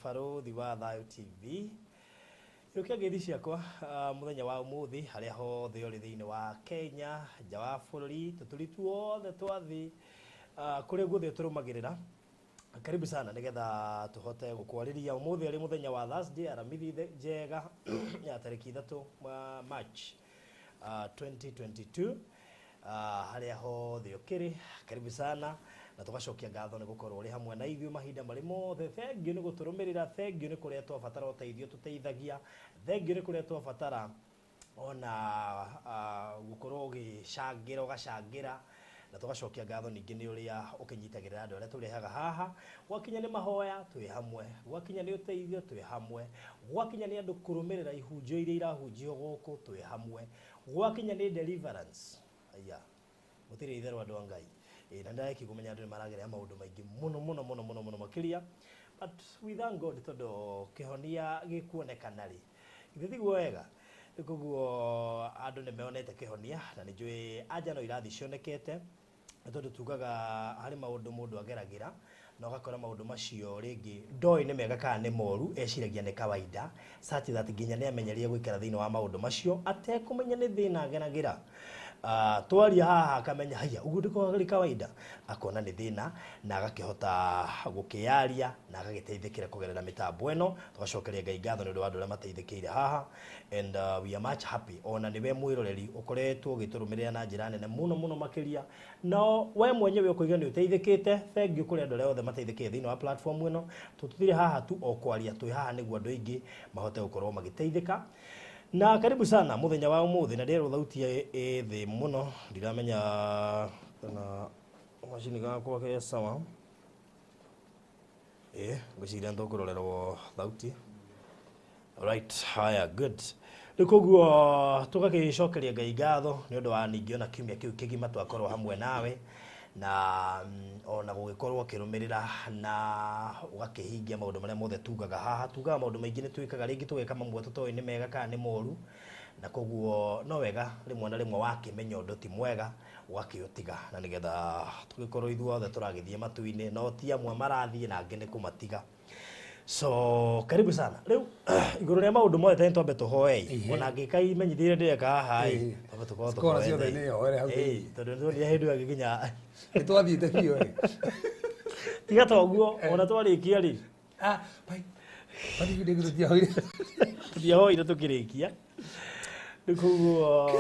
Barũthi wa Thayũ TV. Gĩũkia ngeithi ciakwa mũthenya wa ũmũthĩ harĩa hothe ũrĩ thĩinĩ wa Kenya, nja wa bũrũri, tũtũri tuothe twa thĩ, kũrĩa guothe tũrũmagĩrĩra. Karibu sana nĩgetha tũhote gũkwarĩria ũmũthĩ arĩ mũthenya wa Thursday, aramithi njega ya tarĩki 3 March 2022. Harĩa hothe ũkĩrĩ, karibu sana na tũgacokia ngatho nĩ gũkorwo ũrĩ hamwe na ithuĩ mahinda marĩ mothe. Thengiũ nĩ gũtũrũmĩrĩra, thengiũ nĩ kũrĩa twabatara ũteithio tũteithagia, thengiũ nĩ kũrĩa twabatara ona gũkorwo ũgĩcangĩra ũgacangĩra, na tũgacokia ngatho ningĩ nĩ ũrĩa ũkĩnyitagĩrĩra andũ arĩa tũrehaga haha. Gwakinya nĩ mahoya twĩ hamwe, gwakinya nĩ ũteithio twĩ hamwe, gwakinya nĩ andũ kũrũmĩrĩra ihunjio iria irahunjio gũkũ twĩ hamwe, gwakinya nĩ deliverance, aya mũtirĩ itherũ andũ a Ngai. Ĩ, na ndareki kũmenya andũ nĩ maragerera maũndũ maingĩ mũno mũno mũno mũno mũno makĩria, but we thank God tondũ kĩhonia gĩkuonekana rĩ, githĩ tiguo wega? Koguo andũ nĩ meonete kĩhonia na nĩ njũĩ anja no irathi cionekete, nĩ tondũ tugaga harĩ maũndũ mũndũ ageragĩra na ũgakora maũndũ macio rĩngĩ ndoĩ nĩ mega kana nĩ moru, eciragia nĩ kawaida, such that nginya nĩ amenyerie gũikara thĩinĩ wa maũndũ macio atekũmenya nĩ thĩna ageragĩra. Twaria haha akamenya haya ũguo ndĩkoragwo arĩ kawaida, akona nĩ thĩna na agakĩhota gũkĩyaria na agagĩteithĩkĩra kũgerera mĩtambo ĩno. Tũgacokeria Ngai ngatho nĩ ũndũ wa andũ arĩa mateithĩkĩire haha, and we are much happy ona nĩwe mwĩroreri ũkoretwo ũgĩtũrũmĩrĩra na njĩra nene mũno mũno makĩria. No we mwenyewe ũkoiga nĩ ũteithĩkĩte, thank you kũrĩ andũ arĩa othe mateithĩkĩte thĩinĩ wa platform ĩno. Tũtũtirĩ haha tu o kwaria, twĩ haha nĩguo andũ aingĩ mahote gũkorwo magĩteithĩka. Na karibu sana mũthenya wa ũmũthĩ, na ndĩrerwo thauti ĩ thĩ mũno, ndiramenya kana macini gakwa ke sawa. Ĩ, ngwĩciria nĩ tũkũrorerwo thauti. Alright, haya, good. Rĩu koguo tũgagĩcokeria Ngai ngatho nĩ ũndũ wa ningĩ ona kiumia kĩu kĩgima twakorwo hamwe nawe, na ona gũgĩkorwo ũkĩrũmĩrĩra na ũgakĩhingia maũndũ marĩa mothe tugaga haha. Tugaga maũndũ maingĩ nĩ twĩkaga, rĩngĩ tũgeka mamwe tũtoĩ nĩ mega kana nĩ moru, na koguo no wega rĩmwe na rĩmwe wakĩmenya ũndũ ti mwega ũgakĩũtiga, na nĩgetha tũgĩkorwo ithuothe tũragĩthiĩ matu-inĩ, no ti amwe marathiĩ na angĩ nĩ kũmatiga. So karibu sana. Rĩu igũrũ rĩa maũndũ mothe tene twambe tũhoe, ona angĩka imenyithia iria ndĩreka haha ĩ, twambe tũkorwo Cikora tũhoete. Ciothe nĩ hoere hau Ĩ, thĩinĩ. tondũ nĩtuonire hĩndĩ ĩyo ĩngĩ Nĩ twathiĩte biũ ĩ. Tiga ta ũguo ona twarĩkia rĩ. Ah, bai. Bai ndĩ tũtiahoire. Tũtiahoire tũkĩrĩkia. Rĩu koguo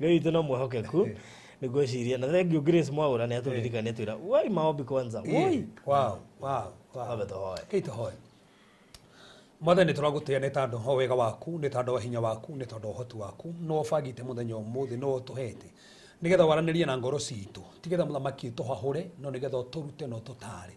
Ngai witũ no mwĩhokeku nĩ ngwĩciria, na thank you Grace Mwaũra nĩ atũririkania twĩra woi maombi kwanza woi. Wow. Twambe tũhoe. Kei tũhoe. Mwathani, tũragũtĩĩa nĩ tondũ wa wega waku, nĩ tondũ wa hinya waku, nĩ tondũ wa ũhoti waku. No ũbangĩte mũthenya ũmũthĩ, no ũtũhete nĩgetha waranĩrie na ngoro citũ, ti getha mũthamaki ũtũhahũre, no nĩgetha ũtũrute na ũtũtaare.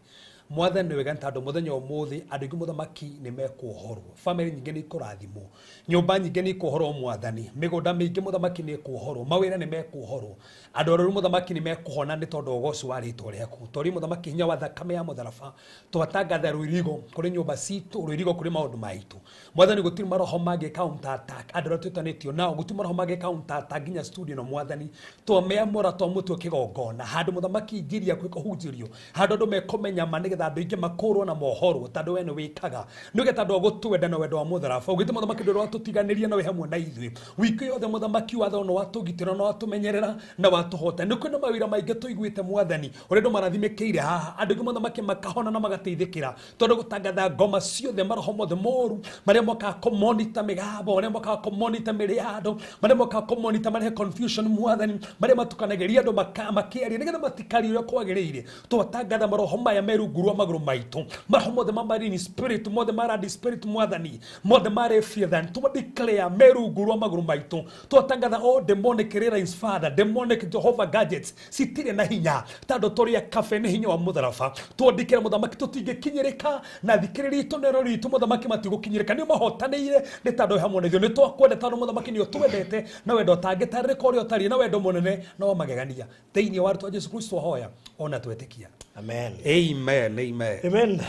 Mwathani, nĩ wega nĩ tondũ mũthenya ũmũthĩ andũ aingĩ mũthamaki nĩ mekuohorwo, bamĩrĩ nyingĩ nĩ ikũrathimwo, nyũmba nyingĩ nĩ ikuohorwo mwathani, mĩgũnda mĩingĩ mũthamaki nĩ ĩkuohorwo, mawĩra nĩ mekuohorwo, andũ arwaru mũthamaki nĩ mekũhona nĩ tondũ wa ũgoci wa rĩtwa rĩaku. Twarĩ mũthamaki hinya wa thakame ya mũtharaba, twatangatha rũirigo kũrĩ nyũmba citũ, rũirigo kũrĩ maũndũ maitũ. Mwathani, gũtirĩ maroho mangĩ counter attack andũ arĩa twĩtanĩtio nao, gũtirĩ maroho mangĩ counter attack nginya studio ĩno mwathani. Twameamũra, twamũtua kĩgongona handũ mũthamaki injiri yaku ĩkũhunjĩrio, handũ andũ mekũmenya ma, nĩgetha andũ aingĩ makũrwo na mohorwo, tondũ we nĩ wĩkaga nĩgetha tondũ wa gũtwenda na wendo wa mũtharaba. Ũgĩte mũthamaki ndũrĩ watũtiganĩria na wĩ hamwe na ithuĩ wiki yothe mũthamaki, watho no watũgitĩra na watũmenyerera na watũhota. Nĩ kwĩna mawĩra maingĩ tũiguĩte mwathani ũrĩa andũ marathimĩkĩire haha, andũ aingĩ mũthamaki makahona na magateithĩkĩra, tondũ gũtangatha ngoma ciothe, maroho mothe moru marĩa mokaga kũmonita mĩgambo, marĩa mokaga kũmonita mĩrĩ ya andũ, marĩa mokaga kũmonita marehe confusion mwathani, marĩa matukanagĩria andũ makĩaria nĩgetha matikarie ũrĩa kwagĩrĩire. Twatangatha maroho maya me rungu rwa magũrũ maitũ, maroho mothe ma marine spirit, mothe ma land spirit mwathani, mothe ma Leviathan, twa declare me rungu rwa magũrũ maitũ. Twatangatha all demonic lines, father, demonic Jehovah gadgets citirĩ na hinya, tondũ tũrĩ a kabe nĩ hinya wa mũtharaba. Twandĩkĩra mũthamaki tũtingĩkinyĩrĩka, na thikĩrĩria itũ na erori itũ mũthamaki matigũkinyĩrĩka, nĩ mahotanĩire nĩ tondũ wĩ hamwe na ithuĩ. Nĩ twakwenda tondũ mũthamaki nĩ ũtwendete na wendo ũtangĩtarĩrĩka ũrĩa ũtariĩ, na wendo mũnene na wa magegania. Thĩinĩ wa rĩtwa Jesu Kristo hoya ona twetĩkia. Amen. Amen, amen. Amen.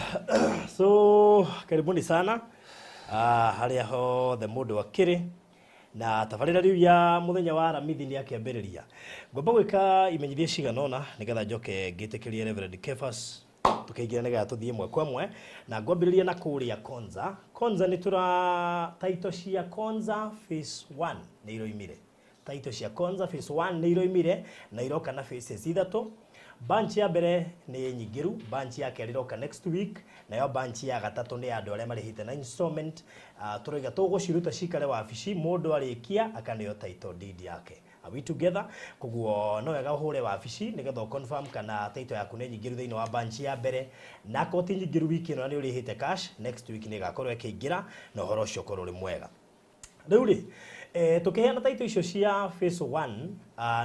So karibuni sana harĩa hothe mũndũ akĩrĩ na tabarĩra rĩu ya mũthenya wa Aramithi nĩ akĩambĩrĩria. Ngwamba gwĩka imenyithia cigana ũna nĩgetha njoke ngĩtĩkĩrie Reverend Kefas Tũkĩingĩra nĩgetha tũthiĩ ĩmwe kwa ĩmwe, na ngwambĩrĩria na kũrĩa Konza. Konza nĩ tũra title cia Konza phase 1 nĩ iroimire. Title cia Konza phase 1 nĩ iroimire na iroka na phases ithatũ. Bunch ya mbere nĩ nyingĩru, bunch ya kerĩ ĩroka next week, nayo bunch ya gatatũ nĩ ya andũ arĩa marĩhĩte na installment. Tũroiga tũgũciruta cikare wabici, mũndũ arĩkia akaneo title deed yake. Are we together? Koguo no wega ũhũre wabici nĩgetha confirm kana title yaku nĩ nyingĩru thĩinĩ wa bunch ya mbere, na akorwo ti nyingĩru wiki ĩno na nĩ ũrĩhĩte cash, next week nĩ ĩgakorwo ĩkĩingĩra na ũhoro ũcio ũkorwo ũrĩ mwega. Rĩu rĩ, tũkĩheana title icio cia phase 1,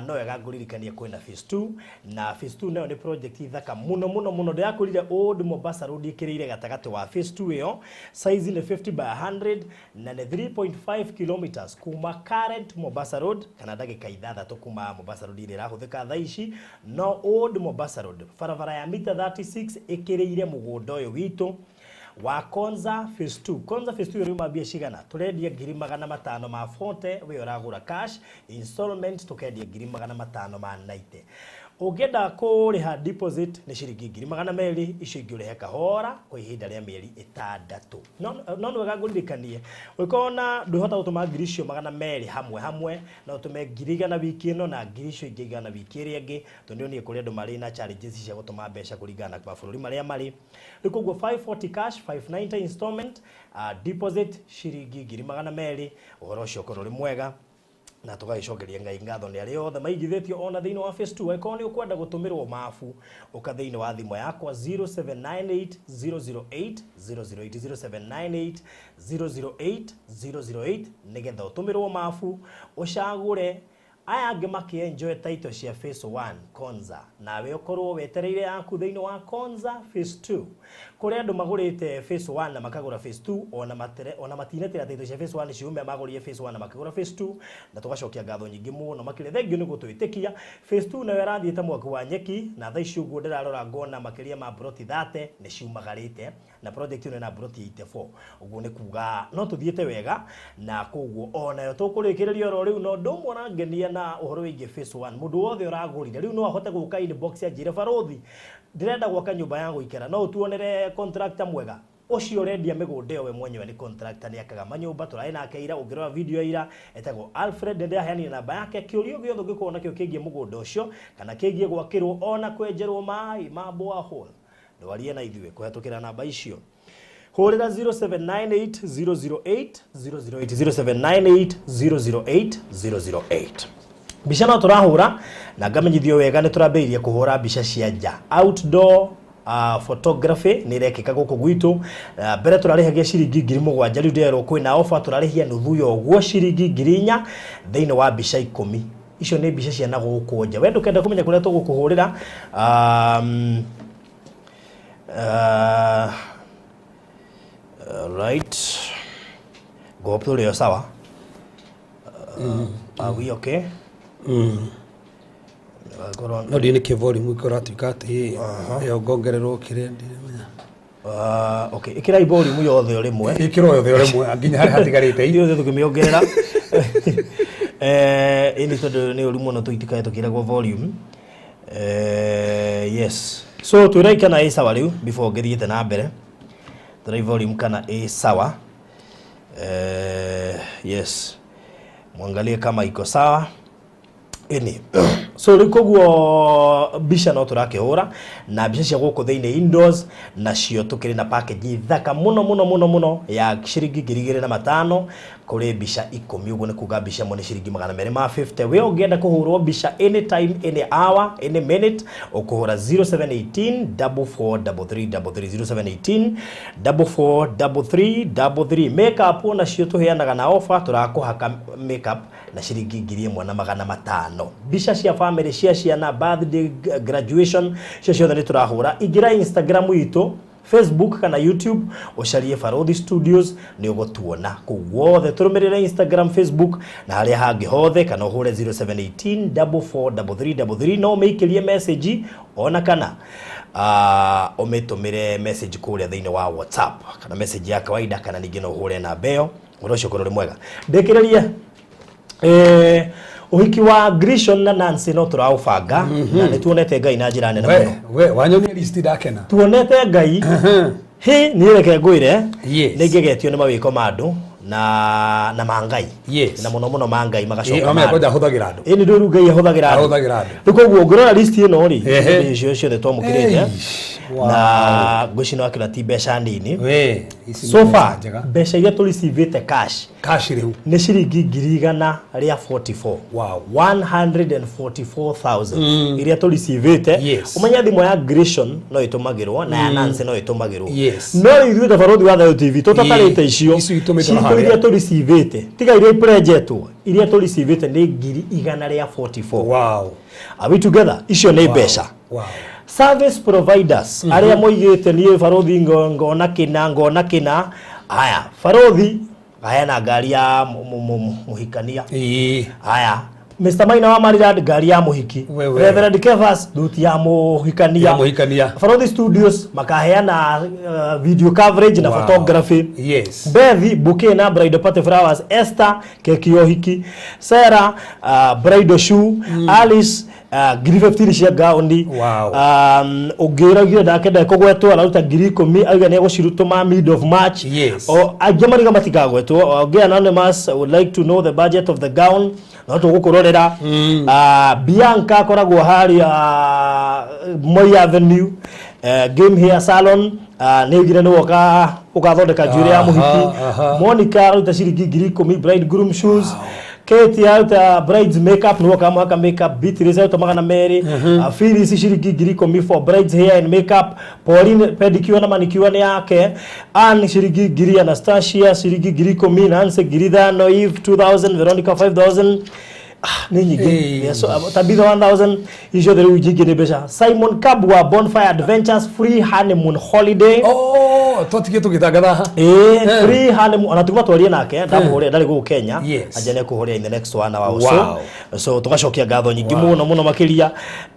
no wega ngũririkanie kwĩna phase 2, na phase 2 nayo nĩ project thaka mũno mũno mũno. Ndĩrakwĩrire Old Mombasa Road ĩkĩrĩire gatagatĩ wa phase 2 ĩyo, size nĩ 50 by 100 na nĩ 3.5 kilometers kuma current Mombasa Road, kana ndagĩka 6 kuma Mombasa Road ĩrĩa ĩrahũthĩka thaa ici. No Old Mombasa Road, barabara ya mita 36 ĩkĩrĩire mũgũnda ũyũ witũ wa Konza phase 2. Konza phase 2 ĩrĩ mbia cigana? Tũrendia 540,000, we ũragũra cash, installment tũkendia 590,000. Ũngĩenda kũrĩha deposit nĩ ciringi 200,000, icio ingĩ ũrĩhe kahora kwa ihinda rĩa mĩeri 6. No nĩ wega ngũririkanie, ũngĩkorwo na ndwĩhota gũtũma 200,000 hamwe hamwe, no ũtũme 100,000 wiki ĩno na ngiri icio ingĩ 100 wiki ĩrĩa ĩngĩ, tondũ nĩ kũrĩ andũ marĩ na challenges cia gũtũma mbeca kũringana na mabũrũri marĩa marĩ. Rĩu koguo 540 cash, 590 installment, deposit ciringi 200,000, ũhoro ũcio ũkorwo ũrĩ mwega. Na tũgagĩcokeria Ngai ngatho nĩ arĩa othe maigithĩtio ona thĩinĩ wa phase 2. Angĩkorwo nĩ ũkwenda gũtũmĩrwo mabu, ũka thĩinĩ wa thimũ yakwa 0798 008 008, 0798 008 008, nĩgetha ũtũmĩrwo mabu ũcagũre aya angĩ makĩenjoy title cia phase 1 Konza, nawe ũkorwo wetereire yaku thĩinĩ wa Konza phase 2. Kũrĩ andũ magũrĩte phase 1 na makagũra phase 2, ona matere ona matinetera title cia phase 1 ciume, magũrire phase 1 na makĩgũra phase 2, na tũgacokia ngatho nyingĩ mũno makĩria. Thengiũ nĩ gũtwĩtĩkia. Phase 2 nayo ĩrathiĩte mwaki wa nyeki, na thaa ici ũguo ndĩrarora ngona makĩria ma broti 30 nĩ ciumagarĩte, na project ĩno ĩna broti 84, ũguo nĩ kuga no tũthiĩte wega, na koguo onayo tũkũrĩkĩrĩria oro rĩu. No ũndũ ũmwe ũrangenia na ũhoro wĩgiĩ phase 1, mũndũ wothe ũragũrire rĩu no ahote gũka inbox anjĩre, "Barũthi, ndĩrenda gwaka nyũmba ya gũikara, no ũtuonere contractor mwega?" Ũcio ũrendia mĩgũnda ĩyo we mwenyewe nĩ contractor, nĩ akaga manyũmba. Tũrarĩ nake ira, ũngĩrora video ya ira, etagwo Alfred, nĩ ndĩraheanire namba yake. Kĩũria gĩothe ũngĩkorwo nakĩo kĩgiĩ mũgũnda ũcio kana kĩgiĩ gwakĩrwo ona kwenjerwo maĩ ma borehole, ndwarie na ithuĩ kũhetũkĩra namba icio. Hũrĩra 0798 008 008, 0798 008 008. Mbica no tũrahũra, na ngamenyithio wega nĩ tũrambĩrĩirie kũhũra mbica cia nja, outdoor photography nĩ irekĩka gũkũ gwitũ. Mbere tũrarĩhagia ciringi 7,000, rĩu ndĩrerwo kwĩna offer, tũrarĩhia nuthu ya ũguo, ciringi 4,000 thĩinĩ wa mbica 10. Icio nĩ mbica cia na gũkũ nja. We ndũkenda kũmenya kũrĩa tũgũkũhũrĩra. Right, ngũhope tũrĩ o sawa. Are we okay? Korwo No ndiĩ nĩkĩ volume ĩratuĩka atĩ ĩyo ngongererwo kĩrĩa ndiramenya. Okay, ĩkĩrai volume yothe o rĩmwe. Ĩkĩrwo yothe o rĩmwe nginya harĩa hatigarĩte. Ithuothe tũkĩmĩongerera, ĩni tondũ nĩ ũru mũno tũitikae tũkĩragwo volume. Yes, so twĩrai kana ĩ sawa rĩu before ngĩthiĩte na mbere. Twĩrai volume kana ĩ sawa. Yes, mwangalie kama iko sawa. Ĩni, so rĩu koguo mbica no tũrakĩhũra, na mbica cia gũkũ thĩinĩ indoors nacio tũkĩrĩ na package thaka mũno mũno mũno mũno ya ciringi 2,500 kũrĩ mbica 10, ũguo nĩ kuga mbica ĩmwe nĩ ciringi 250. We ũngĩenda kũhũrwo mbica anytime, any hour, any minute, ũkũhũra 0718 443333, 0718 443333. Makeup onacio tũheanaga na offer, tũrakũhaka makeup na ciringi 1,500. Mbica cia family, cia ciana, birthday, graduation, cio ciothe nĩ tũrahũra. Ingĩra Instagram itũ, Facebook kana YouTube, ũcarie Barũthi Studios, nĩ ũgũtuona kũu guothe. Tũrũmĩrĩre Instagram, Facebook na harĩa hangĩ hothe, kana ũhũre 0718 443333. No ũmĩikĩrie message ona kana ũmĩtũmĩre message kũrĩa thĩinĩ wa WhatsApp kana message ya kawaida, kana ningĩ no ũhũre namba ĩyo. Ũhoro ũcio ũkorwo ũrĩ mwega. Ndĩkĩrĩrie. Ũhiki wa Grishon na Nancy no tũraũbanga na nĩ tuonete Ngai na njĩra nene We mũno. we wanyonia list ndakena. Tuonete Ngai. Hĩ, niĩ reke ngwĩre, Yes. nĩ ngegetio nĩ mawĩko ma andũ na ma Ngai. Yes. Na mũno mũno ma Ngai magacoka Ĩ, ma wamenya andũ. kwanja ahũthagĩra andũ. Ĩ, nĩ ndũĩ rĩu Ngai ahũthagĩra andũ. Ahũthagĩra andũ. Rĩu koguo ũngĩrora list ĩno rĩ, Ehe. mbeca icio ciothe twamũkĩrĩte Eish, wow. na ngwĩciria no akĩona ti mbeca nini. We, ici nĩ So mbeca far, njega. mbeca iria tũreceivĩte cash Cash rĩu. nĩ ciringi 144,000. Wow. 144,000 iria tũreceivĩte. Yes. Ũmenye thimũ ya Grishon no ĩtũmagĩrwo na ya Nancy no ĩtũmagĩrwo. Yes. No rĩu ithuĩ ta Barũthi wa Thayũ TV tũtatarĩte Ĩĩ, icio icio itũmĩtwo na citũ harĩa. iria tũreceivĩte, tiga iria iprenjetwo, iria tũreceivĩte nĩ 144,000. Wow. Are we together? Icio nĩ mbeca. Wow. Service providers arĩa moigĩte niĩ barũthi ngona kĩna ngona kĩna, haya barũthi aheana ngari ya mũhikania. Ĩĩ. Haya Mr. Maina wa Maryland ngari ya mũhiki. Wewe. Reverend Kefas thuti ya mũhikania. Ya mũhikania. Barũthi Studios makaheana video coverage na Wow. photography. Yes. Bethi bouquet na bridal party flowers, Esther keki ya ũhiki, Sarah bridal shoe, Alice 15,000 cia gauni. Wow. Ũngĩ ũraugire ndakenda kũgwetwo araruta 10,000, auga nĩ egũcirutũma mid of March. Yes. O angĩ mariga matikagwetwo. Ũngĩ anonymous would like to know the budget of the gown, no tũgũkũrorera. Bianca akoragwo harĩa Moi Avenue, Game Hair Salon, nĩ augire nĩ woka ũgathondeka njuĩrĩ ya mũhiki. Aha, aha. Monica aruta ciringi 10,000 bridegroom shoes. Kate aruta brides makeup, nĩ woka mwaka makeup. Beatrice aruta 200. Phyllis ciringi 10,000 for brides hair and makeup. Pauline pedicure na manicure nĩ yake. Ann ciringi 1,000, Anastasia ciringi 10,000, Nancy 5,000, Eve 2,000, Veronica 5,000. Nĩ nyingĩ. Hey. Yes, so, Tabitha 1,000, icio othe rĩu nyingĩ nĩ mbeca. Simon Kabwa Bonfire Adventures free honeymoon holiday. Oh, twatigire tũgĩtangatha haha. Ĩĩ, free honeymoon, ona tuma twarie nake ndamũhũrĩra ndarĩ gũkũ Kenya. Yes. Anja nĩ ekũhũrĩra in the next one hour or Wow. so. So tũgacokia ngatho nyingĩ mũno mũno makĩria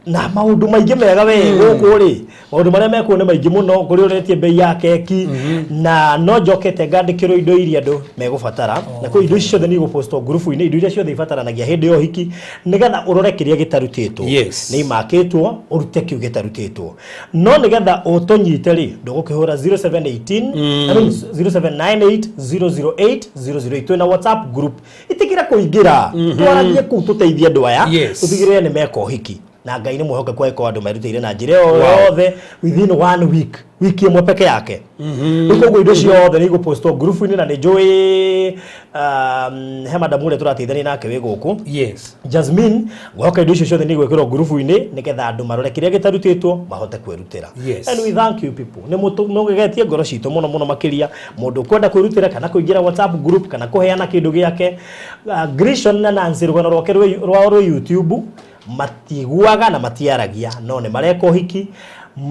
na maũndũ maingĩ mega we gũkũ rĩ, maũndũ marĩa mekuo nĩ maingĩ mũno, kũrĩ ũretie bei ya keki na no njokete ngandĩkĩrwo indo iria andũ megũbatara, na kwĩ indo ici ciothe nĩ igũpostwo ngurubu-inĩ, indo iria ciothe ibataranagia hĩndĩ ya ũhiki nĩgetha ũrore kĩrĩa gĩtarutĩtwo. Yes. Nĩ imakĩtwo ũrute kĩu gĩtarutĩtwo, no nĩgetha ũtũnyite rĩ, ndũgũkĩhũra 0718, I mean 0798 008 008. Twĩna WhatsApp group, itikĩra kũingĩra twaragie kũu tũteithie andũ aya. Yes. Tũtigĩrĩre nĩ meka ũhiki na Ngai nĩ mwĩhokeku, angĩkorwo andũ merutĩire na njĩra ĩyo yothe within one week, wiki ĩmwe peke yake. Rĩu koguo indo ciothe nĩ igũpostwo ngurubu-inĩ, na nĩ njũĩ he madamu ũrĩa tũrateithania nake wĩ gũkũ. Yes. Jasmine, ngũhoka indo icio ciothe nĩ igwĩkĩrwo ngurubu-inĩ nĩgetha andũ marore kĩrĩa gĩtarutĩtwo mahote kwĩrutĩra. Yes. And we thank you people, nĩ mũgegetie ngoro citũ mũno mũno makĩria. Mũndũ ũkwenda kwĩrutĩra kana kũingĩra WhatsApp group kana kũheana kĩndũ gĩake, Grishon na Nancy rũgano rwake rwao rwĩ YouTube, matiguaga na matiaragia no nĩ mareka ũhiki,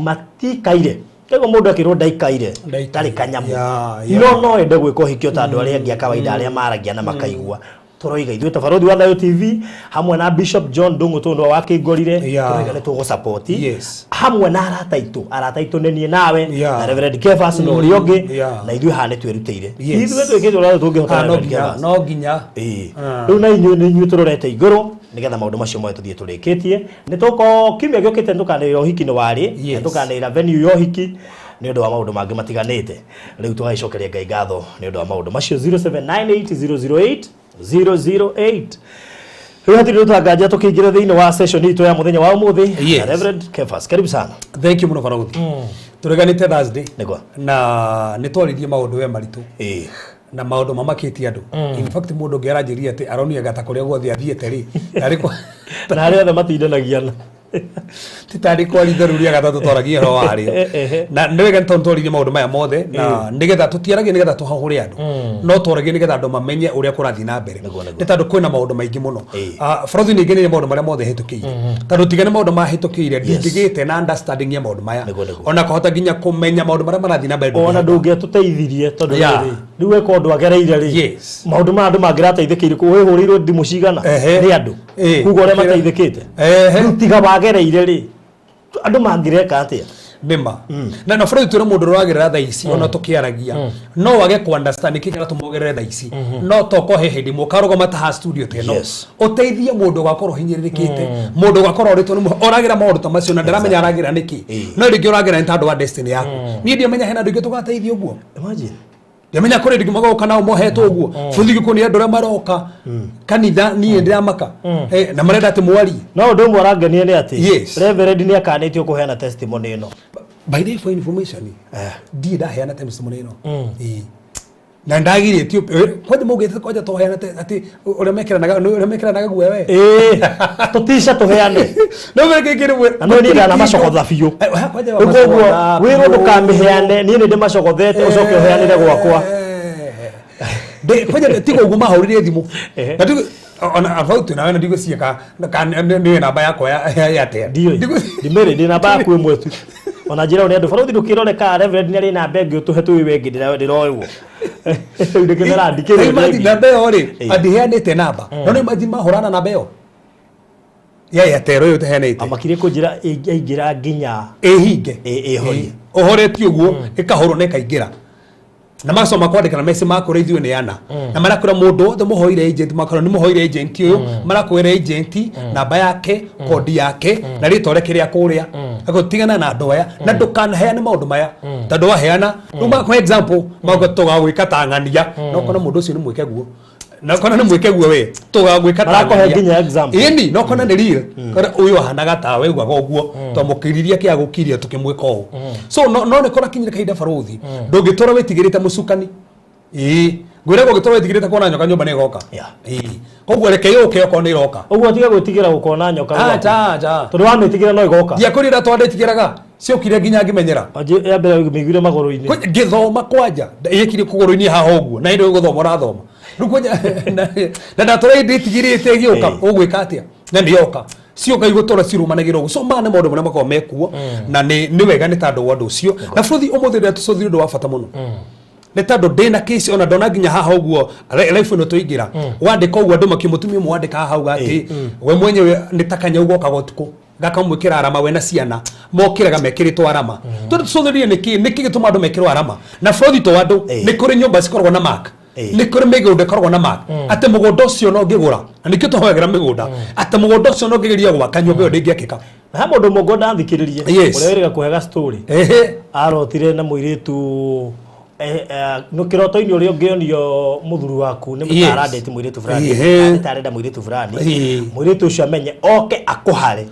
matikaire koguo mũndũ akĩrwo ndaikaire Ndaikaire. ndarĩ kanyamũ. Yeah, yeah. No no ende gwĩka ũhiki o ta andũ arĩa angĩ a kawaida arĩa maragia na makaigua. Tũroiga ithuĩ ta Barũthi wa Thayũ TV hamwe na Bishop John Ndung'u tondũ wakĩngorire, tũroiga nĩ tũgũsupport hamwe na arata aitũ, arata aitũ nĩ niĩ nawe na Reverend Kefas na ũrĩa ũngĩ, na ithuĩ haha nĩ twĩrutĩire. Yes. Ithuĩ twĩkĩte ũrĩa tũngĩhota Ah, no Reverend nginya, Kefas. no nginya. Ĩĩ. Ah. Rĩu na inyuĩ nĩ inyuĩ tũrorete igũrũ nĩgetha maũndũ macio mothe tũthiĩ tũrĩkĩtie. Nĩ tũko kiumia gĩũkĩte nĩ tũkanĩrĩra ũhiki nĩ warĩ, Yes. nĩ tũkanĩrĩra venue ya ũhiki nĩ ũndũ wa maũndũ mangĩ matiganĩte. Rĩu tũgagĩcokeria Ngai ngatho nĩ ũndũ wa maũndũ macio. 0798 008 008. Rĩu hatirĩ tũtanganja tũkĩingĩra thĩinĩ wa session itũ ya mũthenya wa ũmũthĩ. Yes. Na Reverend Kefas, karibu sana. Thank you mũno Barũthi. Tũreganĩte Thursday. Nĩguo. Na nĩ twaririe maũndũ we maritũ. Ĩĩ. Na maũndũ mamakĩtie andũ. In fact mũndũ ũngĩ aranjĩrire atĩ aronire ta kũrĩa guothe athiĩte rĩ, tarĩ kwa Na arĩa othe matindanagia na ti tarĩ kwa ritho rĩu rĩa gatatũ twaragia ũhoro warĩo. Na nĩ wega nĩ tondũ twaririe maũndũ maya mothe na nĩgetha tũtiaragie nĩgetha tũhahũre andũ, no twaragie nĩgetha andũ mamenye ũrĩa kũrathiĩ na mbere. Nĩguo, nĩguo. Nĩ tondũ kwĩna maũndũ maingĩ mũno. Ĩĩ. Bũrũri nĩ ngeneire maũndũ marĩa mothe hĩtũkĩire, tondũ tiga nĩ maũndũ mahĩtũkĩire ndingĩgĩte na understanding ya maũndũ maya, Nĩguo, nĩguo. ona kũhota nginya kũmenya maũndũ marĩa marathiĩ na mbere ona ndũngĩhota. Ndũngĩatũteithirie tondũ Yeah. rĩrĩ rĩu weka ũndũ agereire rĩ, Yes. maũndũ maya andũ mangĩrateithĩkĩire kũ wĩhũrĩirwo thimũ cigana Ehe. nĩ andũ Ĩĩ. kuga ũrĩa mateithĩkĩte. Ehe. Rĩu tiga wagereire rĩ, andũ mangĩreka atĩa? Nĩma na bũrũri twĩre mũndũ ũragerera thaa ici, ona tũkĩaragia no wage ku understand nĩkĩ kĩratũma ũgerere thaa ici, no toko he hĩndĩ ĩmwe ũkarũgama ta ha studio ta ĩno, ũteithie mũndũ ũgakorwo hinyĩrĩrĩkĩte, mũndũ ũgakorwo ũrĩtwo nĩ ũragera maũndũ ta macio na ndaramenya aragera nĩkĩ, no rĩngĩ ũragera nĩ tondũ wa destiny yaku. Niĩ ndiamenya hena andũ aingĩ tũgateithia ũguo. Imagine. Ndiamenya kũrĩ ndingĩ magoka nao mohetwo ũguo bũthi gĩkũ nĩ andũ arĩa maroka kanitha, niĩ ndĩramaka. Na marenda atĩ mwarie. No ũndũ ũmwe ũrangenia nĩ atĩ Yes. Reverend nĩ akanĩtio kũheana testimony ĩno. By the way, for information, ndirĩ ndaheana testimony ĩno. Ĩĩ. Na ndagirĩtio kwanja maugĩte kwanja toheana atĩ ũrĩa mekĩranaga guoya we. Ĩĩ, tũtica tũheane. No mekĩkĩ rĩmwe. Na no niĩ ndanamacogotha biũ. Kwanja. Rĩu koguo wĩrwo ndũkamĩheane, niĩ nĩ ndĩmacogothete, ũcoke ũheanĩre gwakwa. Kwanja tiga ũguo mahũrire thimũ. Na ona about nawe na ndigũciĩka nĩwe namba yakwa ya Airtel. Ndiũĩ. Ndimĩrĩ ndĩ namba yaku ĩmwe tu, ona njĩra nĩ andũ barothi ndũkĩrore kana Reverend nĩ arĩ namba ĩngĩ ũtũhe tũĩ we ĩngĩ ndĩroĩwo rĩu ndĩkĩmera ndikĩrĩ. Imagine namba ĩyo rĩ, andiheanĩte namba, no nĩ imagine mahũrana namba ĩyo ya Airtel ũyũ ũtaheanĩte. Amakire kũnjĩra aingĩra nginya ĩhinge. Ĩhorie. Ũhoretie ũguo ĩkahũrwo na ĩkaingĩra na macoma kwandĩka na meci makũra ithuĩ nĩ ana na marakwĩra mũndũ wothe mũhoire agent, makorwo nĩ mũhoire agent ũyũ, marakwĩra agent namba yake, kodi yake na rĩtwa rĩake rĩa kũrĩa. Agũtigana na andũ aya na ndũkanaheane maũndũ maya tondũ waheana rĩu makwa example maũndũ tũgagwĩka ta ng'ania, no kona mũndũ ũcio nĩ mwĩke guo, na kona nĩ mwĩke guo we tũgagwĩka ta Marakũhe ng'ania. nginya example. Ĩni no kona nĩ real, kona ũyũ ahanaga tawe ugaga ũguo twamũkĩririe kĩa gũkiria tũkĩmwĩka ũũ, so no nĩ kora kinyire kahinda barũthi ndũngĩtũra wĩtigĩrĩte mũcukani. Ĩĩ, ngwĩra ũngĩtũra wĩtigĩrĩte kuona nyoka nyũmba nĩ ĩgoka. Ĩĩ, koguo reke yũke okorwo nĩ ĩroka. Ũguo tiga gwĩtigĩra gũkona nyoka gwaku. Acha, acha. Tondũ wamĩtigĩra no ĩgoka. Ndiakwĩrĩra twandĩtigĩraga ciokire nginya ngĩmenyera. Wanjĩ- ya mbere mĩiguire magũrũ-inĩ. Ngĩthoma kwanja ĩkire kũgũrũ-inĩ haha ũguo na hĩndĩ ĩyo gũthoma ũrathoma rĩu kwanja na ndatũra ndĩtigĩrĩte ĩgĩũka, ũgwĩka atĩa na nĩ yoka cioka igũtũra cirũmanagĩra ũguo. So maya nĩ maũndũ marĩa makoragwo mekuo na nĩ wega nĩ tondũ wa ũndũ ũcio na bũrũri ũmũthĩ rĩrĩa tũcũthire ũndũ wa bata mũno nĩ tondũ ndĩna case ona ndona nginya haha ũguo life ĩno tũingĩra wandĩka ũguo andũ makĩmũtumia ũmwe wandĩka haha uga atĩ we mwenyewe nĩ ta kanyau gokaga ũtukũ gakamwĩkĩra arama, we na ciana mokĩraga mekĩrĩtwo arama. Tondũ tũcũthĩrĩrie nĩkĩ gĩtũma andũ mekĩrwo arama na bũrũri to andũ. Nĩ kũrĩ nyũmba cikoragwo na mark, nĩ kũrĩ mĩgũnda ĩkoragwo na mark atĩ mũgũnda ũcio no ngĩgũra, na nĩkĩo tũhoyagĩra mĩgũnda, atĩ mũgũnda ũcio no ngĩgeria gwaka nyũmba ĩyo ndĩngĩakĩka. Na he mũndũ ũmwe ngwenda thikĩrĩrie, ũrĩa wĩrĩga kũhega story. Arotire na mũirĩtu no kĩroto-inĩ ũrĩa ũngĩonio mũthuri waku nĩ mũtarandĩti mũirĩtu fulani, nĩ arenda mũirĩtu fulani, mũirĩtu ũcio amenye oke akũhare,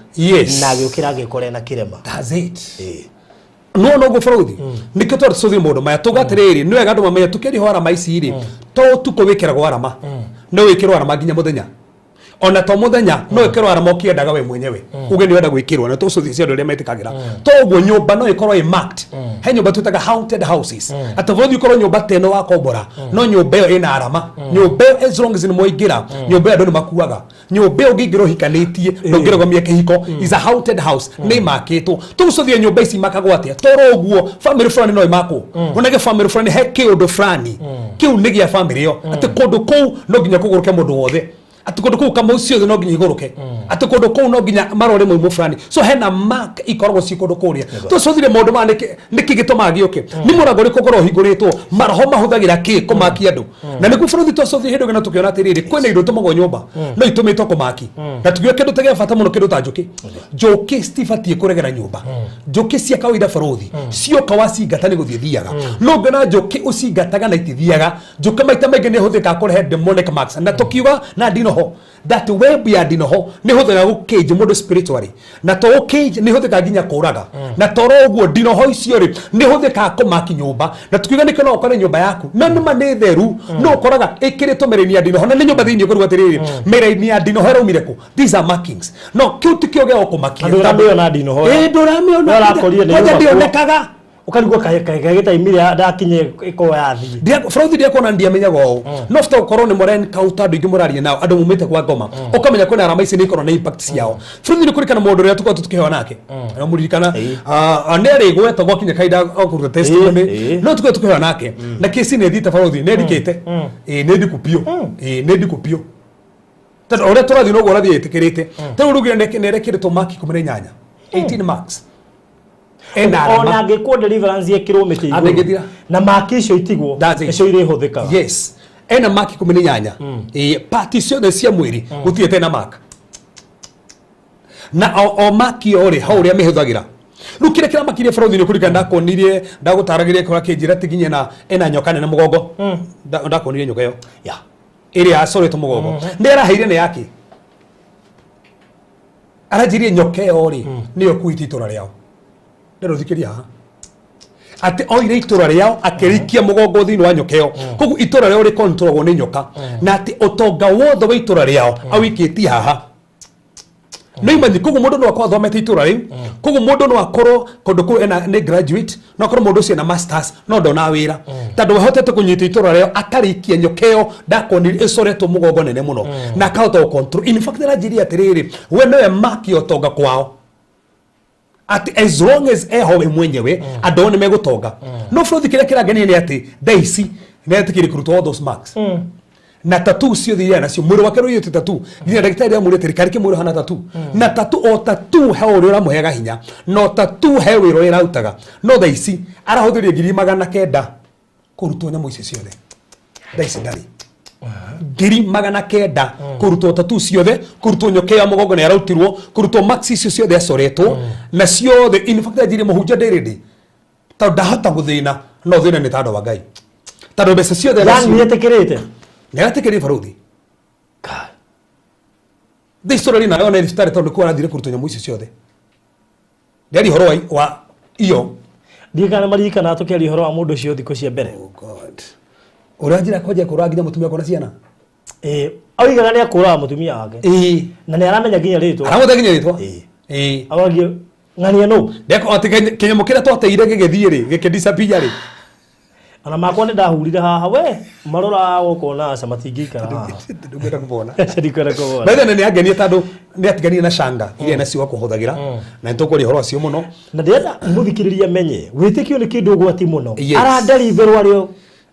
na agĩũkĩra agĩkora na kĩrema. That's it. No no bũrũri nĩkĩo twari tũcũthie maũndũ maya tuga atĩrĩrĩ, nĩ wega andũ mamenye tũkĩria arama ici rĩ, to ũtukũ wĩkĩragwo arama, no wĩkĩrwo arama nginya mũthenya, ona to mũthenya no ĩkĩrwo arama ũkĩendaga we mwenyewe uge nĩ ũrenda gwĩkĩrwo na tũcũthie cia andũ arĩa metĩkagĩra to ũguo. Nyũmba no ĩkorwo ĩ marked, he nyũmba twĩtaga haunted houses, atĩ bũrũri ũkorwo nyũmba ta ĩno wakombora no nyũmba ĩyo ĩna arama, nyũmba ĩyo as long as nĩ mwaingĩra nyũmba ĩyo andũ nĩ makuaga, nyũmba ĩyo ũngĩingĩra ũhikanĩtie ndũngĩrũgamia kĩhiko, is a haunted house, nĩ imakĩtwo. Tũgũcũthia nyũmba ici makagwo atĩa toro ũguo family fulani no ĩmakwo, onage family fulani he kĩũndũ fulani kĩu nĩ gĩa family ĩyo, atĩ kũndũ kũu no nginya kũgũrũke mũndũ wothe, atĩ kũndũ kũu kamau ciothe no nginya igũrũke, atĩ kũndũ kũu no nginya marore mũrimũ fulani, so hena mark ikoragwo ci kũndũ kũrĩa. Tũcũthire maũndũ maya nĩkĩ gĩtũmaga gĩũke, nĩ mũrango ũrĩkũ ũkoragwo ũhingũrĩtwo, maroho mahũthagĩra kĩ kũmakia andũ, na nĩguo bũrũri twacũthire hĩndĩ ĩngĩ na tũkĩona atĩrĩrĩ kwĩna indo itũmagwo nyũmba no itũmĩtwo kũmaki, na tukiuga kĩndũ ta gĩa bata mũno, kĩndũ ta njũkĩ. Njũkĩ citibatiĩ kũregera nyũmba, njũkĩ cia kawaida bũrũri cioka wacingata nĩ gũthiĩ thiaga, no ngĩona njũkĩ ũcingataga na itithiaga. Njũkĩ maita maingĩ nĩ ĩhũthĩkaga kũrehe demonic marks, na tũkiuga na ndinoho that web ya ndinoho nĩ ĩhũthĩkaga gũkĩnje mũndũ spiritually, na to gũkĩnje nĩ ĩhũthĩkaga nginya kũraga, na toro ũguo ndinoho icio rĩ nĩ ĩhũthĩkaga kũmaki nyũmba, na tukiuga nĩkĩo no ũkore nyũmba yaku no nĩma nĩ theru no ũkoraga ĩkĩrĩtwo mĩraini ya ndinoho na nĩ nyũmba thĩinĩ ũkũrigwo atĩrĩrĩ mĩraini ya ndinoho ĩraumire kũ. These are markings, no kĩu ti kĩo gĩa gũkũmakia. Na ndũramĩona ndinoho. Ĩĩ, ndũramĩona. No ũrakorire nĩ kwanja nyũmba kuo. Ndĩonekaga. Ũkarigwo kagĩtaimire ndakinye ĩkorwo yathiĩ. Bũrũri ndiakuona ndiamenyaga ũũ, no bata gũkorwo nĩ mũra encounter andũ aingĩ mũraria nao, andũ mumĩte kwa ngoma, ũkamenya kwĩna arama ici nĩ ikorwo na impact ciao. Bũrũri nĩ kũrikana mũndũ ũrĩa tũkorwo tũkĩheo nake na mũririkana nĩ arĩ gwetwo gwakinya kahinda kũruta testimony, no tũkorwo tũkĩheo nake na kesi nĩ ĩthiĩte bũrũri nĩ ĩrikĩte. Ĩĩ, nĩ ndiku biũ. Ĩĩ, nĩ ndiku biũ tondũ ũrĩa tũrathiĩ noguo ũrathiĩ ĩtĩkĩrĩte. Tarĩu rugire nĩ erekĩrĩtwo maki 18, 18 marks. Ena arama. Ona angĩkwo deliverance yekĩrwo mĩtĩ igũrũ. Andĩngĩthira. Na maki icio itigwo. That's it. Nĩcio irĩhũthĩkaga. Yes, ena mark 18. Ĩĩ, part ciothe cia mwĩrĩ gũtirĩ tena mark na o mark yo rĩ hau ũrĩa mĩhũthagĩra. Rĩu kĩrĩa kĩramakirie bũrũri nĩ kũririkana ndakuonirie, ndagũtaragĩria kũrĩa kĩnjĩra atĩ nginya ena nyoka nene mũgongo. Ndakuonirie nyoka ĩyo ĩrĩa yacoretwo mũgongo, nĩ araheire nĩ yake, aranjĩrie nyoka ĩyo rĩ nĩyo kuĩte itũra rĩao. Nderũthikĩria haha atĩ oire itũra rĩao akĩrikia mũgongo thĩinĩ wa nyoka ĩyo, koguo itũra rĩao rĩkontrolagwo nĩ nyoka, na atĩ ũtonga wothe wa itũra rĩao awĩkĩtie haha no imanyi. Koguo mũndũ no akorwo athomete itũra rĩu, koguo mũndũ no akorwo kũndũ kũu ena nĩ graduate, no akorwo mũndũ ũcio ena masters, no ndona wĩra tondũ ahotete kũnyita itũra rĩao akarĩkia nyoka ĩyo ndakonire ĩcoretwo mũgongo nene mũno na akahota gũ control. In fact, aranjĩria atĩrĩrĩ, we nĩwe maki ũtonga kwao, atĩ as long as eho we mwenyewe andũ ao nĩ megũtonga. No bũrũthi kĩrĩa kĩrangenia nĩ atĩ thaa ici nĩ etĩkĩrie kũrutwo all those marks na tattoo ciothe iria nacio mwĩrĩ wake rũiyũte tattoo, nginya ndagĩtarĩ amwĩrĩte rĩ karĩkĩ mwĩrĩ ũhana tattoo na tattoo, o tattoo he ũrĩa ũramũheaga hinya, no tattoo he wĩra ũrĩa ĩrarutaga. No thaa ici arahũthĩrire 900,000 kũrutwo nyamũ icio ciothe. Thaa ici ndarĩ 900,000 kũrutwo tattoo ciothe, kũrutwo nyoka ya mũgongo nĩ arautirwo, kũrutwo marks icio ciothe acoretwo na ciothe. In fact, anjirie mũhunjia ndĩ ready tondũ ndahota gũthĩna, no thĩna nĩ tondũ wa Ngai, tondũ mbeca ciothe Yani nĩ etĩkĩrĩte. Nĩ aretĩkĩria barũthi. Thaa ici tũrari nayo nĩ thibitarĩ tondũ nĩkuo arathire kũrutwo nyamũ icio ciothe. Ndĩaria ũhoro wa iyo. Ndiũĩ kana maririkanaga tũkĩaria ũhoro wa mũndũ ũcio thikũ cia mbere. Oh God, ũrĩa njĩra kwanjia kũraga nginya mũtumia akona ciana. Ĩĩ, oigaga nĩ akũraga mũtumia wake. Na nĩ aramenya nginya rĩtwa. Aramũte nginya rĩtwa. Ĩĩ. Awagie ng'ania nũ. Ndeko atĩ kĩnyamũ kĩrĩa twateire gĩgĩthiĩ rĩ, gĩkĩdisappear rĩ. Ona makwa nĩ ndahurire haha we marora ũkona aca matingĩikara haha. Ndũngĩenda kũmona. Aca ndikwenda kũmona. By the way, nĩ angenie tondũ nĩ atiganire na canga iria nacio akũhũthagĩra, na nĩ tũkwaria ũhoro wacio mũno. Na ndĩrenda mũthikĩrĩria menye wĩtĩkio nĩ kĩndũ ũgwati mũno. Yes. Aradeliverwo arĩ o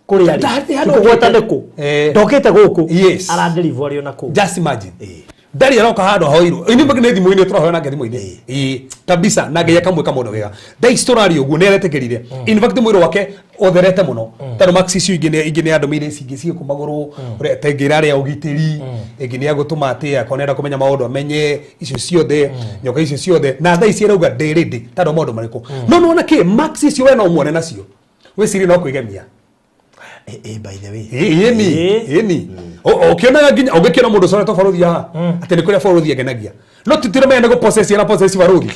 kũrĩa arĩ. Ndarĩ handũ Kũgwata okĩte. nĩ kũ. Eh. Ndokĩte gũkũ. Yes. Aradeliverwo arĩ o na kũu. Just imagine, ndarĩ aroka handũ ahoirwo ini nĩ thimũ-inĩ tũrahoya nake thimũ-inĩ. Ĩĩ kabisa, na Ngai akamwĩka mũndũ wega. Thaa ici tũraria ũguo nĩ aretĩkĩrire. In fact, mwĩrĩ wake ũtherete mũno tondũ max icio ingĩ ingĩ nĩ andũmĩire, ici ingĩ ciĩ magũrũ ta ĩngĩ ĩrarĩ ya ũgitĩri, ĩngĩ nĩ ya gũtũma atĩ akorwo nĩ arenda kũmenya maũndũ amenye icio ciothe, nyoka icio ciothe. Na thaa ici arauga ndĩ ready tondũ maũndũ marĩkũ no nĩwona kĩ max icio we no muone nacio wĩcirie no kwĩgemia. Eh, eh, by the way. Ĩni. Ĩni ũkĩonaga nginya ũngĩkĩona mũndũ ũcoretwo barũthi haha atĩ nĩ kũrĩa barũthi angenagia, no titiramenya nĩ gũpossess ara possess barũthi,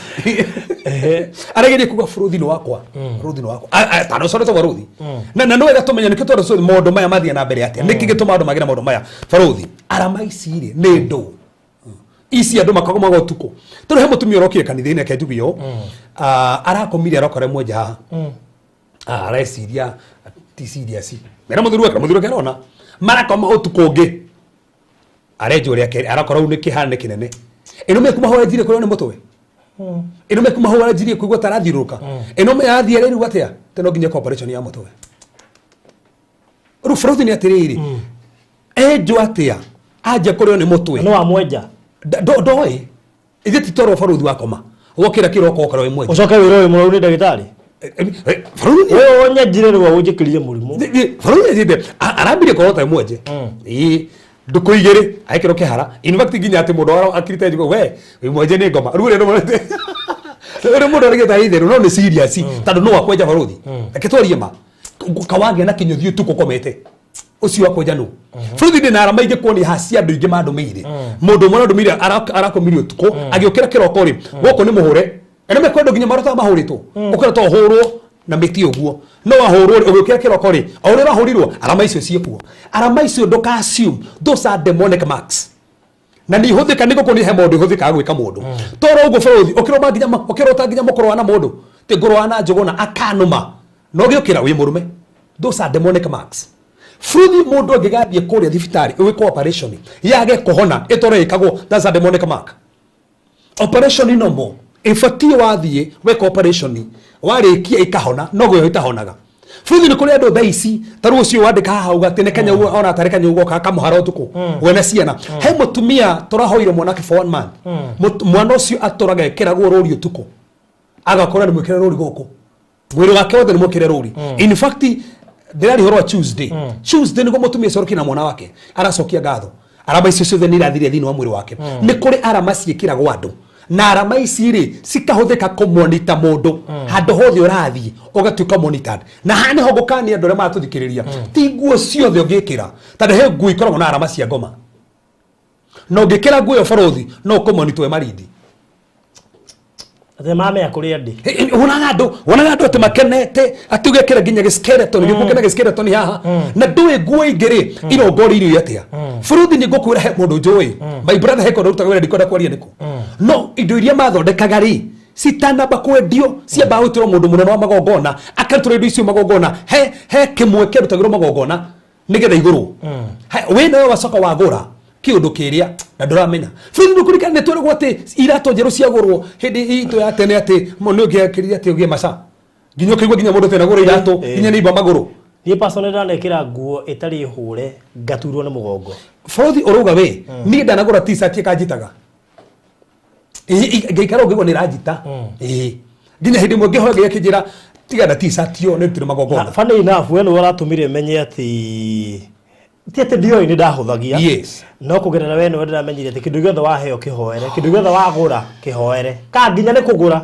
arageria kuga bũrũthi nĩ wakwa, bũrũthi nĩ wakwa. Tondũ ũcoretwo barũthi na nĩ wega tũmenye nĩkĩo tondũ maũndũ maya mathiĩ na mbere atĩa, nĩkĩ gĩtũma andũ magĩre maũndũ maya. Barũthi, arama ici rĩ nĩ ndũ ici andũ makomaga ũtukũ? Tondũ he mũtumia ũrokire kanitha-inĩ akenjugia ũũ, arakomire arokora mwenja haha. Areciria ti serious, mera mũthuri wake, mũthuri wake arona marakoma ũtukũ ũngĩ arenjwo rĩa kerĩ, arakora rĩu nĩ kĩhana nĩ kĩnene. Ĩno mekuma hau aranjirie kũrĩo nĩ mũtwe, ĩno mekuma hau aranjirie kũigua ta arathiũrũrũka, ĩno me athiĩ arerigwo atĩa te no nginya operation ya mũtwe. Rĩu bũrũri nĩ atĩrĩrĩ, enjwo atĩa anjia kũrĩo nĩ mũtwe? No wamwenja. Ndoĩ ithuĩ ti toro barũthi wakoma wokĩra kĩroko ũkorwo wĩ mwenje. Ũcoke wĩra ũyũ mũrwaru nĩ ndagĩtarĩ. Barũthi Ũyũ ũnyenjire rĩu ũnjĩkĩrire mũrimũ. Barũthi njinde arambirie korwo ta mwenje ĩĩ ndukũ igĩrĩ agĩkĩrwo kĩhara. In fact, nginya atĩ mũndũ akirite njugo we wĩ mwenje nĩ ngoma. Rĩu ũrĩa ũrĩa mũndũ arĩgĩta itherũ no nĩ serious tondũ no akwenja barũthi. Reke twarie ma kawagĩa na kĩnyũthi ũtukũ ũkomete ũcio wakwenja nũ bũrũri ndĩ na arama ingĩ kuonia haha cia andũ ingĩ mandũmĩire. Mũndũ ũmwe arandũmĩire arakomire ũtukũ agĩũkĩra kĩroko rĩ gũkũ nĩ mũhũre ĩno mekwendwo nginya marotaga mahũrĩtwo ũkĩra to ũhũrwo na mĩtĩ ũguo no wahũrwo rĩ ũgĩũkĩra kĩroko rĩ o ũrĩa ũrahũrirwo arama icio ciĩkuo. Arama icio ndũka assume those are demonic marks na nĩ ihũthĩka nĩ gũkũ nĩ he maũndũ ihũthĩkaga gwĩka mũndũ toro ũguo bũrũri ũkĩrũma nginya ũkĩrota nginya mũkũrũa na mũndũ tĩ ngũrũa na njũgũna akanũma na ũgĩũkĩra wĩ mũrume. Those are demonic marks. Bũrũri mũndũ angĩgathiĩ kũrĩa thibitarĩ ũgĩkwo operation yage kũhona ĩtore ĩkagwo, that's a demonic mark. Operation normal ĩbatiĩ wathiĩ weka operation warĩkia ĩkahona, no gũyo ĩtahonaga. Bũrũri nĩ kũrĩ andũ thaa ici ta rĩu ũcio wandĩka haha uga atĩ nĩ kanyau ona tarĩ kanyau goka kamũhara ũtukũ wena ciana. He mũtumia tũrahoire mwanake for one month. Mwana ũcio atũraga ekĩragwo rũri ũtukũ. Agakora nĩ mwĩkĩre rũri gũkũ mwĩrĩ wake wothe nĩ mwĩkĩre rũri. In fact, ndĩraria ũhoro wa Tuesday. Tuesday nĩguo mũtumia ũcio arokire na mwana wake aracokia ngatho, arama icio ciothe nĩ irathire thĩinĩ wa mwĩrĩ wake. Nĩ kũrĩ arama ciĩkĩragwo andũ, na arama ici rĩ cikahũthĩka kũmonita mũndũ handũ hothe ũrathiĩ, ũgatuĩka monitored. Na haha nĩho ngũkania andũ arĩa maratũthikĩrĩria, ti nguo ciothe ũngĩkĩra, tondũ he nguo ikoragwo na arama cia ngoma, na ũngĩkĩra nguo ĩyo, barothi, no ũkũmonitwo e marindi. Atĩ mamenya kũrĩa ndĩ. Wonaga andũ atĩ makenete atĩ ũgekĩra nginya gĩskeleton gĩkuo kĩna gĩskeleton haha, na ndũĩ nguo ingĩ rĩ irongoreirio atĩa. Bũrũthi, nĩ ngũkwĩra, he mũndũ njũĩ, my brother, he kũndũ arutaga wĩra, ndikwenda kwaria nĩkũ, no indo iria mathondekaga rĩ citanamba kwendio ciambaga gwĩtĩrwo mũndũ mũnene wa magongona, akarutĩrwo indo icio magongona. He kĩmwe kĩarutagĩrwo magongona nĩgetha igũrwo. We nawe wacoka wagũra kĩũndũ kĩrĩa na ndũramenya. Bũrũri, ndũkũririkana nĩ tweragwo atĩ iratũ njerũ ciagũrwo hĩndĩ itũ ya tene atĩ nĩ ũngĩakĩrire atĩ ũgĩe maca nginya ũkĩigua nginya mũndũ tena gũra iratũ nginya nĩ imba magũrũ. Niĩ personally ndanekĩra nguo ĩtarĩ hũre ngaturwo nĩ mũgongo. Bũrũri, ũrauga we niĩ ndanagũra t-shirt ĩkanjitaga, ngaikara ũngĩigua nĩ ĩranjita. Ĩĩ, nginya hĩndĩ ĩmwe ngĩhoya Ngai akĩnjĩra tiga na t-shirt ĩyo, nĩ rutire magongona. Funny enough, we nĩwe ũratũmire menye atĩ ti atĩ ndioĩ nĩ ndahũthagia, no kũgerera we nĩwe ndĩramenyire atĩ kĩndũ gĩothe waheo kĩhoere, kĩndũ gĩothe wagũra kĩhoere, ka nginya nĩ kũgũra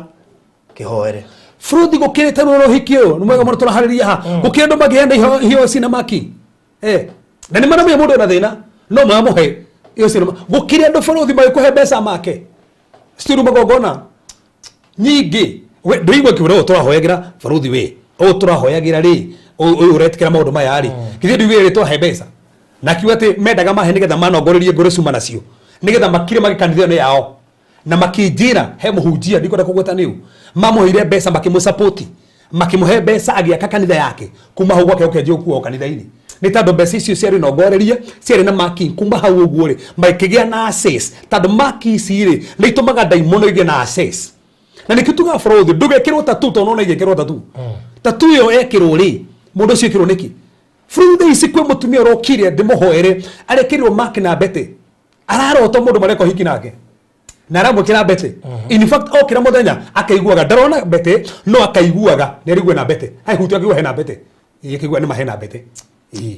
kĩhoere. Bũrũthi, gũkĩrĩte ruo rũhiki ũyũ nĩ mwega mũno tũraharĩria ha gũkĩrĩ andũ mangĩheana iheo cina maki. Na nĩ maramenya mũndũ ena thĩna no mamũhe iyo cina. Gũkĩrĩ andũ, bũrũthi, magĩkũhe mbeca make citiru magongona nyingĩ. We ndũigua kĩũra ũũ tũrahoyagĩra, bũrũthi, we ũũ tũrahoyagĩra rĩ, ũyũ ũretĩkĩra maũndũ maya rĩ, githĩ nduigĩre rĩ twahe mbeca na kiuga atĩ mendaga mahe nĩgetha manongorerie ngũrĩ cuma nacio nĩgetha makire magĩkanitha ĩno yao, na makĩnjĩra he mũhunjia ndikwenda kũgweta nĩũ mamũheire mbeca, makĩmũsapoti, makĩmũhe mbeca agĩaka kanitha yake. Kuma hau gwake gũkĩanjia gũkuo kanitha-inĩ nĩ tondũ mbeca icio ciarĩ nongorerie, ciarĩ na marking. Kuma hau ũguo rĩ makĩgĩa na access, tondũ mark ici rĩ nĩ itũmaga ndaimono igĩe na access. Na nĩkĩo tugaga, bũrũthi, ndũgekĩrwo tattoo, tondũ nona igĩkĩrwo tattoo, tattoo ĩyo ekĩrwo rĩ, mũndũ ũcio ekĩrwo nĩkĩ? Bũrũthi, ici kwĩ mũtumia ũrokire ndĩmũhoere, arekĩrirwo mark na mbete, ararota mũndũ mareka ũhiki nake na aramwĩkĩra mbete. In fact, okĩra mũthenya akaiguaga ndarona mbete, no akaiguaga nĩ arigua na mbete, aihutia akigua hena mbete. Ĩĩ, akaigua nĩ ma hena mbete. Ĩĩ.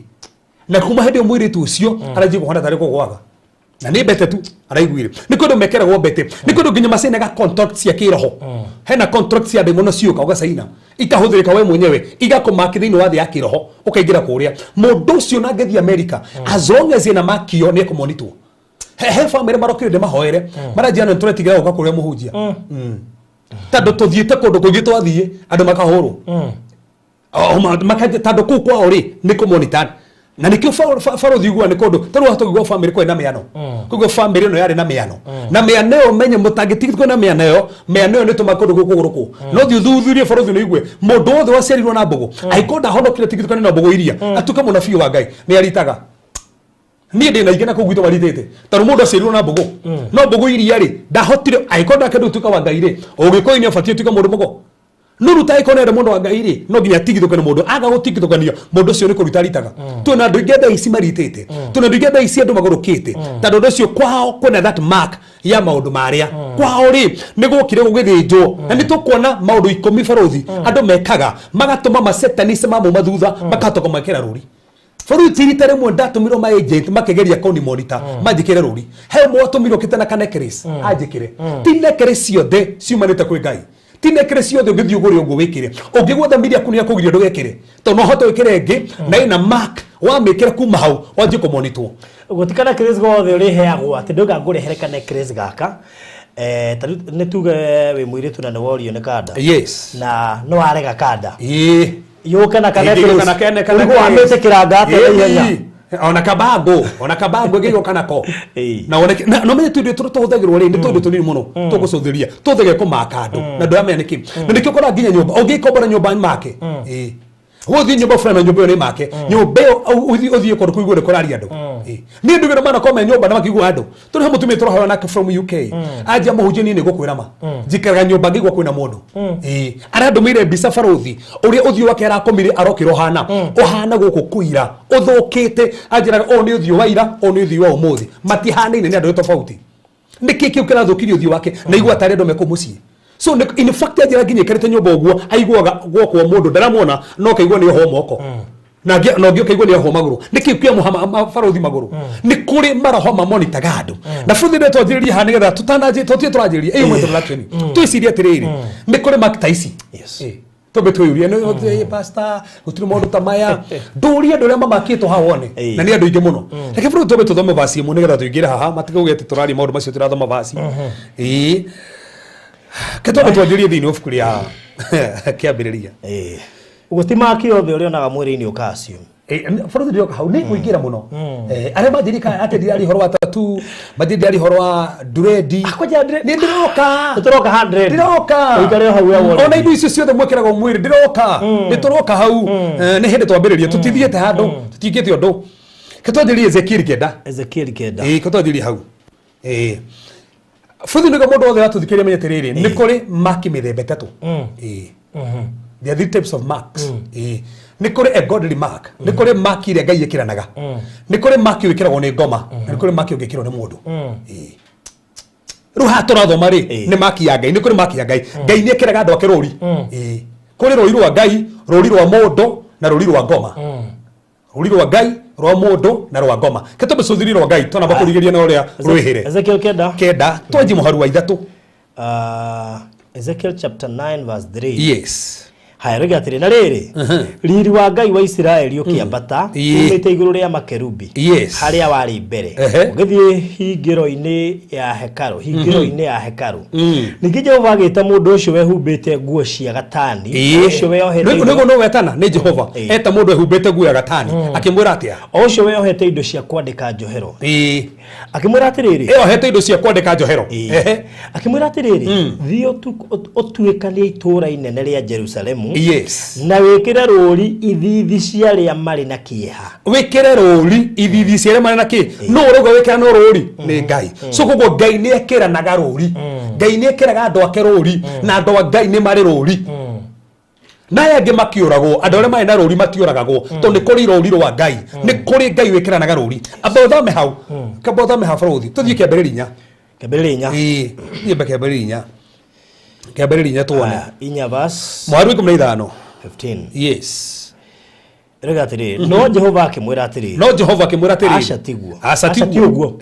Na kuma hĩndĩ ĩyo mũirĩtu ũcio aranjia kũhana tarĩ kũgwaga na nĩ mbete tu araiguire. Nĩ kũndũ mekĩragwo mbete, nĩ kũndũ nginya macainaga contract cia kĩroho. Hena contract cia ndaimono ciũka ũgacaina, ikahũthĩrĩka we mwenyewe, igakũmaki thĩinĩ wa thĩ ya kĩroho, ũkaingĩra kũrĩa. Mũndũ ũcio na angĩthiĩ America, as long as ena makio nĩ ekũmonitwo. He family marokire ndĩmahoere, maranjia nĩ tũretigĩra gũka kũrĩa mũhunjia, tondũ tũthiĩte kũndũ kũingĩ, twathiĩ andũ makahũrwo. Tondũ kũu kwao rĩ nĩ kũmonitor, na nĩkĩo barothi iguaga nĩ kũndũ tarĩu haha tũkĩigua family kwarĩ na mĩano. Koguo family ĩno yarĩ na mĩano, na mĩano ĩyo menye mũtangĩtigithwo na mĩano ĩyo. Mĩano ĩyo nĩ tũmaga kũndũ gũkũ gũrũkũ no thiĩ ũthuthurie, barothi, nĩ igue mũndũ wothe waciarirwo na mbũgũ, angĩkorwo ndahonokire tigithũkane na mbũgũ iria atuĩke mũnabii wa Ngai nĩ aritaga. Niĩ ndĩ na ingĩ na kũu gwitũ maritĩte, tondũ mũndũ aciarirwo na mbũgũ, no mbũgũ iria rĩ ndahotire. Angĩkorwo ndakenda gũtuĩka wa Ngai rĩ, ũgĩkũyũ nĩ abatiĩ ũtuĩke mũndũ mũgo, no rĩu tangĩkorwo nĩarĩ mũndũ wa Ngai rĩ, no nginya atigithũkane. Mũndũ aga gũtigithũkanio, mũndũ ũcio nĩ kũruta aritaga. Twĩna andũ aingĩ thaa ici maritĩte, twĩna andũ aingĩ thaa ici andũ magũrũkĩte, tondũ ũndũ ũcio kwao kwĩna that mark ya maũndũ marĩa kwao rĩ nĩ gwokire gũgĩthĩnjwo. Na nĩ tũkuona maũndũ 10, barothi, andũ mekaga magatũma masetanisi mamuma thutha makahota kũmekĩra rũri. Bũrũri, ti rita rĩmwe ndatũmirwo ma agent makĩgeria kũni monitor manjĩkĩre rũri. He ũmwe watũmirwo kĩte na ka necklace anjĩkĩre. Ti necklace ciothe ciumanĩte kwĩ Ngai, ti necklace ciothe ũngĩthiĩ ũgũre ũguo wĩkĩre. Ũngĩgua thamiri yaku nĩ yakũgiria ndũgekĩre, tondũ no ũhote wĩkĩre ĩngĩ na ĩna mark, wamĩkĩra kuma hau wanjie kũmonitwo. Gũti ka necklace gothe ũrĩheagwo atĩ ndauga ngũrehere ka necklace gaka. Ta rĩu nĩ tuge wĩ mũirĩtu na nĩ worio nĩ kanda, na nĩ warega kanda, yũke na ka necklace, Na kene kana ũrigwo wamĩtĩkĩranga atĩa na ihenya? Ona kabango ĩngĩgĩũka nako na wone na no menye tũindo tũrĩa tũhũthagĩrwo rĩ nĩ tũindo tũnini mũno tũgũcũthĩria tũthege kũmaka andũ na ndũramenya nĩkĩ. Na nĩkĩo ũkoraga nginya nyũmba ũngĩkombora nyũmba make, ĩĩ, gũthiĩ nyũmba fulani na nyũmba ĩyo nĩ make, nyũmba ĩyo ũthiĩ kũndũ kũigua nĩ kũraria andũ. Ĩĩ. Niĩ ndugĩra mana me nyũmba na makĩigua andũ. Tũrĩ he mũtumia tũrahoya nake from UK, anjia mũhunjia, niĩ nĩ ngũkwĩra ma njikaraga nyũmba ngĩigua kwĩna mũndũ. Ĩĩ, arandũmĩire mbica, barothi, ũrĩa ũthiũ wake arakomire arokĩra ũhana ũhana gũkũ kũira ũthũkĩte. Anjĩraga ũyũ nĩ ũthiũ wa ira, ũyũ nĩ ũthiũ wa ũmũthĩ, matihanaine, nĩ andũ tofauti. Nĩkĩ kĩu kĩrathũkirie ũthiũ wake na igua tarĩ andũ me kũu mũciĩ? So in fact anjĩra nginya ikarĩte nyũmba ũguo aiguaga guoko wa mũndũ ndaramwona no kaigua nĩ ohwo moko na ũngĩ ũkaigua nĩ ohwo magũrũ. Nĩkĩ kĩamũha barũthi magũrũ? Nĩ kũrĩ maroho mamonitaga andũ na bũrũthi nĩ twanjĩrĩrie haha nĩgetha tũtananjĩ tũtige tũranjĩrĩria ĩyo mwe introduction twĩcirie atĩrĩrĩ, nĩ kũrĩ mark ta ici. Twambe twĩyũrie nĩ pastor, gũtirĩ maũndũ ta maya ndũrie andũ arĩa mamakĩtwo haha wone. Na nĩ andũ aingĩ mũno. Reke bũrũri twambe tũthome verse ĩmwe nĩgetha tũingĩre haha matikauge atĩ tũraria maũndũ macio tũrathoma verse. Ĩĩ, ke twambe twanjĩrie thĩinĩ wa ibuku rĩa Kĩambĩrĩria. Ũguo ti maki othe ũrĩonaga mwĩrĩ-inĩ ũka-assume. Bũrũri ndĩroka hau nĩ kũingĩra mũno. Arĩa manjĩrire kana atĩ ndiraria ũhoro wa tattoo, manjĩrire ndiraria ũhoro wa dread. Kwanja nĩ ndĩroka. Nĩtũroka 100. Ndĩroka. Ũikare o hau we wone. Ona indo icio ciothe mwĩkĩragwo mwĩrĩ, ndĩroka, nĩ tũroka hau. Nĩ hĩndĩ twambĩrĩria, tũtithiĩte handũ, tũtiĩkĩte ũndũ. Ke twanjĩrĩrie Ezekiel 9. Ezekiel 9. Ĩĩ, ke twanjĩrĩrie hau. Ĩĩ, bũthi nĩguo mũndũ wothe watũthikĩrĩria menye atĩrĩrĩ, nĩ kũrĩ maki mĩthemba ĩtatũ. Ĩĩ, there are three types of marks. Ĩĩ, nĩ kũrĩ a godly mark, nĩ kũrĩ mark ĩrĩa Ngai ĩkĩranaga, nĩ kũrĩ mark wĩkĩragwo nĩ ngoma, na nĩ kũrĩ mark ũngĩkĩrwo nĩ mũndũ. Ĩĩ, rĩu haha tũrathoma rĩ, nĩ maki ya Ngai. Nĩ kũrĩ maki ya Ngai. Ngai nĩ ĩkĩraga andũ ake rũri. Ĩĩ, kũrĩ rũri rwa Ngai, rũri rwa mũndũ na rũri rwa ngoma. Rũri rwa Ngai, rwa mũndũ na rwa ngoma. Ke twambe tũthirie rwa Ngai twanamba kũrigĩria na ũrĩa rwĩhĩre. Ezekiel 9. 9, twanji mũharu wa 3. Ezekiel chapter 9 verse 3. Yes. Haya, rĩga atĩrĩ, na rĩrĩ, riri wa Ngai wa Isiraeli ũkĩambata umĩte igũrũ rĩa makerubi harĩa warĩ mbere, ũgĩthiĩ hingĩro-inĩ ya hekarũ, hingĩro-inĩ ya hekarũ. Ningĩ Jehova agĩta mũndũ ũcio wehumbĩte nguo cia gatani, ũcio weyohete indo Nĩguo nũ wetana nĩ Jehova eta mũndũ ehumbĩte nguo ya gatani akĩmwĩra atĩa? O ũcio weyohete indo cia kwandĩka njohero, akĩmwĩra atĩrĩrĩ, Ĩyohete indo cia kwandĩka njohero. Akĩmwĩra atĩrĩrĩ, thiĩ ũtuĩkanie itũũra inene rĩa Jerusalemu, na wĩkĩre rũũri ithiithi cia arĩa marĩ na kĩeha. Wĩkĩre rũri ithithi cia arĩa marĩ na kĩ? Nũ ũrauga wĩkĩra no rũri? Nĩ Ngai. So koguo Ngai nĩ ekĩranaga rũri. Ngai nĩ ekĩraga andũ ake rũri, na andũ a Ngai nĩ marĩ rũri, na aya angĩ makiũragwo. Andũ arĩa marĩ na rũri matiũragagwo, tondũ nĩ kũrĩ rũri rwa Ngai, nĩ kũrĩ Ngai wĩkĩranaga rũri. Amba ũthome hau, kamba ũthome hau barũthi, tũthiĩ Kĩambĩrĩria 4. Kĩambĩrĩria 4. Ĩĩ, thiĩ mbe Kĩambĩrĩria 4, Kĩambĩrĩria 4 tuone. Haya, 4 verse Mũhari wa 15. 15. Yes. Rĩga atĩrĩrĩ, no Jehova akĩmwĩra atĩrĩ, No Jehova akĩmwĩra atĩrĩrĩ, Aca tiguo. Aca Aca ti tiguo. ũguo.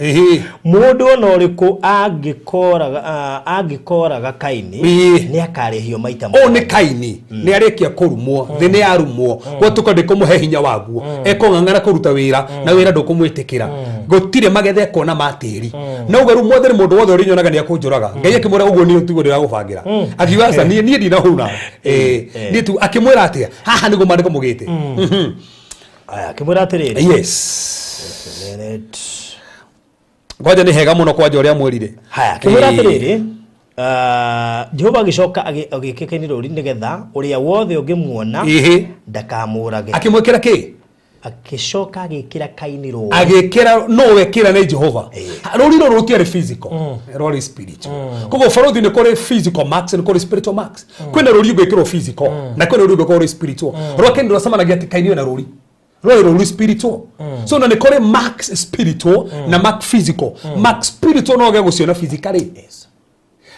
Mũndũ o na ũrĩkũ angĩkoraga angĩkoraga Kaini, nĩ akarĩhio maita Ũũ nĩ mũgwanja. Kaini nĩ arĩkia kũrumwo, thĩ nĩ yarumwo, gwatuka ndĩkũmũhe hinya waguo, ekũng'ang'ana kũruta wĩra na wĩra ndũkũmwĩtĩkĩra, gũtirĩ magetha ekuona ma tĩri. Na uga rĩu, Mwathani, mũndũ wothe ũrĩnyonaga nĩ akũnjũraga. Ngai akĩmwĩra, ũguo nĩ tiguo ndĩragũbangĩra. Akiuga, aca, niĩ ndinahũna. Niĩ tu. Akĩmwĩra atĩa? Haha nĩguo maandĩko mũgĩte. Aya, akĩmwĩra atĩrĩrĩ, Just a minute. Kwanja nĩ hega mũno, kwanja ũrĩa mwĩrire. Haya, akĩmwĩra atĩrĩrĩ, Jehova agĩcoka agĩĩkĩra Kaini rũũri nĩgetha ũrĩa wothe ũngĩmuona ndakamũũrage. Akĩmwĩkĩra kĩ? Agĩcoka agĩĩkĩra Kaini rũũri. Agĩkĩra no wekĩra nĩ Jehova. Rũri rũrũ rũtiarĩ physical, rwarĩ spiritual. Koguo barũthi nĩ kũrĩ physical marks, nĩ kũrĩ spiritual marks. Kwĩna rũri ũngĩkĩrwo physical na kwĩna rũri ũngĩkorwo rwĩ spiritual. Rwa Kaini rwacemanagia atĩ Kaini ena rũri rwarĩ rũri spiritual. So na nĩ kũrĩ marks spiritual na mark physical. Mark spiritual no ũgĩe gũciona physically,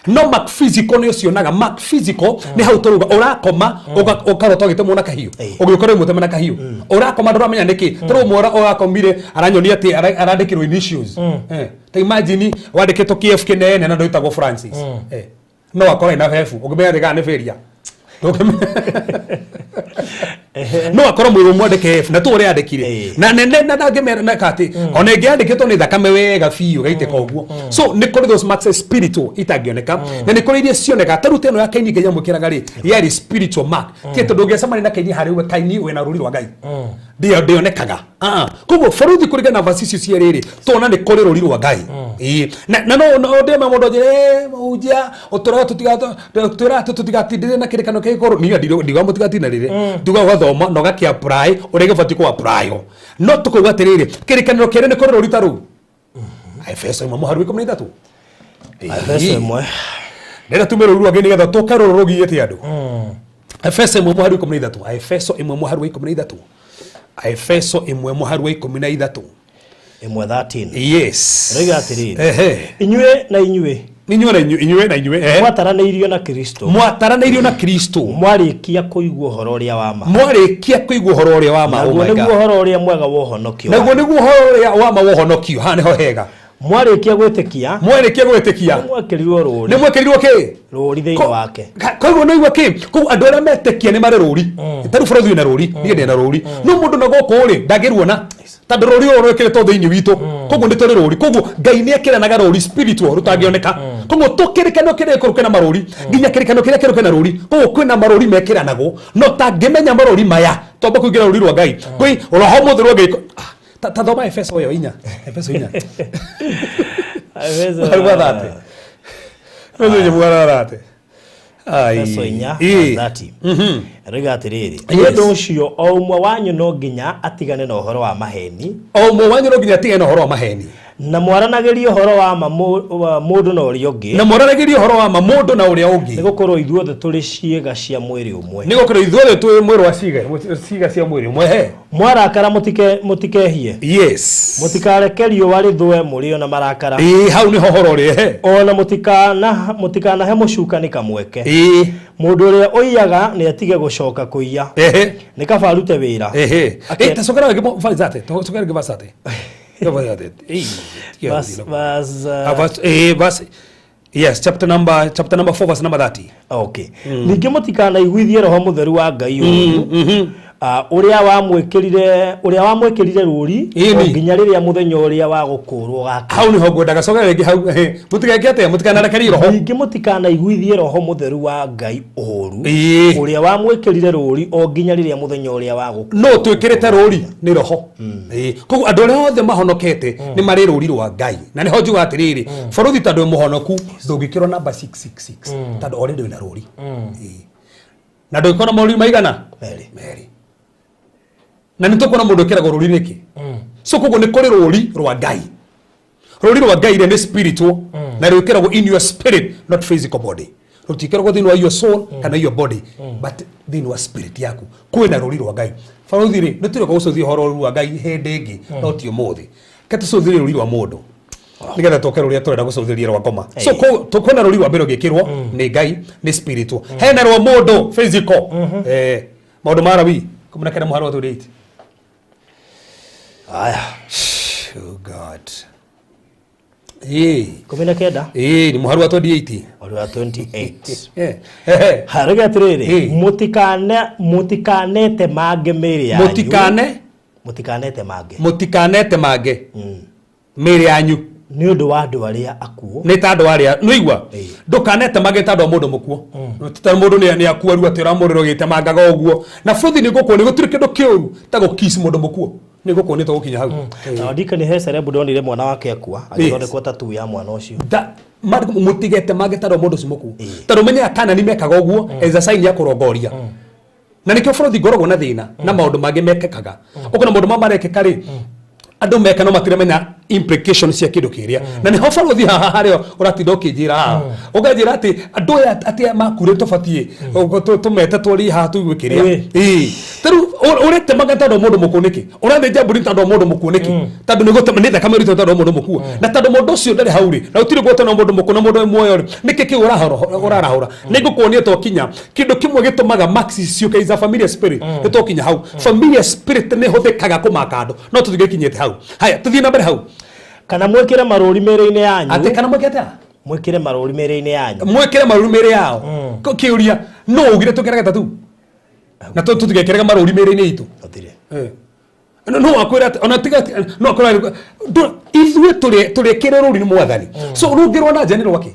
no mark physical nĩ ũcionaga. Mark physical nĩ hau tũrauga ũrakoma ũkarota ũgĩtemwo na kahiũ. Ũgĩũka rĩu mũteme na kahiũ, ũrakoma ndũramenya nĩkĩ. Tũrĩ ũmwe ũrakomire aranyonia atĩ arandĩkĩrwo initials. Ta imagine wandĩkĩtwo KF kĩnene na ndwĩtagwo Francis. No akora ina bebu ũngĩmenya atĩ kana nĩ failure. No akorwo mwĩrĩ ũmwe andĩke F na tu ũrĩa andĩkire na nene na ndangĩmera na kati ona ĩngĩ yandĩkĩtwo nĩ thakame wega biũ gaitĩka ũguo. So nĩ kũrĩ those marks spiritual itangĩoneka, na nĩ kũrĩ iria cioneka. Ta rĩu ta ĩno ya Kaini Ngai amwĩkĩraga rĩ, yarĩ spiritual mark. Ti atĩ ndũngĩacemania na Kaini harĩ we Kaini wĩna rũri rwa Ngai, ndĩonekaga. Koguo baruthi kũringana na verse icio cierĩ rĩ, tuona nĩ kũrĩ rũri rwa Ngai. Ĩĩ. Na no no ndĩme mũndũ anjĩre, "Mũhunjia ũtũraga twĩra atĩ tũtigatindĩre na kĩrĩkano kĩa igũrũ." Niĩ ndiuga mũtigatindĩrĩre, ndiuga ũgathoma na ũgakĩ apply ũrĩa gĩbatiĩ kũ apply. No tũkauga atĩrĩrĩ, kĩrĩkanĩro kĩerũ nĩ kũrĩ rũri ta rũu. Efeso 1 mũhari wa 13. Efeso 1. Ndĩrenda tume rũri rwa Ngai nĩgetha tũke rũrũ rũgiĩte andũ. Efeso 1 mũhari wa 13. Efeso 1 mũhari wa 13. Efeso 1 mũhari wa 13. 1:13. Yes. Roiga atĩrĩrĩ, Ehe. inyuĩ na inyuĩ Inyuĩ na inyuĩ, inyuĩ na inyuĩ, eh. Mwataranĩirio na Kristo. Mwataranĩirio na Kristo. Mwarĩkia kũigua ũhoro ũrĩa wa ma. Mwarĩkia kũigua ũhoro ũrĩa wa ma. Oh naguo my nĩguo God. ũhoro ũrĩa mwega wa ũhonokio. Naguo nĩguo ũhoro ũrĩa wa ma wa ũhonokio. Haha nĩho hega. Mwarĩkia gwĩtĩkia, mwarĩkia gwĩtĩkia, mwekĩrirwo rũũri. Nĩ mwekĩrirwo kĩ? Rũũri thĩinĩ wake. Koguo nĩ igua kĩ koguo andũ arĩa metĩkia nĩ marĩ rũũri. Ta rĩu bũrũri wĩna rũũri, niĩ ndĩ na rũũri, no mũndũ na gũkũ rĩ ndangĩruona tondũ rũũri rũrũ rwĩkĩrĩtwo thĩinĩ witũ. Koguo nĩ tũrĩ rũũri, koguo Ngai nĩ ekĩranaga rũũri spiritual rũtangĩoneka. Koguo tũkĩrĩkano kĩrĩa gĩkũrũ kĩna marũũri, nginya kĩrĩkano kĩrĩa kĩerũ kĩna rũũri. Koguo kwĩna marũũri mekĩranagwo, no tangĩmenya marũũri maya, twamba kũingĩra rũũri rwa Ngai, kwĩ roho mũtheru wa Ngai. Ah, ta thoma Efeso ĩyo inya, Efeso 4. Efeso. Mũhari wa 30. Efeso 4 mũhari wa 30. Ai. Efeso 4 Ĩĩ. 30 rĩga atĩrĩrĩ, nĩ ũndũ ũcio o ũmwe wanyu no nginya atigane na ũhoro wa maheni. O ũmwe wanyu no nginya atigane na ũhoro wa maheni. Na mwaranagĩrie ũhoro wa ma wa mũndũ na ũrĩa ũngĩ. Na mwaranagĩrie ũhoro wa ma mũndũ na ũrĩa ũngĩ. Nĩ gũkorwo ithuothe tũrĩ ciĩga cia mwĩrĩ ũmwe. Nĩ gũkorwo ithuothe twĩ mwĩrĩ wa ciĩga cia mwĩrĩ ũmwe he. Mwarakara mũtikehie. Yes. Mũtikareke riũa rĩthũe mũrĩ o na marakara. Ĩĩ, hau nĩho ũhoro ũrĩ he. O na mũtikanahe mũcukani kamweke. Ĩĩ. Mũndũ ũrĩa ũiyaga nĩ atige gũcoka kũiya. Ehe. Nĩ kaba arute wĩra. Ehe. Ĩ, ta cokera rĩngĩ verse 30. Cokera rĩngĩ verse 30. Verse 30. Ĩĩ, tiga gũthiĩ na- Verse, Ah, verse, verse, yes, chapter number 4, verse number 30. Okay. Ningĩ mũtikanaiguithie Roho Mũtheru wa Ngai ũũru, ah, ũrĩa wamwĩkĩrire rũũri o nginya rĩrĩa mũthenya ũrĩa wa gũkũũrwo ũgakinya. Hau niho ngwendaga, cokera rĩngĩ hau. Ehe. Mũtigeke atĩa? Mũtikanarekerie roho. Ningĩ mũtikanaiguithie Roho Mũtheru wa Ngai ũũru, ũrĩa wamwĩkĩrire rũũri o nginya rĩrĩa mũthenya ũrĩa wa gũkũũrwo. No twĩkĩrĩte rũũri nĩ roho. Ĩĩ. Koguo andũ arĩa othe mahonokete nĩ marĩ rũũri rwa Ngai, na nĩho njuga atĩrĩrĩ, bũrũri, tondũ wĩ mũhonoku ndũngĩkĩrwo namba 666 tondũ already wĩna rũũri. Ĩĩ. Na ndũngĩkorwo na marũũri maigana? Merĩ. Merĩ. Na nĩ tũkuona mũndũ ĩkĩragwo rũũri nĩkĩ. So koguo nĩ kũrĩ rũũri rwa Ngai. Rũũri rwa Ngai rĩ nĩ spiritual, na rwĩkĩragwo in your spirit, not physical body. Rũtiĩkĩragwo thĩinĩ wa your soul kana your body, but thĩinĩ wa spirit yaku kwĩna rũũri rwa Ngai. Barũthi rĩ, nĩ tũrĩoka gũcũthia ũhoro rũũri rwa Ngai hĩndĩ ĩngĩ, no ti ũmũthĩ. Ke tũcũthĩrie rũũri rwa mũndũ nĩgetha tũke rũrĩa tũrenda gũcũthĩria rwa ngoma. So kwĩna rũũri rwa mbere ũgĩkĩrwo nĩ Ngai, nĩ spiritual. Hena rwa mũndũ, physical. Maũndũ ma Lawi 19 mũhari wa 28. Aya. Oh God. Ĩĩ. 19. Ĩĩ, nĩ mũhari wa 28. Mũhari wa 28. Eh. Harĩga atĩrĩrĩ, mũtikanete mange mĩĩrĩ yanyu. Mũtikane Mũtikanete mange. Mũtikanete mange mĩĩrĩ yanyu. Nĩ ũndũ wa andũ arĩa akuũ. Nĩ ta andũ arĩa nĩigua. Ndũkanete mange ta andũ a mũndũ mũkuo, ta mũndũ nĩ akua rĩu atĩ ũramũrĩra ũgĩtemangaga ũguo na bũthi. Nĩ ngũkuo nĩ gũtirĩ kĩndũ kĩũru ta gũkiss mũndũ mũkuo. Nĩ ngũkuo nĩ tũgũkinya hau. Na ndikani he celeb ndonire mwana wake akua agĩthondekwo tattoo ya mwana ũcio. Mũtigete mange ta andũ a mũndũ ũcio mũkuo, tondũ menyaga kana nĩ mekaga ũguo as a sign ya kũrongoria. Na nĩkĩo bũrũri ngoragwo na thĩna na maũndũ mangĩ mekĩkaga. Ũkona maũndũ ma marekĩka rĩ, andũ meka no matiramenya implication cia kĩndũ kĩrĩa. Na nĩho bũrũri haha harĩa ũratinda ũkĩnjĩra haha, ũkanjĩra atĩ andũ aya atĩ makure tũbatiĩ tũmete twarie haha tũigue kĩrĩa. Ĩĩ, ta rĩu ũretemaga tondũ wa mũndũ mũkuũ nĩkĩ? Ũrathĩnja mbũri tondũ wa mũndũ mũkuũ nĩkĩ? Tondũ nĩ gũtema nĩ thakame ĩrutĩtwo tondũ wa mũndũ mũkuũ. Na tondũ mũndũ ũcio ndarĩ hau rĩ, na gũtirĩ gwotana mũndũ mũkuũ na mũndũ wĩ muoyo rĩ, nĩkĩ kĩu ũrarahũra? Nĩ ngũkuonia twakinya kĩndũ kĩmwe gĩtũmaga max ciũke is a familiar spirit. Nĩ twakinya hau, familiar spirit nĩ hũthĩkaga kũmaka andũ, no tũtigĩkinyĩte hau. Haya, tũthiĩ na mbere hau. Kana mwĩkĩre marũũri mĩĩrĩ-inĩ yanyu. Atĩ kana mwĩke atĩa? Mwĩkĩre marũũri mĩĩrĩ-inĩ yanyu. Mwĩkĩre marũũri mĩĩrĩ yao. Kĩũria, no ugire tũkĩrage tatu na tũtigekĩraga marũũri mĩĩrĩ-inĩ itũ? Gũtirĩ. No akwĩra atĩ ona tiga no akwĩra ithuĩ tũrĩkĩre rũũri nĩ Mwathani. So rũngĩ rwa na nja nĩ rwake.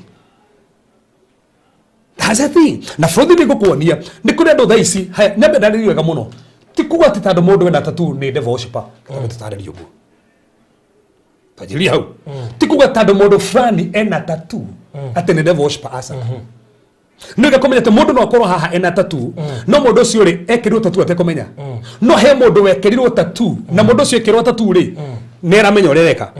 That's the thing. Na bũrũri nĩ ngũkuonia nĩ kũrĩ andũ thaa ici. Haya, nyambe ndarĩrie wega mũno. Ti kuga atĩ tondũ mũndũ ena tattoo nĩ devil worshipper. Tondũ tũtarĩrie ũguo, twanjĩrĩrie hau. Ti kuga tondũ mũndũ fulani ena tattoo atĩ nĩ devil worshipper, aca. Nĩ wega kũmenya atĩ mũndũ no akorwo haha ena tattoo, no mũndũ ũcio rĩ ekĩrirwo tattoo atekũmenya. No he mũndũ wekĩrirwo tattoo, na mũndũ ũcio ekĩrwo tattoo rĩ nĩ aramenya ũrĩa areka.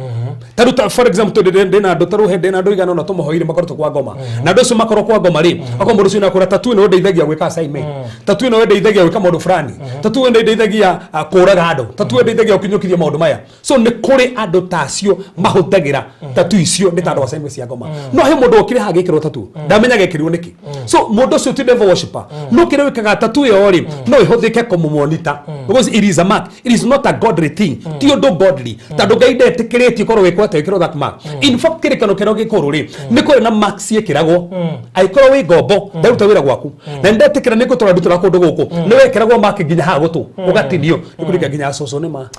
Tarĩu ta for example ndĩ na andũ, tarĩu he ndĩ na andũ igana ũna tũmahoire makoretwo kwa ngoma, na andũ acio makorwo kwa ngoma rĩ, akorwo mũndũ ũcio nĩakũra tattoo ĩno ĩndeithagia gwĩka assignment, tattoo ĩno ĩndeithagia gwĩka maũndũ fulani, tattoo ĩno ĩndeithagia kũraga andũ, tattoo ĩndeithagia gũkinyũkithia maũndũ maya. So nĩ kũrĩ andũ ta acio mahũthagĩra tattoo icio nĩ ta andũ assignment cia ngoma. No he mũndũ okire haha agĩkĩrwo tattoo, ndamenya gekĩrirwo nĩkĩ. So mũndũ ũcio ti devil worshipper, no kĩrĩa wĩkaga tattoo ĩyo rĩ, no ĩhũthĩke kũmũmonita, because it is a mark, it is not a godly thing, ti ũndũ godly, tondũ Ngai ndetĩkĩrĩtie korwo wĩkwo atĩa wĩkĩrwo that mark. In fact, kĩrĩkano kĩrĩa gĩkũrũ rĩ, nĩ kũrĩ na mark ciĩkĩragwo angĩkorwo wĩ ngombo, ndaruta wĩra gwaku na nĩndetĩkĩra nĩ ngũtũra ndutũra kũndũ gũkũ, nĩ wekĩragwo mark nginya haha gũtũ ũgatinio. Nĩ kũrĩ nginya cũcũ nĩ ma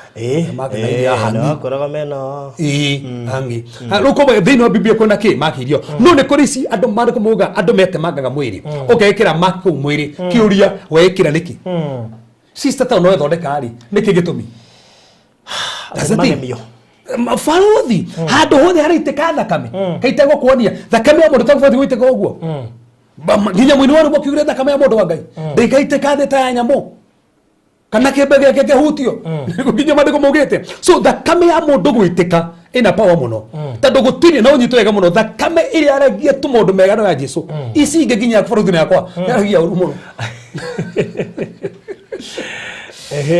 mark na iria hangi. Wakoraga meno. Ĩĩ, hangi. Rĩu koguo thĩinĩ wa Biblia kwĩna kĩ mark irio, no nĩ kũrĩ ici andũ mandĩko mauga andũ metemangaga mwĩrĩ, ũkekĩra mark kũu mwĩrĩ. Kĩũria, wekĩra nĩkĩ? Sister, ta no ethondeka rĩ, nĩkĩ gĩtũmi? That's the thing. Magemio. Barothi handũ hothe haraitĩka thakame kaita gũkuonia thakame ya mũndũ tagũbatiĩ gũitĩka ũguo. Nginya mũini wa rwĩmbo kiugire thakame ya mũndũ wa Ngai ndĩgaitĩka thĩ ta ya nyamũ kana kĩmbe gĩake kĩhutio. Nginya mandĩko maugĩte. So thakame ya mũndũ gũitĩka ĩna power mũno, tondũ gũtirĩ na ũnyitwo wega mũno. Thakame ĩrĩa yaragia tu maũndũ mega no ya Jesu. Ici ingĩ nginya barothi yakwa yaragia ũru mũno.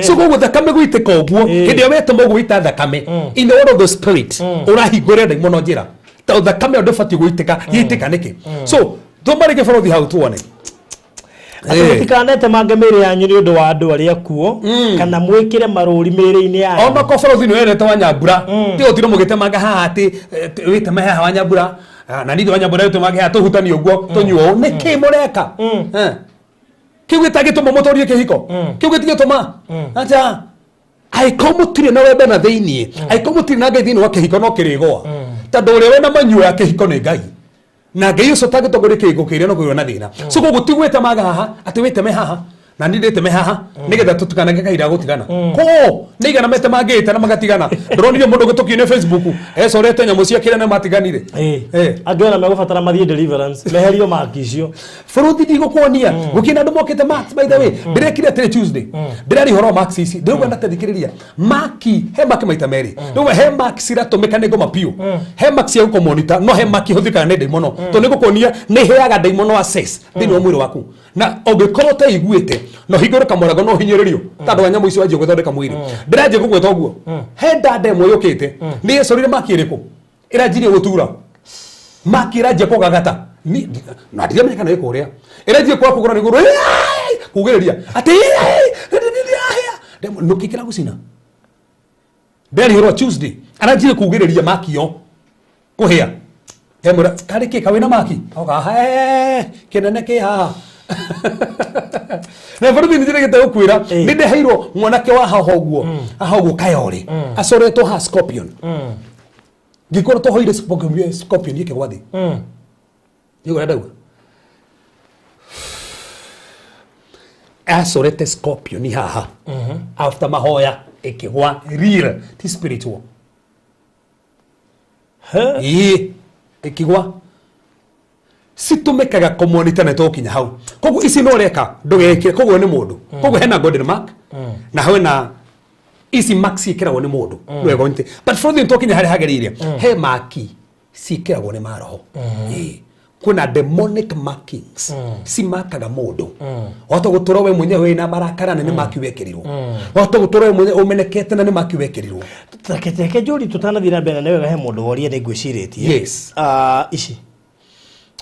So koguo thakame gũitĩka ũguo, hĩndĩ ĩrĩa wetema ũguo ita thakame, in the world of the spirit ũrahingũrĩra ndaimono njĩra, tondũ thakame ĩyo ndĩbatiĩ gũitĩka. Yaitĩka nĩkĩ? So thoma rĩngĩ, barothi, hau tuone. Atĩ mũtikanetemange mĩĩrĩ yanyu nĩ ũndũ wa andũ arĩa akuo, kana mwĩkĩre marũri mĩĩrĩ-inĩ yanyu. Ona ko barothi nĩ wendete wa nyambura, ti gũtirwo mũgĩtemanga haha atĩ wĩteme haha wa nyambura. Ah, na nithe wa nyambura wĩtemange haha, tũhutanie ũguo, tũnyuo ũũ, nĩ kĩ mũreka? Kĩu gĩtangĩtũma mũtũrie kĩhiko, kĩu gĩtigĩtũma acha. Angĩkorwo mũtirĩ na wendo na thĩiniĩ, angĩkorwo mũtirĩ na Ngai thĩinĩ wa kĩhiko, no kĩrĩgũa, tondũ ũrĩa wĩna manyuo ya kĩhiko nĩ Ngai, na Ngai ũcio ũtangĩtongoria kĩhiko kĩrĩa no kũgĩa na thĩna. So koguo ti gwĩtemaga haha atĩ wĩteme haha na niĩ ndĩteme haha nĩgetha tũtikanage kahinda ga gũtigana. Kũ nĩ igana metemangĩte na magatigana? Ndĩronire mũndũ ũgĩtũkio nĩ Facebook ecorete nyamũ cia kĩrĩa na matiganire. Angĩ ona megũbatara mathiĩ deliverance meherio maki icio. Bũrũthi ndigũkuonia gũkĩna andũ mokĩte marks. By the way, ndĩrekire atĩrĩ, Tuesday ndĩraria ũhoro wa marks ici, ndĩrauga ndathikĩrĩria maki, he maki maita merĩ. Rĩu he marks iratũmĩka nĩ ngoma piũ, he marks cia gũkũmonita, no he maki ihũthĩkaga nĩ ndaimono, tondũ nĩ gũkuonia nĩ iheaga ndaimono access thĩinĩ wa mwĩrĩ waku, na ũngĩkorwo ũteiguĩte no hingũre kamũrango no hinyĩrĩrio tondũ wa nyamũ icio wanjia gwĩthondeka mwĩrĩ. Ndĩranjia gũgwĩta ũguo, he ndanda ĩmwe yũkĩte nĩ yecorire maki ĩrĩkũ ĩranjirie gũtura, maki ĩranjia kũgagata. Na ndiramenya kana ĩkũrĩa ĩranjia kwa kũgũra nĩgũrũ kugĩrĩria atĩ nũkĩkĩra gũcina. Ndĩrarihũrwo Tuesday, aranjire kugĩrĩria makio kũhĩa, ndemwĩra karĩ kĩ kawĩna maki oka kĩnene kĩ haha na bũrũri nĩ njĩrĩgĩte gũkwĩra. Nĩ ndeheirwo mwanake wa haha ũguo, haha ũguo kayore, acoretwo haha scorpion. Ngĩkorwo tũhoire scorpion, scorpion ĩkĩgwa thĩ. Nĩ ũrĩa ndauga, acorete scorpion haha, after mahoya ĩkĩgwa, real ti spiritual. Ĩĩ, ĩkĩgwa. Citũmĩkaga kũmonita na tũgũkinya hau. Koguo ici no ũreka ndũgekĩre koguo nĩ mũndũ. Koguo hena golden mark na hena ici mark ciĩkĩragwo nĩ mũndũ wega ũnyite. But for the tũkinya harĩa hagĩrĩire, he maki ciĩkĩragwo nĩ maroho. Ĩĩ. Kwĩna demonic markings cimakaga mũndũ. Wahota gũtũra we mwenyewe wĩna marakara na nĩ maki wekĩrirwo. Wahota gũtũra we mwenyewe ũmenekete na nĩ maki wekĩrirwo. Reke njũri tũtanathiĩ na mbere, na nĩ wega he mũndũ woria nĩ ngwĩcirĩtie. Yes. Ah, ici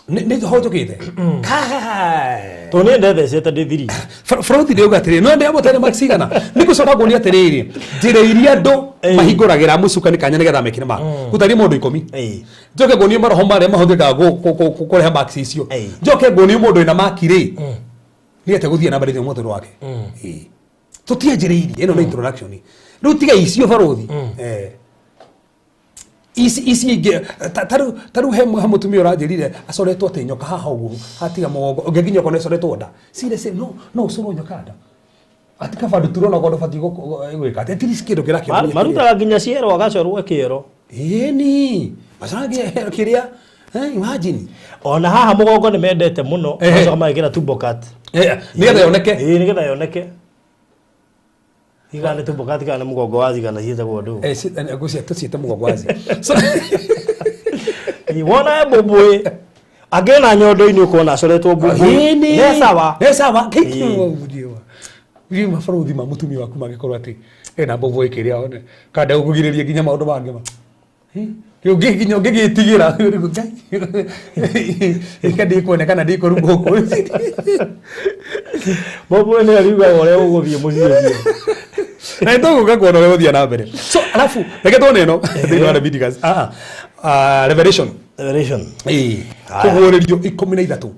Nĩ ho njũkĩte. Kai. Tondũ niĩ ndethecete ndĩ thiri. Bũrũri ndĩuga atĩrĩrĩ, no ndĩamũtere marks cigana nĩ gũcoka nguonia atĩrĩrĩ, njĩra iria andũ mahingũragĩra mũcukani kanya nĩgetha mekĩre mark. Gũtarie mũndũ 10. Njoke nguonie maroho marĩa mahũthĩkaga kũrehe marks icio. Njoke nguonie mũndũ wĩna maki rĩ, nĩ atĩa gũthiĩ na mbere thĩinĩ wa mũtũrĩre wake. Tũtianjĩrĩirie, ĩno nĩ introduction. Rĩu tiga icio, barũthi. Ici ingĩ ta rĩu he mũtumia ũranjĩrire acoretwo atĩ nyoka haha ũguo hatiga mũgongo, ũngĩ nginya ũkona ĩcoretwo nda cire ci no ũcorwo nyoka nda ati kaba nduturwo na kondo batiĩ gwĩka atĩ at least kĩndũ kĩrakĩonania. Marutaga nginya ciero, agacorwo kĩero. Ĩni macoragia kĩrĩa, imagine. Ona haha mũgongo nĩ mendete mũno. Magacoka magekĩra tumbo cut. Nĩgetha yoneke. Ĩĩ, nĩgetha yoneke. Igana nĩ tumbo kana nĩ mũgongo wa thigana ciĩtagwo ndũ. Ngũcia tũciĩte mũgongo wa zi. So Wona mbũmbũĩ angĩ na nyondo-inĩ ũkona acoretwo mbũmbũĩ. Nĩ sawa. Nĩ sawa. Githĩ mabarũthi ma mũtumia waku mangĩkorwo atĩ ena mbũmbũĩ kĩrĩa one kanda gũkũgirĩrĩria nginya maũndũ mangĩ ma ũngĩ nginya ũngĩgĩtigĩra ika ndikuonekana ndikũrumwo gũkũ. Mbũmbũĩ nĩyo riugaga ũrĩa ũgũthiĩ mũciĩ ũcio. Na nĩtũgũka kuona ũrĩa gũthiĩ na mbere. So alafu reke tuone ĩno thĩinĩ wa Leviticus, Revelation. Revelation. Ĩĩ. Haya. Kũguũrĩrio 13.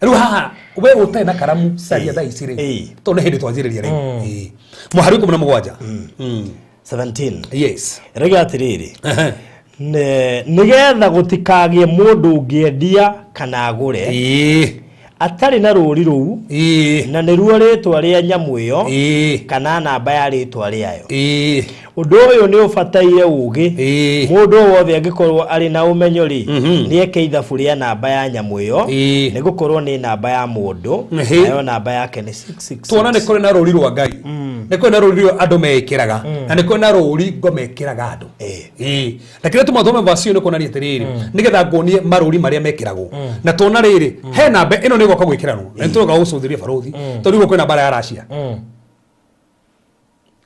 Rĩu haha we ũtarĩ na karamu caria thaa ici rĩ, tondũ nĩ hĩndĩ twanjĩrĩria rĩu. Ĩĩ. Mũhari 17. 17. Yes. Rĩga atĩrĩrĩ, nĩgetha gũtikagĩe mũndũ ũngĩendia kana agũre atarĩ na rũũri rũu, na nĩruo rĩtwa rĩa nyamũ ĩyo kana namba ya rĩtwa rĩayo. Ũndũ ũyũ nĩ ũbataire ũũgĩ. Mũndũ o wothe angĩkorwo arĩ na ũmenyo rĩ, nĩ eke ithabu rĩa namba ya nyamũ ĩyo, nĩ gũkorwo nĩ namba ya mũndũ, nayo namba yake nĩ 666. Tuona nĩ kũrĩ na rũri rwa Ngai, nĩ kũrĩ na rũri rwa andũ meĩkĩraga, na nĩ kũrĩ na rũri ngo mekĩraga andũ. Ĩĩ. Na kĩrĩa tũma thome verse ĩyo nĩ kuonania atĩrĩrĩ, nĩgetha nguonie marũri marĩa mekĩragwo. Na tuona rĩrĩ, he namba ĩno nĩ ĩgoka gwĩkĩranwo, na nĩtũroka gũcũthĩria barũthi, tondũ rĩu kwĩna mbara ya Russia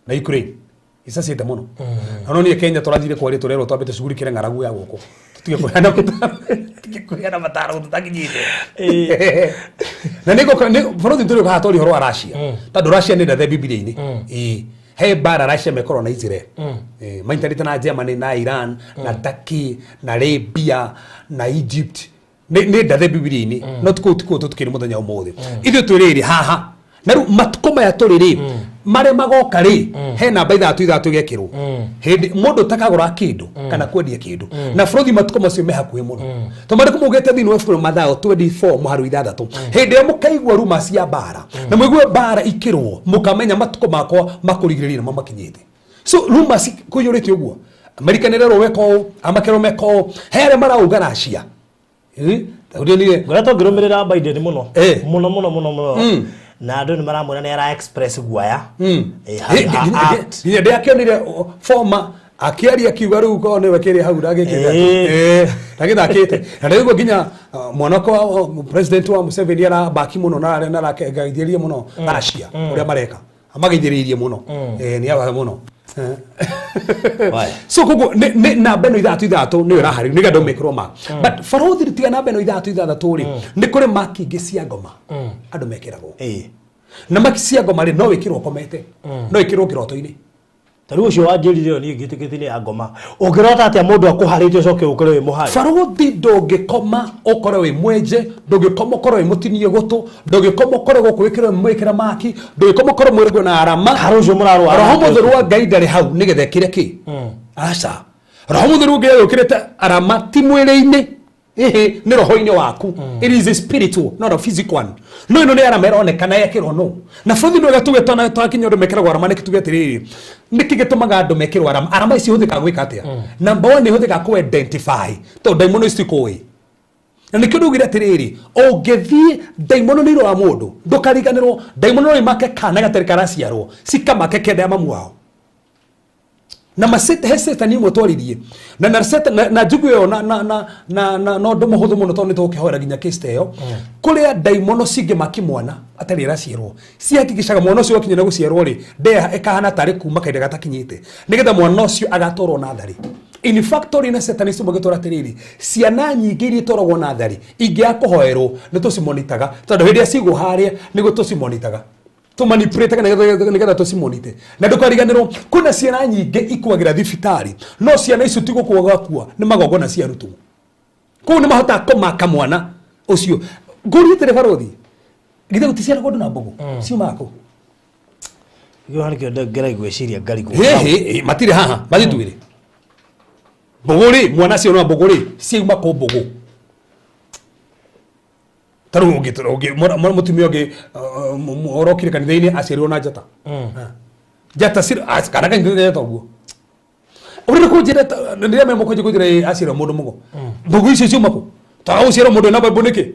na Ukraine icacĩte mũno. Na no niĩ Kenya tũrathire kwaria tũrerwo twambe tũcugurikĩre ng'aragu ya gũkũ, tũtige kũheana mataro, tũtige kũheana mataro tũtakinyĩte. Na nĩ ngũka nĩ barũthi tũrĩ haha twaria ũhoro wa Russia, tondũ Russia nĩ ndathe Bibilia-inĩ. Ĩĩ, he mbara Russia mekorwo na Israel. Ĩĩ, manyitanĩte na Germany na Iran na Turkey na Libya na Egypt. Nĩ ndathe Bibilia-inĩ, no tikũu tikũu tũtikĩrĩ mũthenya ũmũthĩ ithuĩ twĩrĩrĩ haha. Na rĩu matukũ maya tũrĩ rĩ, marĩa magoka rĩ, he namba 33 ĩgekĩrwo hĩndĩ mũndũ ũtakagũra kĩndũ kana kwendia kĩndũ. Na bũrũri matukũ macio me hakuhĩ mũno, tondũ marĩkũ maugĩte thĩinĩ wa ibuku rĩa Mathayo 24 mũhari wa 6, hĩndĩ ĩyo mũkaigua ruma cia mbara na mũigue mbara ikĩrwo, mũkamenya matukũ makwa makũrigĩrĩria nĩmo makinyĩte. So ruma kũiyũrĩte ũguo, Amerika nĩ ĩrerwo weka ũũ, amakerwo meka ũũ, he arĩa marauga Russia. Ũrĩa nĩ Ngoretwo ngĩrũmĩrĩra Biden mũno mũno mũno mũno mũno, na andũ nĩ maramwĩra nĩ ara express guoya. Ha act. Nginya ndĩakĩonire former akĩaria akiuga rĩu korwo nĩwe kĩrĩa hau ndagĩkĩte ndagĩthakĩte. Na rĩu nginya mwana wakwa president wa Museveni arabaki mũno na arageithĩrĩria mũno Russia ũrĩa mareka, amageithĩrĩirie mũno. Nĩ aba mũno. Why? So koguo nĩ namba ĩno 33 nĩyo ĩraharĩrio nĩgetha andũ mekĩrwo mark. But barũthi, tiga namba ĩno 33 rĩ, nĩ kũrĩ mark ingĩ cia ngoma andũ mekĩragwo. Na mark cia ngoma rĩ, no wĩkĩrwo ũkomete, no wĩkĩrwo kĩroto-inĩ. Ta rĩu ũcio wanjĩrire ĩyo niĩ ngĩtĩkĩtie nĩ ya ngoma. Ũngĩrota atĩa mũndũ akũharĩte ũcoke ũkore wĩ mũhari? Barũthi, ndũngĩkoma ũkore wĩ mwenje, ndũngĩkoma ũkore wĩ mũtinie gũtũ, ndũngĩkoma ũkore gũkũ wĩkĩre mwĩkĩra maki, ndũngĩkoma ũkore mwĩrĩ na arama. Harĩ ũcio mũrarwara Roho nake. Mũtheru wa Ngai ndarĩ hau nĩgetha ĩkĩre kĩ. Aca, Roho Mũtheru ũngĩ wĩkĩrĩte arama ti mwĩrĩ-inĩ. Ĩhĩ, nĩ roho-inĩ waku. It is a spiritual, not a physical one. No ĩno nĩ arama ĩronekana yekĩrwo no na bũthi nĩ wega tuge twakinya ũndũ mekĩragwo arama. Nĩkĩ tuge atĩrĩrĩ, nĩkĩ gĩtũmaga andũ mekĩrwo arama? Arama ici ihũthĩkaga gwĩka atĩa? Number one, ihũthĩkaga kũ identify, tondũ ndaimono ici tikũĩ. Na nĩkĩo ndaugire atĩrĩrĩ, ũngĩthiĩ ndaimono nĩ irora mũndũ, ndũkariganĩrwo ndaimono no imake kana gatarĩ karaciarwo, cikamake kenda ya mamu wao. Na masete he setani imwe twaririe na njugu ĩyo na ũndũ mũhũthũ mũno, tondũ nĩ tũgũkĩhoera nginya case ta ĩyo, kũrĩa ndaimono cingĩmaki mwana atarĩ araciarwo, cihakikishaga mwana ũcio wakinya na gũciarwo rĩ, ndeha ĩkahana tarĩ kuma kahinda gatakinyĩte, nĩgetha mwana ũcio agatwarwo natharĩ. In fact, tũrĩ na satanist magĩtwara atĩrĩrĩ, ciana nyingĩ iria itwaragwo natharĩ ingĩaga kũhoerwo, nĩ tũcimonitaga, tondũ hĩndĩ ĩrĩa cigwo harĩa nĩguo tũcimonitaga, tũmanipulate nĩgetha tũcimonite. Na ndũkariganĩrwo kwĩna ciana nyingĩ ikuagĩra thibitarĩ, no ciana icio ti gũkua gakua, nĩ magongona ciarutwo kũu, nĩ mahotaga kũmaka mwana ũcio. Ngũrie atĩrĩ barũthi, githĩ gũticiaragwo andũ na mbũgũ ciumaga kũ? Gĩo nĩkĩo ngeragia gwĩciria ngarigwo. Hĩhĩ, matirĩ haha mathituĩre mbũgũ rĩ, mwana cio no mbũgũ rĩ, ciauma kũ mbũgũ? Ta rĩu mũtumia ũngĩ ũrokire kanitha-inĩ aciarirwo na njata. Ah. Njata kana kanitha njata ũguo ũrĩ kũnjĩra rĩrĩa me mũkwanjia kũnjĩra aciarirwo mũndũ mũgo, mbũgũ icio ciuma kũ? Twaga gũciarwo mũndũ na Bible nĩkĩ?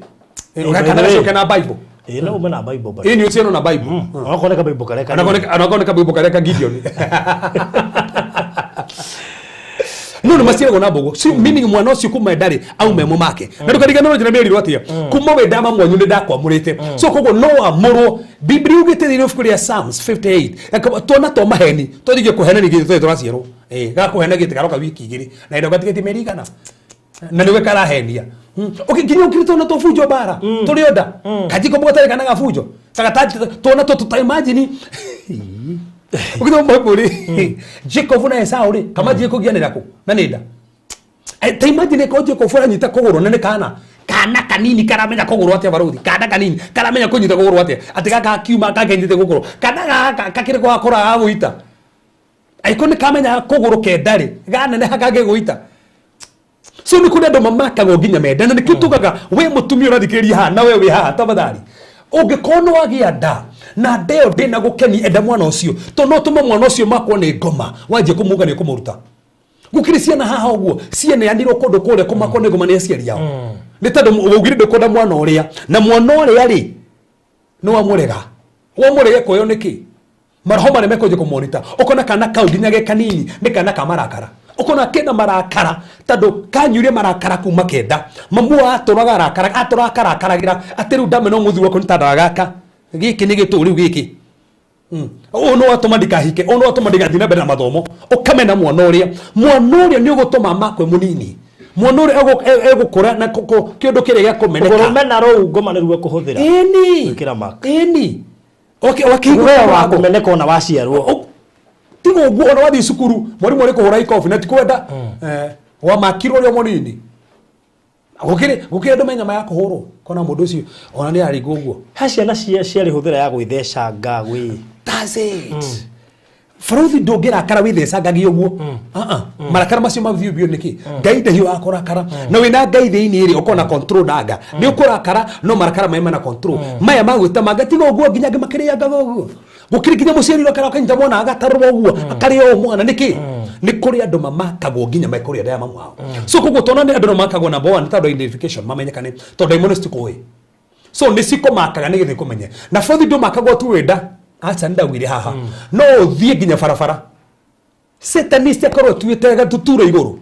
By Kana the way. gacoke na Bible. Ĩĩ no ume na Bible but. Ĩĩ nĩ ũciarwo na Bible. Onakorwo nĩ kabible karĩa kanini. Anakorwo nĩ kabible karĩa ka Gideon. No nĩ maciaragwo na mbogo. So meaning mwana ũcio kuma ndarĩ aume mũmake. Na ndũkariganĩrwo njĩra mĩerirwo atĩa. Kuma wĩ nda mami wanyu nĩ ndakwamũrĩte. So koguo no wamũrwo. Biblia yugĩte thĩinĩ wa ibuku rĩa Psalms 58. Twana twa maheni tũthiĩ kũhenania gĩtĩ tũrĩ tũraciarwo. Ĩĩ gakũhenagia atĩ karoka wiki igĩrĩ na ĩndo gatigĩtie mĩeri igana. Na nĩwe karahenia. Okay, nginya ũkiri twana twa bunjo mbara tũrĩ o nda. Kajiko mũgatarĩ kana gabunjo. Tagata twana tũtũ ta imagine. Ũkithoma Bible rĩ, Jacob na Esau rĩ, kamanjie kũgianĩra kũ? Na nĩ nda. Ta imagine ko Jacob aranyita kũgũrũ na nĩ kana. Kana kanini karamenya kũgũrũ atĩa baruthi. Kana kanini karamenya kũnyita kũgũrũ atĩa. Atĩ gaka kiuma kakenyite kũgũrũ. Kana gaka kakĩrĩ kwa kũra gagũita. Aiko nĩ kamenya kũgũrũ kenda rĩ, ganeneha kangĩgũita. So nĩ kũrĩ andũ mamakagwo nginya menda na nĩkĩo tugaga we mũtumia ũrathikĩrĩria haha na we wĩ haha tafadhali ũngĩkorwo nĩ wagĩa nda na nda ĩyo ndĩna gũkenia enda mwana ũcio tondũ no ũtũme mwana ũcio makwo nĩ ngoma wanjie kũmuga nĩ ũkũmũruta. Gũkĩrĩ ciana haha ũguo cieneanirwo kũndũ kũrĩa kũmakwo nĩ ngoma nĩ aciari ao nĩ tondũ waugire ndũkwenda mwana ũrĩa na mwana ũrĩa rĩ nĩ wamũrega wamũrega koyo nĩkĩ maroho marĩa mekũnjia kũmonita ũkona kana kau nginya ge kanini nĩ kana ka marakara ũkona kena marakara tondũ kanyuire marakara kuma kenda mamu atũraga arakara atũraga karakaragĩra atĩ rĩu ndamena mũthuri wakwa nĩ tandaga gaka gĩkĩ nĩ gĩtũ rĩu gĩkĩ. Ũyũ nĩ watũma ndikahike, ũyũ nĩ watũma ndigathiĩ na mbere na mathomo. Ũkamena mwana ũrĩa, mwana ũrĩa nĩ ũgũtũma makwe mũnini, mwana ũrĩa egũkũra na kĩũndũ kĩrĩa gĩa kũmeneka. Ũguo rũmena rũu ngoma nĩruo ĩkũhũthĩra. Ĩni. Gwĩkĩra mark. Ĩni. Okay, wakĩigua We wa kũmeneka ona waciarwo. Tiga ũguo ona wathiĩ cukuru mwarimũ arĩ kũhũra ikobi na ti kwenda. Wamakirwo ũrĩ o mũnini. Gũkĩrĩ andũ me nyama ya kũhũrwo kona mũndũ ũcio ona nĩ ararigwo ũguo. He ciana ciarĩ hũthĩra ya gwĩthecanga gwĩ. That's it. Baruthi ndũngĩrakara wĩthecangagia ũguo. Marakara macio ma biũ biũ nĩkĩ? Ngai ndahiũhaga kũrakara. Na wĩna Ngai thĩinĩ rĩ, ũkorwo na control ndanga. Nĩ ũkũrakara no marakara maya mena control. Maya ma gwĩta manga tiga ũguo nginya angĩ makĩrĩangaga ũguo. Gũkĩrĩ nginya mũciari ũrakara ũkanyita mwana agatarũra ũguo akarĩa o mwana nĩkĩ? Nĩ kũrĩ andũ mamakagwo nginya mekũrĩa nda ya mamu wao. So koguo tona nĩ andũ no makagwo number one tondũ identification mamenyekane tondũ ndaimono citikũĩ. So nĩ cikũmakaga nĩgetha ikũmenye. Na bothi ndũmakagwo tu wĩ nda. Acha nĩ ndaugire haha. No ũthiĩ nginya barabara. Satanist akorwo atuĩte gatutura igũrũ.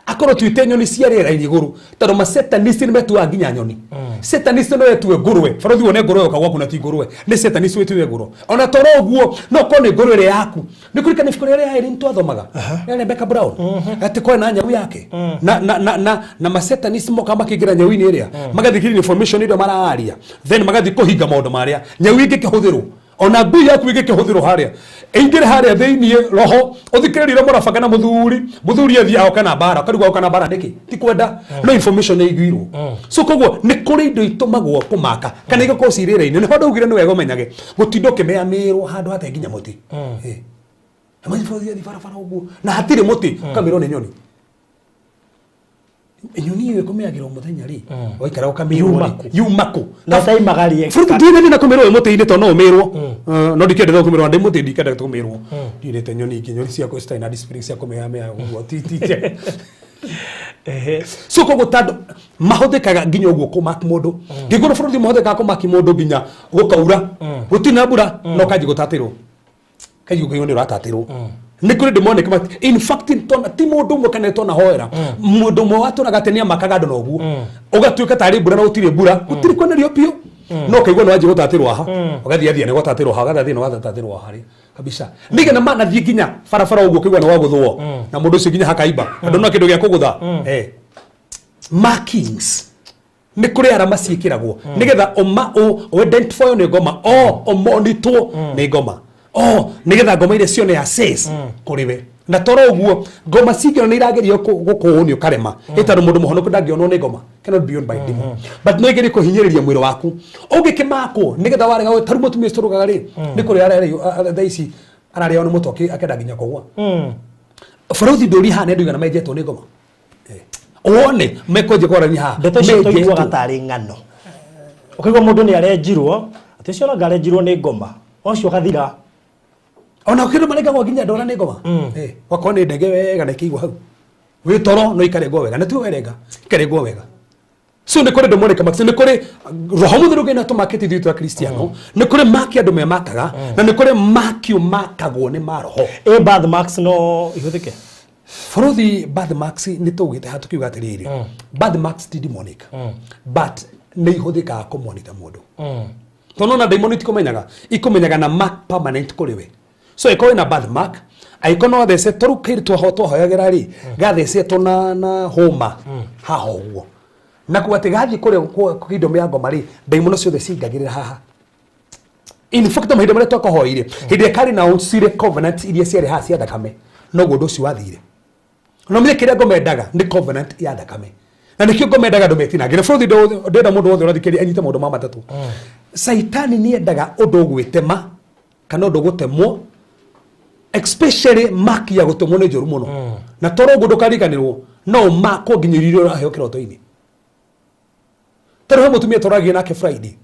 Akorwo atuĩte nyoni cia rĩera-inĩ igũrũ. Tondũ ma satanist nĩ metuaga nginya nyoni. Satanist no etue ngũrwe. Barothi wone ngũrwe yoka gwaku na ti ngũrwe. Nĩ satanist wĩtuire ngũrwe. Ona toro ũguo no korwo nĩ ngũrwe ĩrĩa yaku. Nĩ kũririkana ibuku rĩrĩa rĩa Irene twathomaga? Rĩa Rebecca Brown. Atĩ kwarĩ na nyau yake. Na ma satanist moka makĩingĩra nyau-inĩ ĩrĩa. Magathikĩrĩria information ĩrĩa mararia. Then magathiĩ kũhinga maũndũ marĩa. Nyau ĩngĩkĩhũthĩrwo. Ona ngui yaku ĩngĩkĩhũthĩrwo harĩa. Ĩingĩre harĩa thĩinĩ roho, ũthikĩrĩrie ũrĩa mũrabanga na mũthuri, mũthuri athiĩ aoka na mbara, ũkarigwo aoka na mbara nĩkĩ? Ti kwenda, no information nĩ ĩiguirwo. So koguo nĩ kũrĩ indo itũmagwo kũmaka kana igakorwo ci rĩera-inĩ. Nĩho ndaugire nĩ wega ũmenyage gũtinda ũkĩmeamĩrwo handũ hatarĩ nginya mũtĩ. Imagine bũrũri athiĩ barabara ũguo na hatirĩ mũtĩ, ũkamĩrwo nĩ nyoni. Nyoni ĩyo ĩkũmĩagĩra o mũthenya rĩ, waikara ũkamĩrwo Yuma rĩ, kũ? yuma kũ? Na ũtaimagarie. Bũrũri ndire thĩna kũmĩrwo wĩ mũtĩ-inĩ tondũ no ũmĩrwo. No ndikendete kũmĩrwo ndĩ mũtĩ ndikendete kũmĩrwo. Ndiendete nyoni ingĩ, nyoni ciakwa citarĩ na discipline cia kũmĩamĩa ũguo. Ti ti ti. So koguo tondũ mahũthĩkaga nginya ũguo kũmaki mũndũ. Ngĩkũrũ bũrũri mahũthĩkaga kũmaki mũndũ nginya gũkaura. Gũtirĩ na mbura no kanji gũtatĩrwo. Kaigua kaigua nĩ ũratatĩrwo. Nĩ kũrĩ ndĩ moneke in fact tona ti mũndũ ũmwe kana tona hoera. Mũndũ ũmwe watũraga atĩ nĩ amakaga andũ na ũguo. Ũgatuĩka tarĩ mbura na gũtirĩ mbura. Gũtirĩ kwenerio biũ. No kaigua nĩ wanjia gũtatĩrwo haha. Ũgathiĩ athiĩ nĩ gũtatĩrwo haha, ũgathiĩ nĩ gũtatĩrwo haha rĩ. Kabisa. Nĩgetha manathiĩ nginya barabara ũguo ũkaigua nĩ wagũthwo. Na mũndũ ũcio nginya hakaimba. Andũ no kĩndũ gĩa kũgũtha. Markings. Nĩ kũrĩ arama ciĩkĩragwo nĩgetha identify nĩ ngoma o ũmonitwo nĩ ngoma o nĩgetha ngoma iria cione access kũrĩ we. Na toro ũguo ngoma cingĩona nĩ iragerio gũkũũnia ũkarema. Ĩ tondũ mũndũ mũhonoku ndangĩonwo nĩ ngoma, cannot be owned by demon. But no igerie kũhinyĩrĩria mwĩrĩ waku ũngĩkĩmakwo nĩgetha warega tarĩu mũtumia ũcio tũrugaga rĩ, nĩ kũrĩa ararĩo thaa ici ararĩo nĩ mũtwe akĩenda nginya kũgwa. Bũrũthi ndũri haha nĩ andũ igana menjetwo nĩ ngoma. Wone mekwenje kwarania haha. Ndeto icio Menjetwo. tũiguaga tarĩ ng'ano. Ũkaigua mũndũ nĩ arenjirwo, atĩ ũcio oranga arenjirwo nĩ ngoma, ũcio ũgathira. Ona kĩndũ marengagwo nginya ndora nĩ ngoma. Wakorwo nĩ ndege wega na ĩkĩigwo hau. Wĩ toro no ikarengwo wega. Na tiwe werenga, ikarengwo wega. So nĩ kũrĩ demonic marks, nĩ kũrĩ roho mũtheru Ngai natũmakĩte ithuĩ twa Kristiano, nĩ kũrĩ maki andũ memakaga, na nĩ kũrĩ maki ũmakagwo nĩ maroho. Ĩ birth marks no ihũthĩke? Bũrũthi, birth marks nĩ tũgĩte haha tũkiuga atĩrĩrĩ, birth marks ti demonic, but nĩ ihũthĩkaga kũmonita mũndũ, tondũ ona ndaimono itikũmenyaga, ikũmenyaga na mark permanent kũrĩ we. So ĩkorwo ĩna birth mark, angĩkorwo no athece tũrũ kĩrĩ twahoyagĩra rĩ, gathecetwo na hũma haha ũguo, na kuga atĩ gathiĩ kũrĩa kingdom ya ngoma rĩ, ndaimono ciothe cingagĩrĩra haha. In fact, mahinda marĩa twakahoire, hĩndĩ ĩrĩa karĩ na cire covenant iria ciarĩ haha cia thakame, noguo ũndũ ũcio wathire. No menye kĩrĩa ngoma endaga nĩ covenant ya thakame, na nĩkĩo ngoma endaga andũ metinange na bũrũri. Ndĩrenda mũndũ wothe ũrathikĩrĩria anyite maũndũ ma matatũ. Caitani nĩ endaga ũndũ ũgwĩtema kana ũndũ gũtemwo, especially mark ya gũtemwo nĩ njũru mũno, na toro ũguo ndũkariganĩrwo no ũmakwo nginya irio iria ũraheo kĩroto-inĩ. Tarĩu he mũtumia tũragia nake Friday,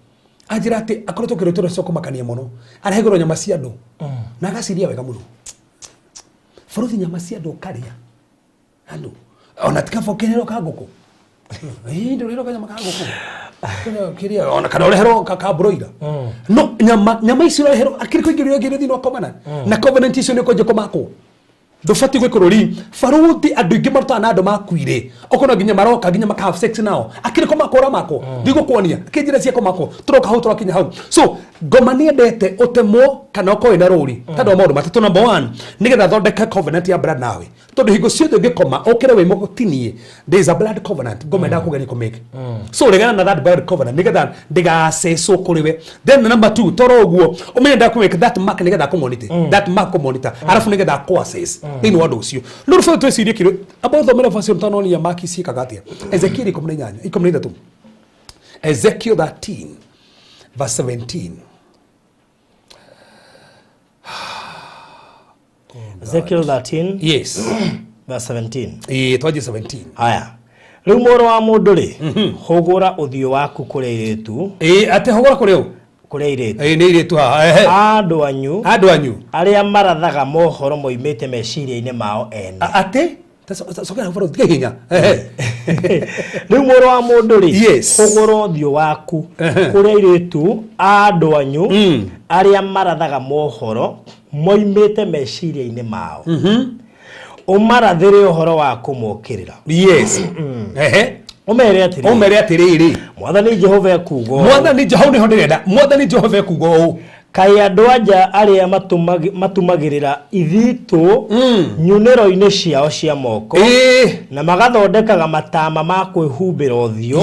anjĩra atĩ akoretwo kĩroto cia kũmakania mũno, arehagĩrwo nyama cia andũ na agaciria wega mũno. Bũrũthi, nyama cia andũ ũkarĩa andũ ona tikaba ũkĩrĩrwo ka ngũkũ, ĩĩ, ndũrĩrwo kanyama ka ngũkũ kĩrĩa ona kana ũreherwo ka broiler, no nyama icio ũreherwo akĩrĩ kũingĩrio ĩngĩ thĩinĩ wa covenant, na covenant icio nĩ ũkwanjia kũmakwo. Ndũbatiĩ gwĩkĩrwo ring. Barũthi, andũ aingĩ marutaga na andũ makuire, okorwo nginya maroka nginya maka have sex nao, akĩrĩ kũmakwo ũramakwo. Ndigũkuonia akĩ njĩra cia kũmakwo, tũroka hau, tũrakinya hau. So ngoma nĩ endete ũtemwo kana ũkorwo wĩna rũri tondũ wa maũndũ matatũ. Number one, nĩgetha thondeke covenant ya blood nawe, tondũ hingo ciothe ũngĩkoma ũkĩre wĩ mũtinie, there is a blood covenant ngoma endaga kũgeria kũmake. So regana na that blood covenant nĩgetha ndĩgacecwo kũrĩ we. Then number two, toro ũguo ũmenye ndaga kũmake that mark nĩgetha akũmonite that mark, kũmonita, arabu nĩgetha akũ-assess thĩinĩ wa ũndũ ũcio. No rũbũ twĩcirie kĩrĩ amba ũthomere verse ĩyo tanonia maki ciĩkaga atĩa. Ezekiel 18, 13, Ezekiel 13 verse 17. Ezekiel 13 Yes. verse 17. Ĩĩ, twanjie 17. Haya, rĩu mũrũ wa mũndũ rĩ, hũgũra ũthiũ waku kũrĩ airĩtu. Ĩĩ, atĩ hũgũra kũrĩ ũ? Kũrĩ airĩtu. Ĩĩ, nĩ irĩtu haha, ehe. Andũ anyu. Andũ anyu. Arĩa marathaga mohoro moimĩte meciria-inĩ mao ene. Atĩ cokera hau, tiga ihenya, ehe. Rĩu mũrũ wa mũndũ rĩ, hũgũra ũthiũ waku kũrĩ airĩtu a andũ anyu arĩa marathaga mohoro moimĩte meciria-inĩ mao, ũmarathĩre ũhoro wa kũmokĩrĩra. Yes, ehe. Ũmere atĩrĩrĩ, ũmere atĩrĩrĩ, Mwathani Jehova ekuuga ũũ. Mwathani, hau nĩho ndĩrenda. Mwathani Jehova ekuuga ũũ. Kaĩ andũ anja arĩa matumagĩrĩra ithitũ nyunĩro-inĩ ciao cia moko na magathondekaga matama ma kwĩhumbĩra ũthiũ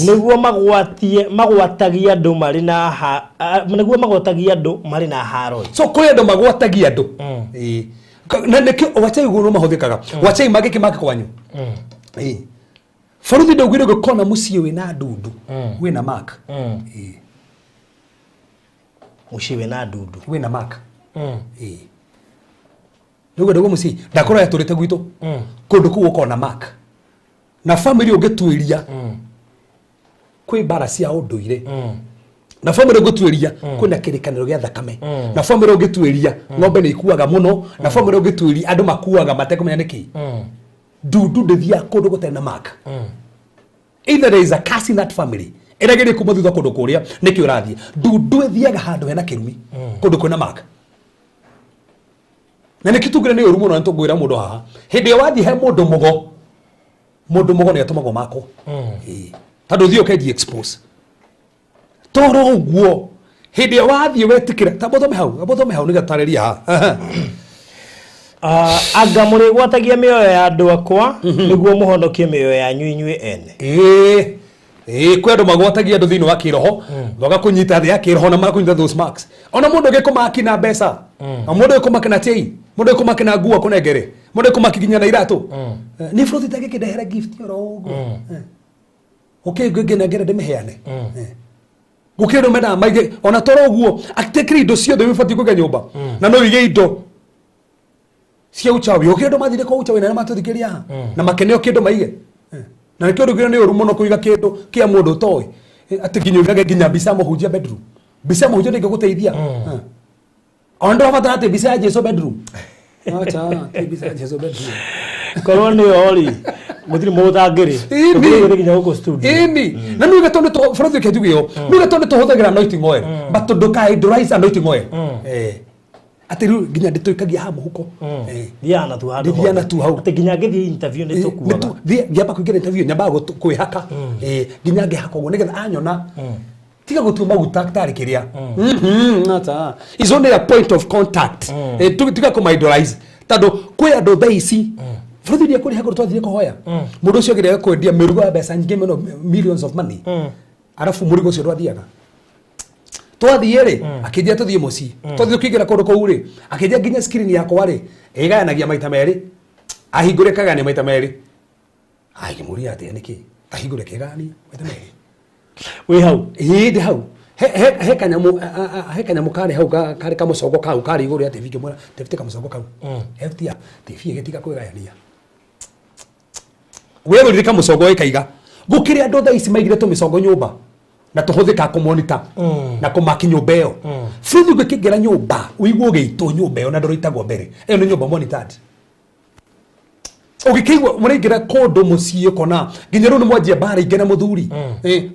nĩguo magwatie magwatagia andũ marĩ na nĩguo magwatagia andũ marĩ na haro. So kũrĩ andũ magwatagia andũ. Ĩĩ. Na nĩkĩo wachai guo no mahũthĩkaga, wachai mangĩkĩ make kwanyu. Ĩĩ, baruthi, ndaugire ũngĩkona mũciĩ wĩna ndundu, wĩna mark. Ĩĩ. Mũciĩ wĩna ndundu. Wĩna mark. Ĩĩ, nĩguo ndauga mũciĩ ndakorwo yatũrĩte gwitũ kũndũ kũu ũkona mark na family ũngĩtuĩria kwĩ mbara cia ũndũire, na family ũngĩtuĩria kwĩna kĩrĩkanĩro gĩa thakame, na family ũngĩtuĩria ng'ombe nĩ ikuaga mũno, na family ũngĩtuĩria andũ makuaga matekũmenya nĩkĩ. Ndundu ndĩthiaga kũndũ gũtarĩ na mark. Either there is a curse in that family ĩrageria kuma thutha kũndũ kũrĩa nĩkĩo ũrathiĩ. Ndundu ĩthiaga handũ hena kĩrumi, kũndũ kwĩna mark, na nĩkĩo tugire nĩ ũru mũno. Nĩ tũngwĩra mũndũ haha, hĩndĩ ĩyo wathiĩ he mũndũ mũgo, mũndũ mũgo nĩ atũmagwo makwo. Ĩĩ. Tondũ ũthiĩ ũkenji expose toro ũguo hĩndĩ ĩyo wathiĩ wetĩkĩra. Ta mũthome hau, mũthome hau nĩgetha tarĩria haha. Anga mũrĩgwatagia mĩoyo ya andũ akwa nĩguo mũhonokie mĩoyo yanyu inyuĩ ene? Ĩĩ ĩĩ, kwĩ andũ magwatagia andũ thĩinĩ wa kĩroho, magakũnyita thĩ ya kĩroho na magakũnyita those marks. Ona mũndũ ũngĩkũmaki na mbeca, na mũndũ ũngĩkũmaki na chei, mũndũ ũngĩkũmaki na nguo akũnengere, mũndũ ũngĩkũmaki nginya na iratũ. Nĩ bũrũri tangĩkĩndehera gift oro ũguo. Ũkĩngĩnengere ndĩmĩheane. Gũkĩrĩ andũ mendaga maige ona toro ũguo atekĩrĩ indo ciothe wĩbatiĩ kũiga nyũmba, na no wĩige indo cia uchawi. Gũkĩrĩ andũ mathire kwa uchawi na nĩ matũthikĩria haha na makeneo kĩndũ maige. Na nĩkĩo ũndũ kĩrĩa nĩ ũru mũno kũiga kĩndũ kĩa mũndũ ũtoĩ. Atĩ nginya ũigage nginya mbica ya mũhunjia bedroom. Mbica ya mũhunjia ndĩngĩgũteithia. Ona ndũrabatara atĩ mbica ya Jesu bedroom. Acha, ti mbica ya Jesu bedroom. Korwo nĩyo rĩ, gũtirĩ mũndũ ũtangĩrĩ. Ĩni. Tũkĩrĩ nginya gũkũ studio. Ĩni na nuge tondu bũrũri ũkĩ njuge ũũ, nuge tondu tũhũthagĩra anointing oil, but ndũka idolize anointing oil. Atĩ rĩu nginya ndĩtũikagia haha mũhuko. Thiaga na tu handũ Ndĩthiaga na tu hau. Atĩ nginya ngĩthiĩ interview nĩ tũkuaga. Ngĩamba kũingĩra interview nyambaga kwĩhaka. Nginya ngĩhaka ũguo nĩgetha anyona tiga gũtua maguta tarĩ kĩrĩa. Ata is only a point of contact. Tiga kũma idolize tondũ kwĩ andũ thaa ici bũrũri iria kũrĩ hakũrũ twathire kũhoya mũndũ ũcio agĩrĩire kwendia mĩrigo ya mbeca nyingĩ mũno, millions of money, arabu mũrigo ũcio ndwathiaga. Twathiĩ rĩ, akĩnjĩra tũthiĩ mũciĩ, twathiĩ tũkĩingĩra kũndũ kũu rĩ, akĩnjĩra nginya screen yakwa rĩ ĩgayanagia maita merĩ, ahingũre kagayania maita merĩ. Agĩmũria atĩa nĩkĩ ahingũre kĩgayania maita merĩ? Wĩ hau. Ĩĩ, ndĩ hau. He kanyamũ he kanyamũ karĩ hau karĩ kamũcongo kau karĩ igũrũ ya TV, ngĩmwĩra tebute kamũcongo kau ebutia TV ĩgĩtiga kwĩgayania. Wegũrire kamũcongo ĩkaiga gũkĩrĩ andũ thaa ici maigire tũmĩcongo nyũmba na tũhũthĩkaga kũmonita na kũmaki nyũmba ĩyo. Bũrũri ũngĩkĩingĩra nyũmba ũigue ũgĩitwo nyũmba ĩyo na ndũrĩitagwo mbere ĩyo nĩ nyũmba monitored. Ũgĩkĩigua mũraingĩra kũndũ mũciĩ ũkona nginya rĩu nĩ mwanjia mbara ingĩ na mũthuri.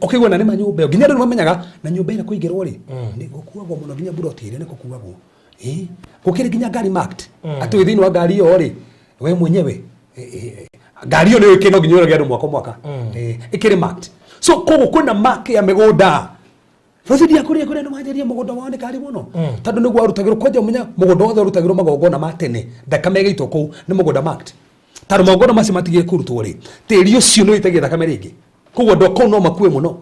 Ũkĩigua na nĩma nyũmba ĩyo nginya rĩu nĩmamenyaga na nyũmba ĩrĩa kũingĩrwo rĩ nĩ gũkuagwo mũno nginya mburoti ĩrĩa nĩ gũkuagwo. Gũkĩrĩ nginya ngari marked atĩ wĩ thĩinĩ wa ngari ĩyo rĩ we mwenyewe ngari ĩyo nĩ ĩkĩ no nginya ũrage andũ mwaka mwaka. Ĩkĩrĩ marked, so koguo kwĩna mark ya mĩgũnda. Rũciũ ndiakũrĩa kũrĩa nĩ wanjĩria mũgũnda wao nĩ kari mũno tondũ nĩguo warutagĩrwo kwanja ũmenya mũgũnda wothe warutagĩrwo magongona ma tene, thakame ĩgĩitwo kũu nĩ mũgũnda marked tondũ magongona macio matigire kũrutwo rĩ, tĩri ũcio nĩ ũitagia thakame rĩngĩ, koguo andũ a kũu no makue mũno.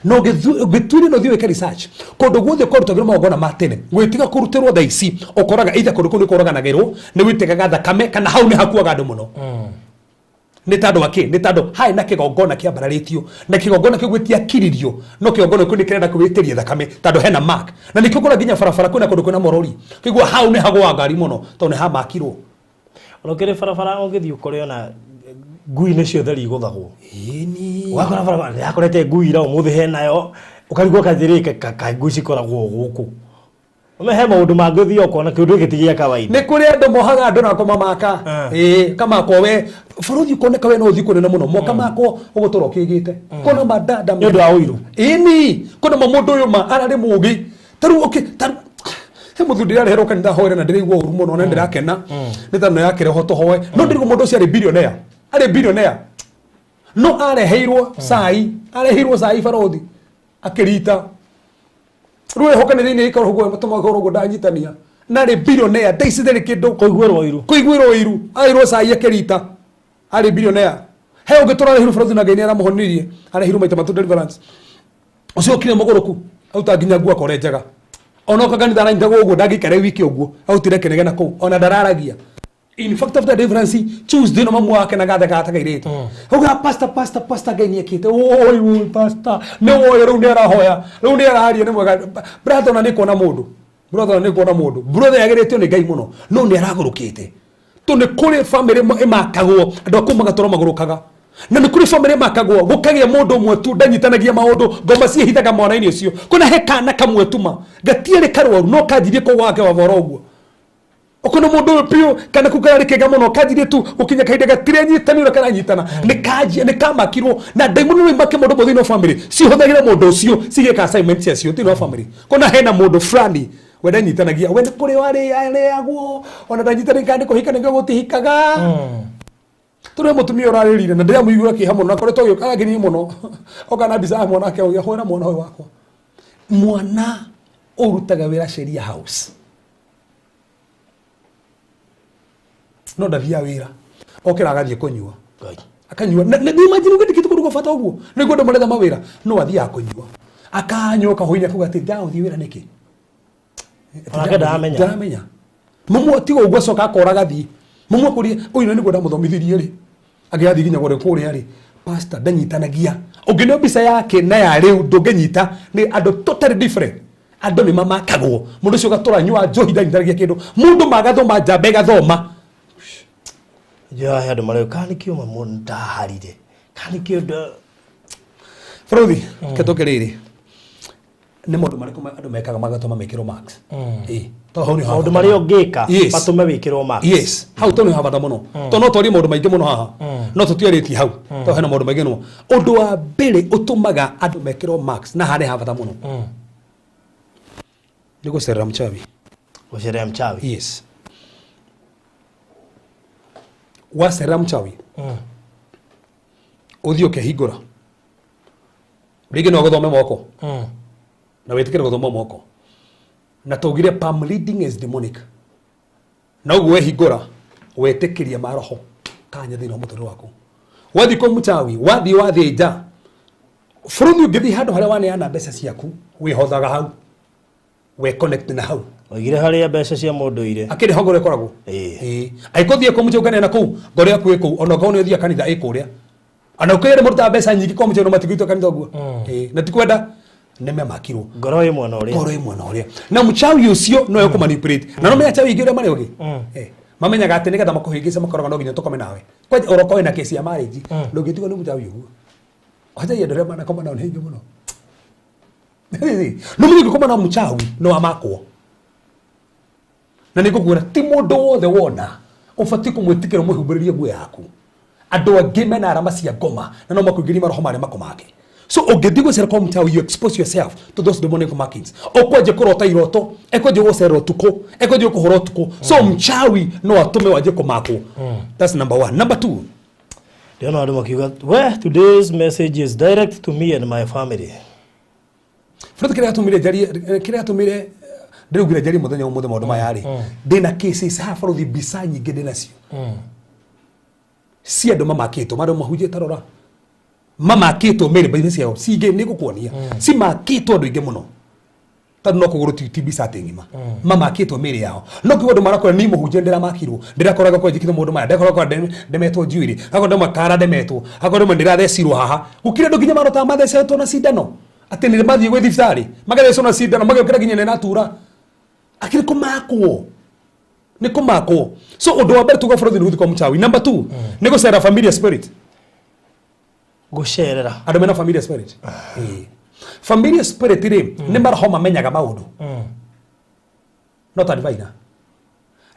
Na ũngĩtuĩria na ũthiĩ wĩke research kũndũ guothe kwarutagĩrwo magongona ma tene gwĩtiga kũrutĩrwo thaa ici, ũkoraga either kũndũ kũu nĩ kũraganagĩrwo nĩ gwĩtĩkaga thakame kana hau nĩ hakuaga andũ mũno. Nĩ tondũ wa kĩ? Nĩ tondũ harĩ na kĩgongona kĩambararĩtio na kĩgongona kĩu gĩtiakiririo, no kĩgongona kĩu nĩ kĩrenda kwĩĩtĩria thakame tondũ hena mark. Na nĩkĩo ũkora nginya barabara kwĩna kũndũ kwĩna morori kĩguo hau nĩ hagũaga ngari mũno tondũ nĩ hamakirwo. Ona ũkĩrĩ barabara ũngĩthiĩ ũkore ona ngui nĩcio theri igũthagwo. Ĩni. Ũgakora barabara ndĩrakorete ngui ira ũmũthĩ henayo, ũkarigwo kathĩrĩ ka ngui cikoragwo gũkũ. Ũme he maũndũ mangĩ ũthiaga ũkona kĩũndũ gĩkĩ ti gĩa kawaida. Nĩ kũrĩ andũ mohaga andũ na kũmamaka. Ĩĩ, kamakwo we bũrũri ũkoneka we no ũthiĩ kũnene mũno mokamakwo ũgũtũra ũkĩgĩte kona mandanda Nĩ ũndũ wa ũiru. Ĩni, kona ma mũndũ ũyũ ma ararĩ mũgĩ tarĩu okay tarĩu he mũthuri ndĩrareherwo kanitha hoere na ndĩraigua ũru mũno na ndĩrakena nĩ tondũ nĩyakĩrehwo tũhoe, no ndĩraigua mũndũ ũcio arĩ billionaire, arĩ billionaire, no areheirwo cai, areheirwo cai barothi akĩrita rĩu eho kanitha-inĩ ĩkorwo ũguo matũmaga ũhoro ũguo ndanyitania na arĩ billionaire thaa ici ndarĩ kĩndũ. Kũiguĩrwo ũiru. Kũiguĩrwo ũiru, aheirwo cai akĩrita, arĩ billionaire. He ũngĩ tũrareheirwo barothi na Ngai nĩ aramũhonirie, areheirwo maita matatũ deliverance, ũcio okire mũgũrũku aruta nginya nguo akore njega, ona oka kanitha aranyitagwo ũguo ndangĩikara wiki ũguo arutire kĩnegena kũu ona ndararagia. In fact, after deliverance Tuesday no mamu wake na gathe gata kairĩtu auga, "Pastor, pastor, pastor, Ngai nĩekĩte. Oi oi, pastor, nĩ woyo rĩu nĩ arahoya, rĩu nĩ araria, nĩ mwega brother." Ona nĩ kuona mũndũ brother, ona nĩ kuona mũndũ brother yagĩrĩtio nĩ Ngai mũno, no nĩ aragũrũkĩte to nĩ kũrĩ family ĩmakagwo andũ akũu magatũra magũrũkaga, na nĩ kũrĩ family ĩmakagwo gũkagĩa mũndũ ũmwe tu ndanyitanagia maũndũ, ngoma ciĩhithaga mwana-inĩ ũcio. Kwĩna he kana kamwe tuma gatiarĩ karwaru no kanjirie kũu wake wa boro ũguo okona mundu uyu piu kana kuu karari kega muno kanjirie tu gukinya kahinda gatirenyitani uria karanyitana ni kanjia ni kamakirwo na ndaimono no imake mundu thĩinĩ wa family cihũthagĩra mũndũ ũcio cigĩka assignment ciacio thĩinĩ wa family. Kona hena mũndũ fulani we ndanyitanagia, we nĩ kũrĩo arĩagwo, ona ndanyitanagia kana nĩ kũhika nĩkĩo gũtihikaga. Tũrĩ mũtumia ũrarĩrire na ndĩramũiguĩra kĩeha mũno na akoretwo agĩũka agakenia mũno oka na mbica ya mwana wake ũgĩa mwana ũyũ wakwa, mwana ũrutaga wĩra Sheria House no ndathiaga wĩra, okĩra agathiĩ kũnyua. Ngai. Akanyua na nĩ imagine ũngĩndĩkĩte kũndũ kwa bata ũguo nĩguo andũ maretha mawĩra, no athiaga kũnyua akanyua kahoini akauga atĩ ndagũthiĩ wĩra nĩkĩ. Onake ndaramenya. Ndaramenya mũmwe tiga ũguo acoka akora agathiĩ mũmwe kũria ũyũ na nĩguo ndamũthomithirie rĩ agĩathiĩ nginya kũrĩa kũrĩa rĩ pastor ndanyitanagia ũngĩneo mbica yake na ya rĩu ndũngĩnyita, nĩ andũ totally different. Andũ nĩ mamakagwo mũndũ ũcio ũgatũra nyua njohi ndanyitanagia kĩndũ mũndũ magathoma njamba ĩgathoma. Njũa he andũ marauga kana nĩkĩo mamu ndaharire kana nĩkĩo bũrũthi ketũke rĩrĩ. Nĩ maũndũ marĩkũ andũ mekaga magatũma mekĩrwo marks? Ĩĩ, tondũ hau nĩho Maũndũ habata marĩa mũno. ũngĩka Yes. matũme wĩkĩrwo marks. Yes, hau tondũ nĩho habata mũno, tondũ no twarie maũndũ maingĩ mũno haha, no tũtiarĩtie hau tondũ hena maũndũ maingĩ mũno. Ũndũ wa mbere ũtũmaga andũ mekĩrwo marks na haha nĩ habata mũno nĩ gũcerera mchawi. Gũcerera mchawi. Yes, wacerera mchawi, ũthiĩ ũkehingũra rĩngĩ no gũthome moko na wĩtĩkĩre gũthoma moko, na tũgire palm reading is demonic, na ũguo wehingũra wetĩkĩria maroho kanya thĩinĩ wa mũtũrĩre waku. Wathiĩ kwa mũchawi, wathiĩ wathĩnja bũrũri, ũngĩthiĩ handũ harĩa waneana mbeca ciaku, wĩhothaga hau, we connect na hau. Oigire harĩa mbeca cia mũndũ irĩ. Akĩrĩ ho ngoro ĩkoragwo. Ĩĩ. Ĩĩ, angĩkorwo thiĩ kwa mũchawi ũkaneana kũu, ngoro yaku ĩ kũu, ona okorwo nĩ ũthiaga kanitha, ĩ kũrĩa. Ona ũkĩrĩ mũrutaga mbeca nyingĩ kwa mũchawi, no matigwĩtwo kanitha ũguo. Ĩĩ, na tikwenda nĩmemakirwo. Ngoro ĩ mwena ũrĩa. Ngoro ĩ mwena ũrĩa, na mũchawi ũcio no ekũmanipulate, na no menya achawi aingĩ ũrĩa marĩ ũgĩ. Eh, mamenyaga atĩ nĩgetha makũhĩngĩce makoraga no nginya tũkome nawe kwanja ũroka wĩna kesi ya marriage, ndũngĩtigwo nĩ mũchawi ũguo. Wanjagia andũ arĩa manakoma nao nĩ aingĩ mũno. No mũndũ ũngĩkoma na mũchawi no amakwo, na nĩ ngũkwĩra ti mũndũ wothe wona ũbatiĩ kũmwĩtĩkĩra ũmũhumbĩrĩrie nguo yaku. Andũ angĩ mena arama cia ngoma na no makũingĩrie maroho marĩa makomake. So ũngĩthiĩ gũcera kwa mũchawi, you expose yourself to those demonic markings. Ũkwanjia kũrota iroto, ekwanjia gũcerera ũtukũ, ekwanjia gũkũhũra ũtukũ. So mchawi no atũme wanjie kũmakwo. That's number one. Number two. Ndĩrona andũ makiuga, "We, today's message is direct to me and my family." Fred, kĩrĩa gĩatũmire njarie, kĩrĩa gĩatũmire ndĩraugire njarie mũthenya ũmũthĩ maũndũ maya rĩ, ndĩna cases haha bũrũri, mbica nyingĩ ndĩnacio cia andũ mamakĩtwo, marĩa mahunjĩte, rora, mamakĩtwo mĩrĩ mbainĩ ciao cingĩ nĩ ngũkuonia cimakĩtwo andũ aingĩ mũno, tondũ no kũgũrũ ti mbica atĩ ng'ima mamakĩtwo mĩrĩ yao. No kiugo andũ marakora ni mũhunjia ndĩramakirwo, ndĩrakoraga kwa njĩkĩte maũndũ maya, ndĩrakoraga ndemetwo njuĩrĩ, hakwa ndĩmakara ndemetwo, hakwa ndĩma ndĩrathecirwo haha. Gũkĩrĩ andũ nginya marotaga mathecetwo na cindano, atĩ nĩ mathiĩ gwĩ thibitarĩ magathecwo na cindano, magĩũkĩra nginya nĩ natura akĩrĩ kũmakwo, nĩ kũmakwo. So ũndũ wa mbere tuga bũrũri nĩ gũthiĩ kwa mũchawi. Number two nĩ gũcera familiar spirit. Gũcerera. Andũ mena familiar spirit. Ĩĩ. Familiar spirit rĩ, nĩ maroho mamenyaga maũndũ, no ta diviner,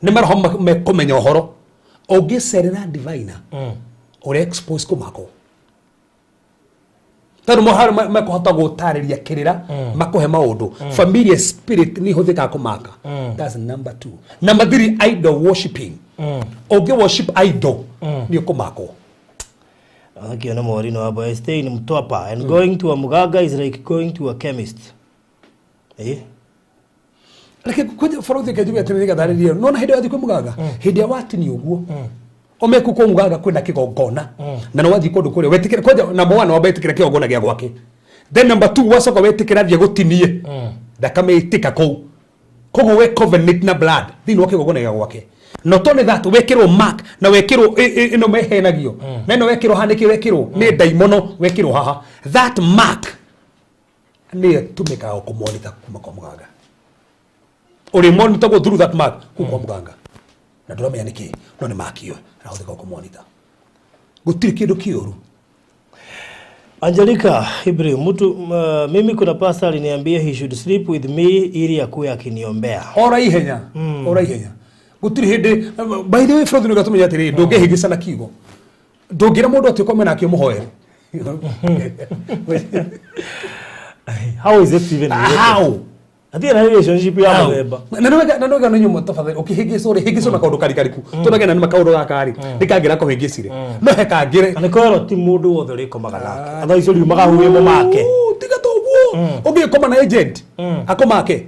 nĩ maroho mekũmenya ũhoro. Ũngĩcerera diviner, ũrĩa expose kũmakwo, tondũ moharo mekũhota gũtarĩria kĩrĩra, makũhe maũndũ. Familiar spirit nĩ ihũthĩkaga kũmaka. That's number two. Number three, idol worshiping. Ũngĩ worship idol, nĩ ũkũmakwo. Akiona Maureen wa I stay in Mtwapa and going to a muganga is like going to a chemist. Eh? Reke kwanja borothi kenjuge atĩ nĩgatharĩrie nona hĩndĩ wathiĩ kwĩ mũganga, hĩndĩ ĩrĩa watinio ũguo ũmeku kwa mũganga kwĩna kĩgongona, na nĩ wathiĩ kũndũ kũrĩa wetĩkĩra kwanja, number one, wamba wĩtĩkĩra kĩgongona gĩa gwake, then number two, wacoka wetĩkĩra thiĩ gũtinie thakame ĩtĩka kũu, koguo we covenant na blood thĩinĩ wa kĩgongona gĩa gwake. Not only that, wekĩrwo mark na wekĩrwo ĩno mehenagio na ĩno wekĩrwo haha, nĩkĩ wekĩrwo nĩ ndaimono, wekĩrwo haha, that mark nĩyo ĩtũmĩkaga kũmonita kuma kwa mũganga. Ũrĩ monitagwo through that mark kuu kwa mũganga, na ndũramenya nĩkĩ, no nĩ mark ĩyo ĩrahũthĩka kũmonita. Gũtirĩ kĩndũ kĩũru. Angelica Ibrahim, mtu mimi kuna pastor aliniambia he should sleep with me ili akuwe akiniombea. Ora ihenya, ora ihenya, gũtirĩ hĩndĩ. By the way, Fred, nĩ gatũmenya atĩrĩrĩ, ndũngĩhĩngĩca na kiugo, ndũngĩra mũndũ atĩ ũkome nake ũmũhoere. How is it even related? How? Hatirĩ na relationship ya mũthemba. Na nĩ na nĩ nyũmũ tafadhali, ũkĩhĩngĩcwo rĩ, hĩngĩcwo na kaũndũ karikariku tũnagĩa na nĩ kaũndũ gaka rĩ, ndĩkangĩra kũhĩngĩcire no he kangĩre. Na nĩ kwĩrwo ti mũndũ wothe ũrĩkomaga nake. Atha icio riumaga huye mũmake. Tiga ta ũguo ũngĩkoma na agent akomake.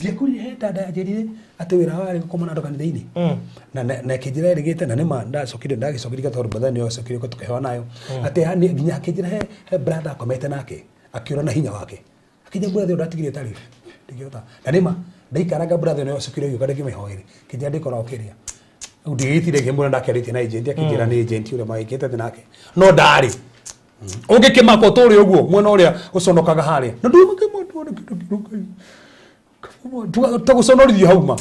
Ndiakwĩrire he dada yanjĩrire atĩ wĩra warĩ gũkoma na andũ kanitha-inĩ, na ĩkĩnjĩra ĩrĩgĩte, na nĩma ndacokire ndagĩcokire tondũ brother nĩyo acokire tũkĩheo nayo atĩ yani nginya akĩnjĩra he brother akomete nake akĩũra na hinya wake, akĩnjĩra brother ũyũ ndatigire ĩtarĩ ndingĩhota, na nĩma ndaikaranga, brother nĩyo acokire agĩũka ndĩkĩmĩhoere, kĩnjĩra ndĩkoragwo kĩrĩa rĩu ndigĩtire ngĩmwĩra ndakĩarĩtie na agent, akĩnjĩra nĩ agent ũrĩa magĩkĩte atĩ nake no ndarĩ ũngĩkĩmakwo tũrĩ ũguo mwena ũrĩa ũconokaga harĩa na ndũmakĩmatwara kĩndũ kĩrũkai tagũconorithio hau ma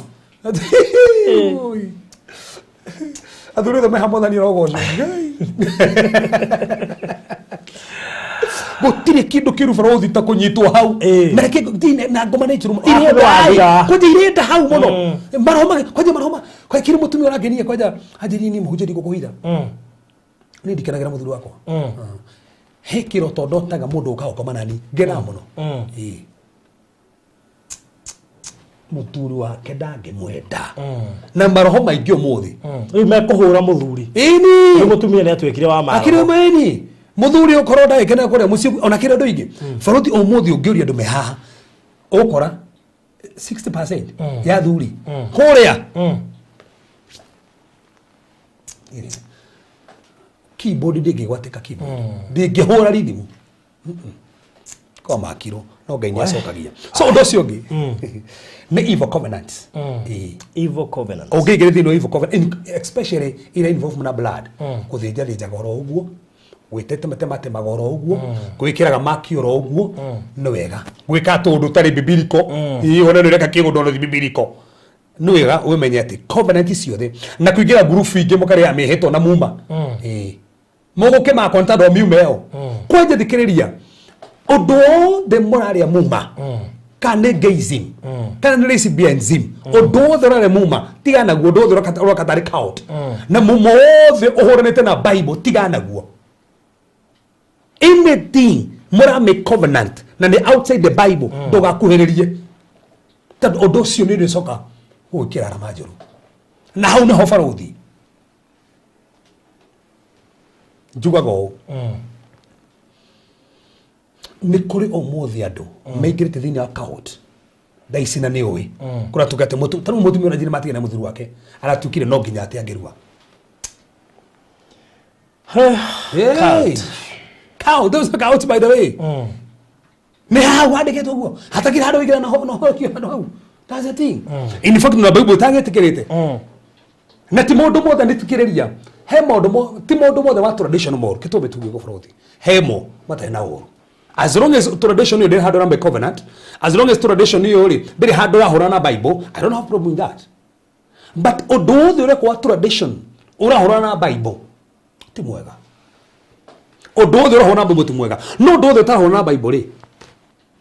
athuri othe meha mwathani arogocwo. Ngai. Gũtirĩ kĩndũ kĩru barothi ta kũnyitwo hau. Na reke na ngoma nĩ njũru. Waku Irenda nĩwathira. kwanja irenda hau mũno. Maroho kwanja maroho kwanja kĩrĩ mũtumia ũrangenia kwanja anjĩrire niĩ mũhunjia ndigũkũhitha. Niĩ ndikenagĩra mũthuri wakwa. He kĩroto ndotaga mũndũ ũkaga gũkoma nani ngenaga mũno. Ĩĩ. Mũthuri wake ndangĩmwenda na maroho maingĩ ũmũthĩ. Rĩu mekũhũra mũthuri. Ĩni. Rĩu mũtumia nĩ atuĩkire wa Akĩrĩ maroho. maini mũthuri ũkorwo ndagĩkenera kũrĩa mũciĩ ona kĩrĩ andũ aingĩ barothi ũmũthĩ ũngĩũria andũ me haha ũkora 60% ya thuri kũrĩa. Keyboard ndĩngĩgwatĩka, keyboard ndĩngĩhũra rithimu kwa makiro no Ngai nĩ acokagia. So ũndũ ũcio ũngĩ nĩ evil covenants. Ĩĩ. Evil covenant. Ũngĩingĩra thĩinĩ wa evil covenant, especially ira involve na blood, gũthĩnja thĩnjaga oro ũguo, gwĩtetematemaga oro ũguo, gwĩkĩraga maki oro ũguo, nĩ wega gwĩka tũndũ ũtarĩ bibiliko. Ĩĩ, ona nĩ ũreka kĩũndũ ona ti bibiliko, nĩ wega ũmenye atĩ covenant ciothe na kũingĩra ngurubu ingĩ mũkarĩa mĩhĩtwa na muma. Ĩĩ, mũgũkĩmakwo nĩ tondũ miuma ĩyo. Kwanja thikĩrĩria, ũndũ wothe mũrarĩa muma, kana nĩ gayism kana nĩ lesbianism, ũndũ wothe ũrarĩa muma, tiga naguo. Ũndũ wothe ũroka tarĩ cult na muma wothe ũhũranĩte na Bible, tiga naguo. Anything mũrame covenant na nĩ outside the Bible, ndũgakuhĩrĩrie, tondũ ũndũ ũcio nĩ ũrĩcoka gũgwĩkĩra arama njũru. Na hau nĩho barũthi njugaga ũũ, nĩ kũrĩ ũmũthĩ andũ maingĩrĩte thĩinĩ wa cult thaa ici na nĩ ũĩ kũratuĩka atĩ ta rĩu mũtumia ũrĩa njĩra matigana na mũthuri wake aratuĩkire no nginya atĩ angĩrua. Hey. Cult. Cult, those are cults, by the way. Nĩ hau handĩkĩtwo ũguo hatakĩrĩ handũ wĩingĩra naho no handũ hau. That's the thing. In fact, na Bible itagĩtĩkĩrĩte na ti maũndũ mothe nĩtikĩrĩria he maũndũ ti maũndũ mothe wa tradition moru kĩtũmbe tuge gũbũrũthi he mo matarĩ na ũru, as long as tradition ĩyo ndĩrĩ handũ ũrambe covenant, as long as tradition ĩyo rĩ ndĩrĩ handũ ũrahũra na Bible, I don't have problem with that. But ũndũ wothe ũrekwo wa tradition ũrahũra na Bible ti mwega. Ũndũ wothe ũrahũra na Bible ti mwega, no ũndũ wothe ũtarahũra na Bible rĩ,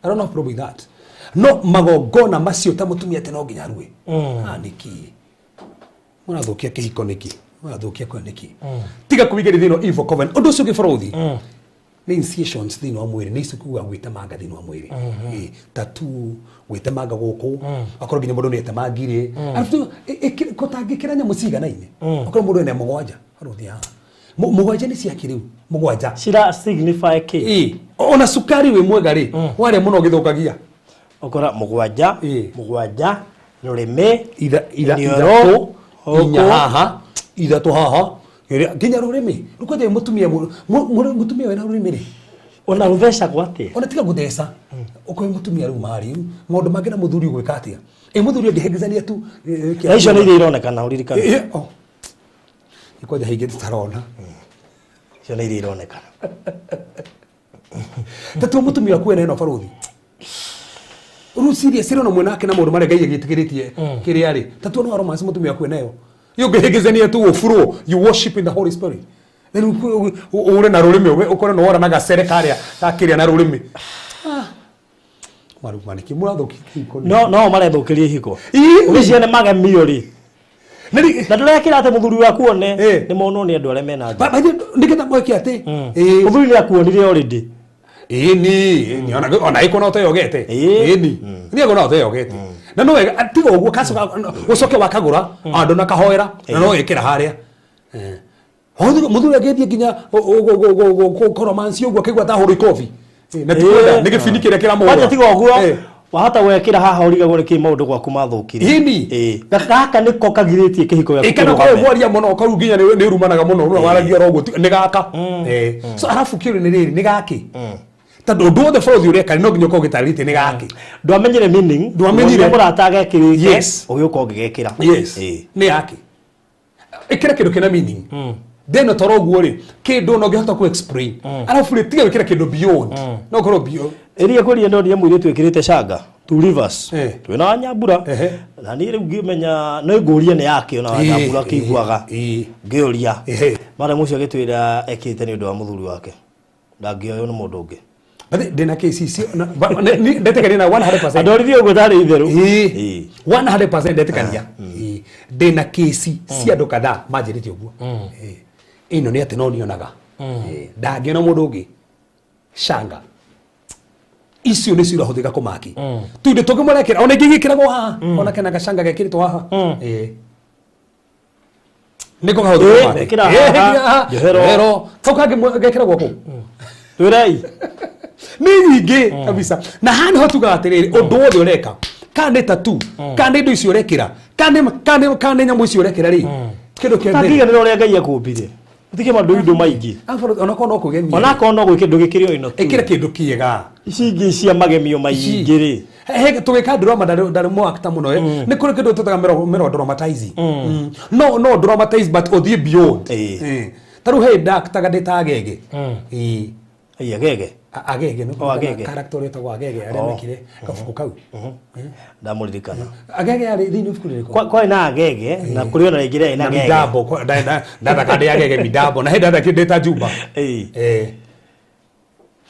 I don't have problem with that. No magongona macio ta mũtumia atĩ no nginya arue. Ah, nĩkĩ mũrathũkia kĩhiko? Nĩkĩ mũrathũkia kwa nĩkĩ? Tiga kũingĩria thĩinĩ wa evil covenant. Ũndũ ũcio ũngĩ bũrũthi nĩ initiations thĩinĩ wa mwĩrĩ, nĩ icio kuga gwĩtemanga thĩinĩ wa mwĩrĩ. Ĩ, tattoo, gwĩtemanga gũkũ, akorwo nginya mũndũ nĩ etemangire. Arabu kũtangĩkĩra nyamũ ciganaine, akorwo mũndũ ena mũgwanja bũrũthi haha. Mũgwanja nĩ ciakĩ rĩu mũgwanja? Cira signify kĩ? Ĩ, ona cukari wĩ mwega rĩ, warĩa mũno ũgĩthũkagia. Ũkora mũgwanja. Mũgwanja rũrĩmĩ. Iniũrũ, ithatũ, inya gũkũ. Haha ithatũ, haha nginya rũrĩmĩ rĩu kwanja mũtumia mũtumia wĩna rũrĩmĩ rĩ. Ona rũthecagwo atĩa? Ona tiga gũtheca, ũkorwo mũtumia rĩu marĩ maũndũ mangĩ na mũthuri ũgwĩka atĩa? Ĩ mũthuri angĩhĩngĩcania tu Na icio nĩ iria ironekana, ũririkane. Oh. Nĩ kwanja haingĩ tũtarona. Icio nĩ iria ironekana. Tatua mũtumia waku ena ĩno barũthi rĩu serious ĩrona mwena wake na maũndũ marĩa Ngai agĩtĩkĩrĩtie kĩrĩa rĩ, tatua no romance mũtumia waku enayo iyo ũngĩhĩngĩcania tu ũburwo. You worship in the Holy Spirit, then ũre na rũrĩmĩ ũkore nĩ wora na gacere karĩa gakĩrĩa na rũrĩmĩ. Maruma nĩkĩ mũrathũkia kĩhiko? No marethũkĩria ihiko. Ii. Ũgĩcia nĩ magemio rĩ. Nĩ Na ndũrekĩra atĩ mũthuri waku one. Eh. Nĩ monwo nĩ andũ arĩa mena nja. Nĩgetha mweke atĩ ĩĩ. Mũthuri nĩ akuonire already. Ĩni ona ĩkona ũteyogete. Ĩĩ. Ĩni nĩ agona ũteyogete na no wega tiga ũguo kacoka ũcoke wakagũra andũ na kahoera na no ĩkĩra harĩa. Eh. Mũthuri agĩthiĩ nginya koromanci ũguo akĩigua tahũrwo ikobi. Na ti kwenda, nĩ gĩbini kĩrĩa kĩramũhũra. Kwanja tiga ũguo. Eh. Wahota gwekĩra haha ũrigagwo nĩkĩ maũndũ gwaku mathũkire. Ĩni. Ĩĩ. Gaka nĩko kagirĩtie kĩhiko gĩaku Ĩkana kĩrũgame. korwo mwaria mũno kau nginya nĩ ũrumanaga mũno no waragia oro ũguo nĩ gaka. Eh. So arabu kĩũria nĩ rĩrĩ, nĩ gakĩ? Tondũ ũndũ wothe bũrũri ũreka no nginya ũkorwo ũgĩtarĩrĩtie nĩ gakĩ. Ndwamenyire meaning. Ndwamenyire. Wonire mũrata agekĩrĩte. Yes. Ũgĩũka ũgĩgekĩra. Yes. Ĩĩ. Nĩ yake ĩkĩra kĩndũ kĩna meaning, then toro ũguo rĩ kĩndũ no ngĩhota ku explain, arabu rĩ tiga gwĩkĩra kĩndũ beyond no ũkorwo beyond. Ĩria kwĩria ndonire mũirĩtu ĩkĩrĩte canga Two Rivers. Eh. Twĩna Wanyambura. Ehe. Na niĩ rĩu ngĩmenya nĩ ngũrie nĩ yake ona Wanyambura akĩiguaga. Ngĩũria. Ehe. Madam ũcio agĩtwĩra ekĩte nĩ ũndũ wa mũthuri wake. Ndangĩoywo nĩ mũndũ ũngĩ. But ndĩna KCC ndetĩkania na 100%. Andorithie ũguo tarĩ itherũ. Ĩĩ. 100% ndetĩkania. Ĩĩ. Ndĩna kesi cia andũ kadhaa manjĩrĩte ũguo. Ĩĩ. Ĩno nĩ atĩ no nionaga. Ĩĩ. Ndangĩona mũndũ ũngĩ canga icio nĩcio irahũthĩka kũmaki tuinde tũngĩmũrekera ona ingĩ igĩkĩragwo haha ona kena gacanga gekĩrĩtwo haha. Ĩĩ. Nĩko kahũthĩka Ĩĩ, kũmaki. ekĩra Ĩĩ, haha, ĩkĩra haha, njohero. njohero. Kau kangĩ gekĩragwo kũ? Twĩrei. Nĩ nyingĩ kabisa, na haha nĩho tugaga atĩrĩrĩ, ũndũ wothe ũreka, kana nĩ tatu, kana nĩ indo icio ũrekĩra, kana nĩ nyamũ icio ũrekĩra rĩ, kĩndũ kĩa mbere Ũtangĩiganĩra ũrĩa Ngai akũmbire, ũtige maũndũ maingĩ. Onakorwo no kũgemia. Onakorwo no gwĩkĩra, ndũgĩkĩre o ĩno tu. Ĩkĩra kĩndũ kĩega. Ici ingĩ cia magemio maingĩ rĩ. He tũgĩka drama, ndarĩ mo actor mũno, nĩ kũrĩ kĩndũ tũtaga melodramatizing. No dramatize but ũthiĩ beyond. Ĩĩ. Ta rĩu he ndaktaga ndĩ ta agege. Ĩĩ. Ai, agege. Agege nĩ O, Agege. character ũrĩa wĩtagwo agege arĩa mekire kabuku kau. Ndamũririkana. Agege arĩ thĩinĩ ibuku rĩrĩkũ? Kwarĩ na agege na kũrĩ ona rĩngĩ rĩarĩ na na gege. midambo ndathaka ndĩ agege midambo na he ndathakire ndĩ ta Juba. Ĩĩ.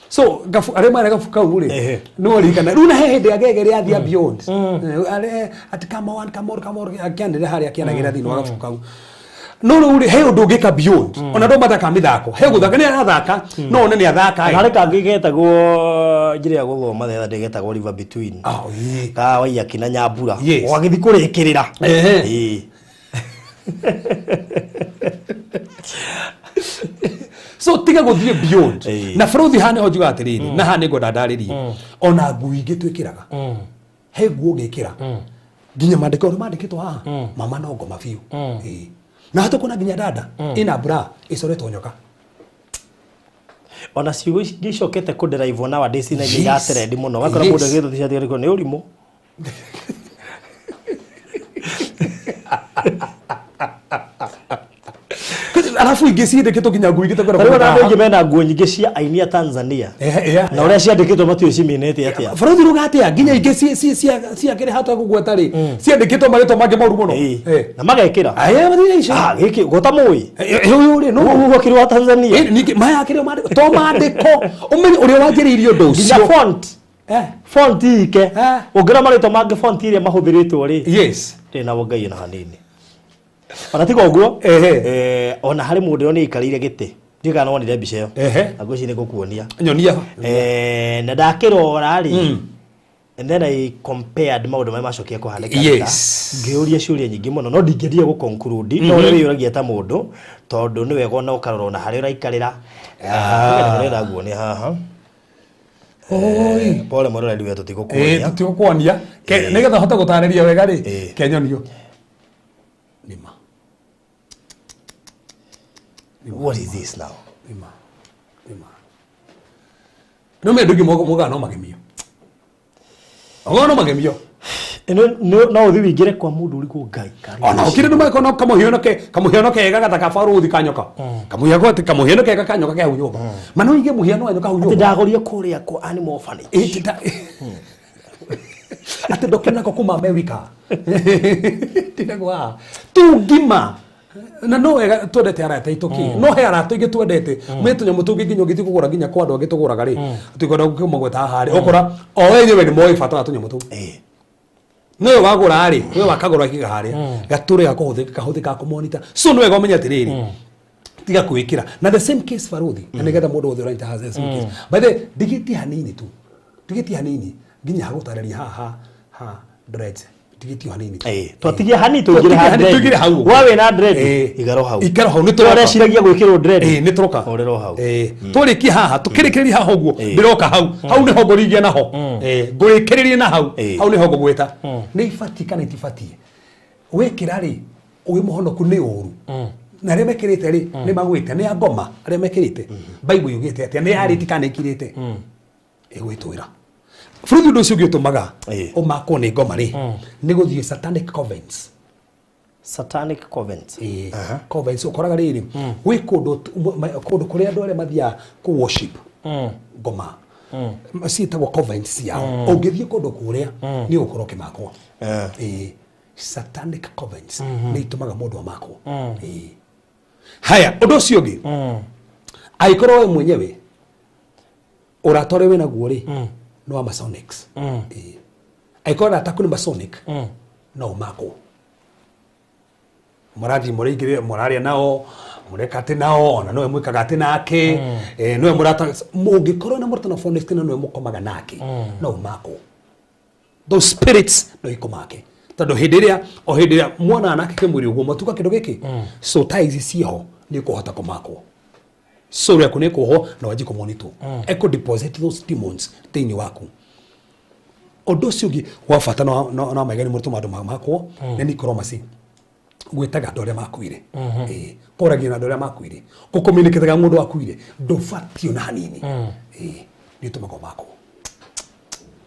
So gabu arĩa marĩ gabu kau rĩ, nĩ waririkana rĩu na he hĩndĩ agege rĩathia beyond. Atĩ come on, come on, come on, akĩanĩrĩra harĩa akĩanagĩrĩra thĩinĩ wa gabu kau. No rĩu rĩ, he ũndũ ũngĩka beyond ona andũ mathakaga mĩthako, he gũthaka nĩ arathaka, no one nĩ athaka. Na harĩ kangĩ getagwo njĩra ya gũthoma thetha ndĩ getagwo River Between. Ah, ĩĩ. Ka Waiyaki na Nyambura. Yes. Ũgagĩthiĩ kũrĩkĩrĩra. Ĩĩ. So tiga gũthiĩ beyond. Na bũrũthi haha nĩho njugaga atĩrĩrĩ, na haha nĩngwenda ndarĩrie, ona nguo ingĩ twĩkĩraga, he nguo ũngĩkĩra nginya mandĩko ũrĩa mandĩkĩtwo haha mama no ngoma biũ. Ĩĩ. Na hatũkuona nginya dada ĩna bra ĩcoretwo nyoka. Ona ciugo ici ingĩ icokete kũnderaivwo nowadays na ingĩ iratrend mũno, ũgakora mũndũ agĩtwo t-shirt ĩrĩkũ nĩ ũrimũ. Arabu ingĩ ciĩndĩkĩtwo nginya nguo ingĩ Ta rĩu ona andũ aingĩ mena nguo nyingĩ cia aini a Tanzania na ũrĩa ciandĩkĩtwo matiũĩ ciminĩte atĩa. Bũrũri ruga atĩa nginya ingĩ cia kĩrĩ hata kũgweta rĩ, ciandĩkĩtwo marĩtwa mangĩ moru mũno. Na magekĩra. Aya mathire icio. Ah, gĩkĩ gũtamũĩ. Ũyũ rĩ no Ũguo kĩrĩ wa Tanzania. Ningĩ maya kĩrĩa mandĩko to mandĩko ũmenye ũrĩa wanjĩrĩirie ũndũ Nginya ũcio. font. Font ike. Ũngĩra marĩtwa mangĩ, font iria mahũthĩrĩtwo rĩ. Ndĩrĩ na Ngai ona hanini. Ona tiga ũguo, ona harĩ mũndũ ũrĩa nĩ aikarĩire gĩtĩ. Ndiũĩ kana wonire mbica ĩyo. Na ngwĩciria nĩ ngũkuonia. Nyonia. Na ndakĩrora rĩ, and then I compared maũndũ marĩa macokire kũhanĩka. Ngĩũria ciũria nyingĩ mũno, no ndingĩendire gũ conclude, no ũrĩa wĩyũragia ta mũndũ, tondũ nĩ wega ona ũkarora ona harĩa ũraikarĩra. Ndĩrenda nguonia haha. Oi. Pole mũroreri we, tũtigũkuonia. Tũtigũkuonia. Nĩgetha hote gũtarĩria wega rĩ, kenyonio nĩma. What is this now? Nĩma nĩma no me andũ aingĩ mogaga no magemio, ogaga no magemio. Ĩno no ũthiĩ wĩingĩre kwa mũndũ ũrigwo Ngai karĩ. Ona ũkĩrĩ nĩ no kamũhiano kega gathaka barũthi ka nyoka, kamũhiano atĩ kamũhiano kega ka nyoka ke hau nyũmba, ma no ige mũhiano wa nyoka hau Atĩ nyũmba. Ndagũrire kũrĩa kwa Animal Orphanage. Atĩ ndokire nako kuma America tinagwa tu ngima, na no wega twendete arata aitũ ki, no he arata aingĩ twendete me tũnyamũ tũngĩ nginya ũngĩthiĩ kũgũra nginya kwa andũ angĩ tũgũraga rĩ, tũkwenda gũkĩmagweta haha rĩ, ũkora o enyewe nĩ moĩ bata wa tũnyamũ tũu. Nĩwe wagũra rĩ, we wakagũra kiga harĩa gatũre gakũhũthĩka kahũthĩka kũmonita. So nĩ wega ũmenye atĩrĩrĩ, tiga kwĩkĩra na the same case baruthi, na nĩgetha mũndũ wothe ũranyita has the same case. By the way, ndigĩtie hanini tu, ndigĩtie hanini nginya hagũtarĩria haha ha dreads, ndigĩtie o hanini tu. Twatigia hani tũingĩre ha Twatigia hani, dread. tũingĩre hau ũguo. Wa wĩna dread, ikara o hau. Ikara hau, nĩ Ũrĩa tũroka. ũreciragia gwĩkĩrwo dread. Ĩĩ, nĩ tũroka. Ũrĩra o hau. Tũrĩkie haha, tũkĩrĩkĩrĩria haha ũguo, ndĩroka hau hau nĩho ngũringia naho. Ngũrĩkĩrĩrie na hau. Hau nĩho ngũgwĩta nĩ ibatiĩ kana itibatiĩ wĩkĩra rĩ, wĩ mũhonoku nĩ ũru, na arĩa mekĩrĩte rĩ nĩ magwĩte nĩ angoma arĩa mekĩrĩte. Bible yugĩte atĩa? Nĩ yarĩti kana ĩkirĩte ĩgwĩtwĩra bũrũri? Ũndũ ũcio ũngĩ ũtũmaga ũmakwo nĩ ngoma rĩ, nĩ gũthiĩ satanic covens. Satanic covens. Ĩĩ, covens ũkoraga rĩrĩ gwĩ kũndũ kũndũ kũrĩa andũ arĩa mathiaga kũ worship ngoma ciĩtagwo covens ciao. Ũngĩthiĩ kũndũ kũrĩa nĩ ũgũkorwo ũkĩmakwo. Ĩĩ, satanic covens nĩ itũmaga mũndũ amakwo. Ĩĩ. Haya, ũndũ ũcio ũngĩ, angĩkorwo we mwenyewe Ũrata ũrĩa wĩnaguo rĩ nĩ wa masonics. Ĩĩ. Angĩkorwo arata aku nĩ masonic, no ũmakwo mũrathiĩ mũraingĩrĩra, mũraria nao, mũreka atĩ nao, ona nowe mwĩkaga atĩ nake, nowe mũrata mũngĩkorwo na mũrata na phonics na nowe mũkomaga nake, no ũmakwo. Those spirits no ikũmake, tondũ hĩndĩ ĩrĩa o hĩndĩ ĩrĩa mwana nake kĩmwĩrĩ ũguo matuka kĩndũ gĩkĩ, so ties ciĩho, nĩ ũkũhota kũmakwo. Soul yaku nĩ ĩkũhwo na wanjie kũmonitor, ĩkũ deposit those demons thĩinĩ waku. Ũndũ ũcio ũngĩ wa bata no maigani mũritũ andũ makwo nĩ necromancy, gwĩtaga andũ arĩa makuire. Ĩĩ, kũragia na andũ arĩa makuire, gũcommunicate mũndũ wakuire ndũbatiĩ ona hanini. Ĩĩ, nĩ ũtũmaga ũmakwo,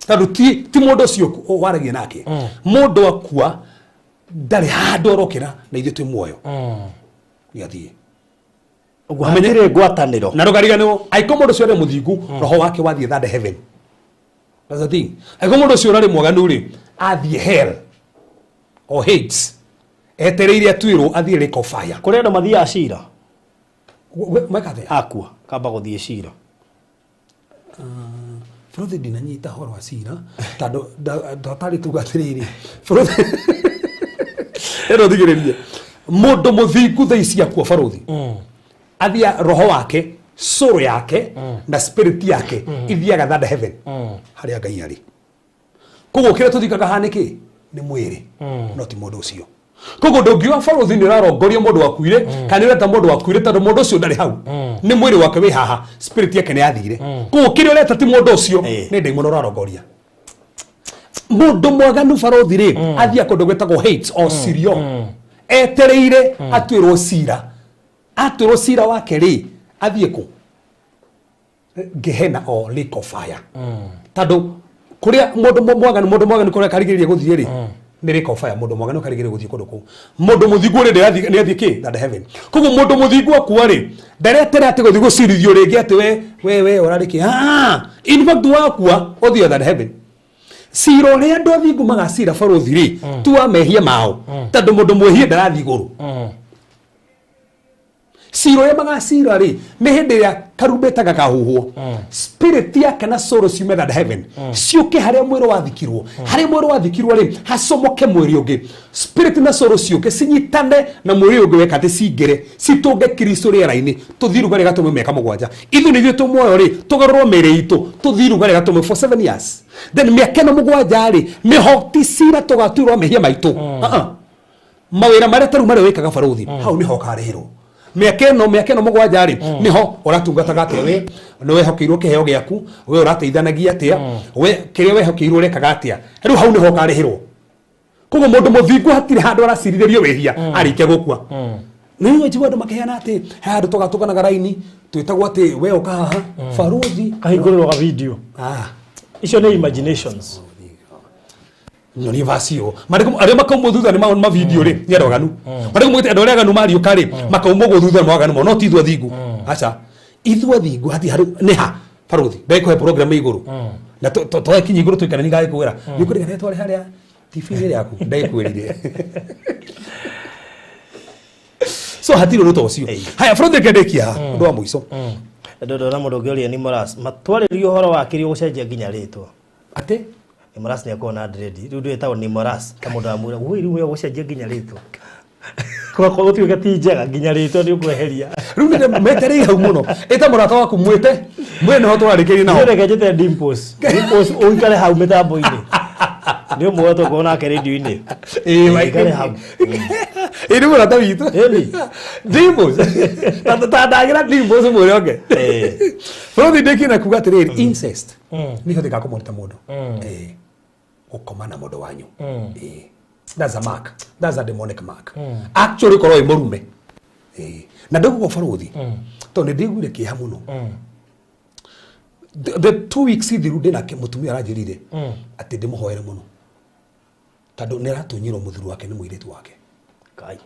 tondũ ti mũndũ ũcio waragia nake. Mũndũ akua ndarĩ handũ arokĩra, na ithuĩ twĩ muoyo, nĩ athiĩ. Ũguo hatirĩ ngwatanĩro. Na ndũkariganĩrwo, angĩkorwo mũndũ ũcio arĩ mũthingu, roho wake wathiĩ third heaven. That's the thing. Angĩkorwo mũndũ ũcio ũrarĩ mwaganu rĩ, athiĩ hell or Hades, etereire atuĩrwo athiĩ lake of fire. Kũrĩ andũ mathiaga cira. Meka atĩa? Akua kamba gũthiĩ cira. Bũrũthi, ndinanyita horo wa cira, tondũ ndatarĩ tuga atĩrĩrĩ, bũrũthi ĩno thigĩrĩrie mũndũ mũthingu thaa ici akua, barũthi, athia roho wake, soul yake na spirit yake ithiaga third heaven, harĩa Ngai arĩ. Koguo kĩrĩa tũthikaga haha nĩ kĩ? Nĩ mwĩrĩ, no ti mũndũ ũcio. Koguo ndũngiuga, barũthi, nĩ ũrarongoria mũndũ wakuire kana nĩ ũreta mũndũ wakuire, tondũ mũndũ ũcio ndarĩ hau. Nĩ mwĩrĩ wake wĩ haha, spirit yake nĩ yathire. Koguo kĩrĩa ũreta ti mũndũ ũcio, nĩ ndaimono ũrarongoria. Mũndũ mwaganu, barũthi rĩ, athiĩ kũndũ gwĩtagwo Hades o Sirio, etereire atuĩrwo cira. Atuĩrwo cira wake rĩ, athiĩ kũ? Gehena o lake of fire, tondũ kũrĩa mũndũ mwaganu kũrĩa karigĩrĩria gũthiĩ rĩ, nĩ lake of fire. Mũndũ mwaganu karigĩrĩria gũthiĩ kũndũ kũu. Mũndũ mũthingu rĩ, nĩ athiĩ kĩ? Third heaven. Koguo mũndũ mũthingu akua rĩ, ndaretera atĩ gũthiĩ gũcirithio rĩngĩ atĩ we ũrarĩ kĩ. Ah, in fact, wakua ũthiĩ third heaven. Cira ũrĩa andũ athingu magacira, barũthi rĩ, tu wa mehia mao, tondũ mũndũ mwĩhie ndarathiĩ igũrũ. Cira ũrĩa magacira rĩ, nĩ hĩndĩ ĩrĩa karumbeta gakahuhwo, spirit yake na soul ciume third heaven, ciũke harĩa mwĩrĩ wathikirwo. Harĩa mwĩrĩ wathikirwo rĩ, hacomoke mwĩrĩ ũngĩ. Spirit na soul ciũke cinyitane na mwĩrĩ ũngĩ weka atĩ cingĩre, citũnge Kristo rĩera-inĩ, tũthiĩ rugarĩ gatũme mĩaka 7. Ithuĩ nĩ ithuĩ twĩ muoyo rĩ, tũgarũrwo mĩĩrĩ itũ, tũthiĩ rugarĩ gatũme for 7 years. Then mĩaka ĩno 7 rĩ, nĩho ti cira tũgatuĩrwo mehia maitũ. Uh-uh. Mawĩra marĩa tarĩu marĩa wĩkaga, barũthi, hau nĩho ũkarĩhĩrwo. Mĩaka ĩno 7 rĩ, nĩho ũratungataga atĩa? We nĩ wehokeirwo kĩheo gĩaku, we ũrateithanagia atĩa? We kĩrĩa wehokeirwo ũrekaga atĩa? Rĩu hau nĩho ũkarĩhĩrwo. Koguo mũndũ mũthingu hatirĩ handũ aracirithĩrio wĩhia arĩkia gũkua. Nĩ njigua andũ makĩheana atĩ he handũ tũgatũnganaga raini, twĩtagwo atĩ we ũka haha, barũthi. Kahingũrĩrwo ga video. Ah. Icio nĩ imaginations. Nyonie vacio marĩkũ arĩa makaumwo thutha nĩ mavideo rĩ, nĩ andũ aganu marĩkũ mwĩte andũ arĩa aganu mariũka rĩ, makaumwo guo thutha nĩ waganu mo, no ti ithuĩ athingu. Aca, ithuĩ athingu hati harĩ nĩ ha, barũthi. Ndagĩkũhe program igũrũ na twakinya igũrũ tũikare, ningagĩkwĩra nĩ ũkũrigana twarĩ harĩa TV-inĩ yaku, ndagĩkwĩrire. So hatirĩ ũndũ ta ũcio. Haya, barũthi, reke ndĩkie haha ũndũ wa mũico. Ndona mũndũ ũngĩ ũria, ni Moras matwarĩrio ũhoro wa kĩrĩa gũcenjia nginya rĩtwa. Atĩ? Nimoras nĩ akorwo na dread, rĩu ndwĩtagwo Nimoras, ta mũndũ amwĩra woi, rĩu we gũcenjia nginya rĩtwa, gwakorwo gũtuĩka ti njega, nginya rĩtwa nĩ ũkweheria. Rĩu nĩ metereire hau mũno. Ĩta mũrata waku, mwĩte mwĩre nĩho tũrarĩkĩria naho. Niĩ reke njĩte Dimples. Dimples, ũikare hau mĩtambo-inĩ, nĩ ũmwe tũkorwo nake rĩndio-inĩ. Ĩĩ. Ũikare hau. Ĩĩ, nĩ mũrata witũ. Ĩni. Dimples, ta ndagĩra Dimples, mwĩre oke. Bũrũri ndĩkie na kuga atĩrĩrĩ, incest nĩ ihũthĩkaga kũmũruta mũndũ. Ĩĩ, gũkoma na mũndũ wanyu. Ĩĩ, that's a mark, that's a demonic mark actually, korwo wĩ mũrume. Ĩĩ, na ndĩguo, barũthi, tondũ nĩ ndĩiguire kĩeha mũno the 2 weeks thiru. Ndĩna mũtumia aranjĩrire atĩ ndĩmũhoere mũno, tondũ nĩ aratunyirwo mũthuri wake nĩ mũirĩtu wake. Kai.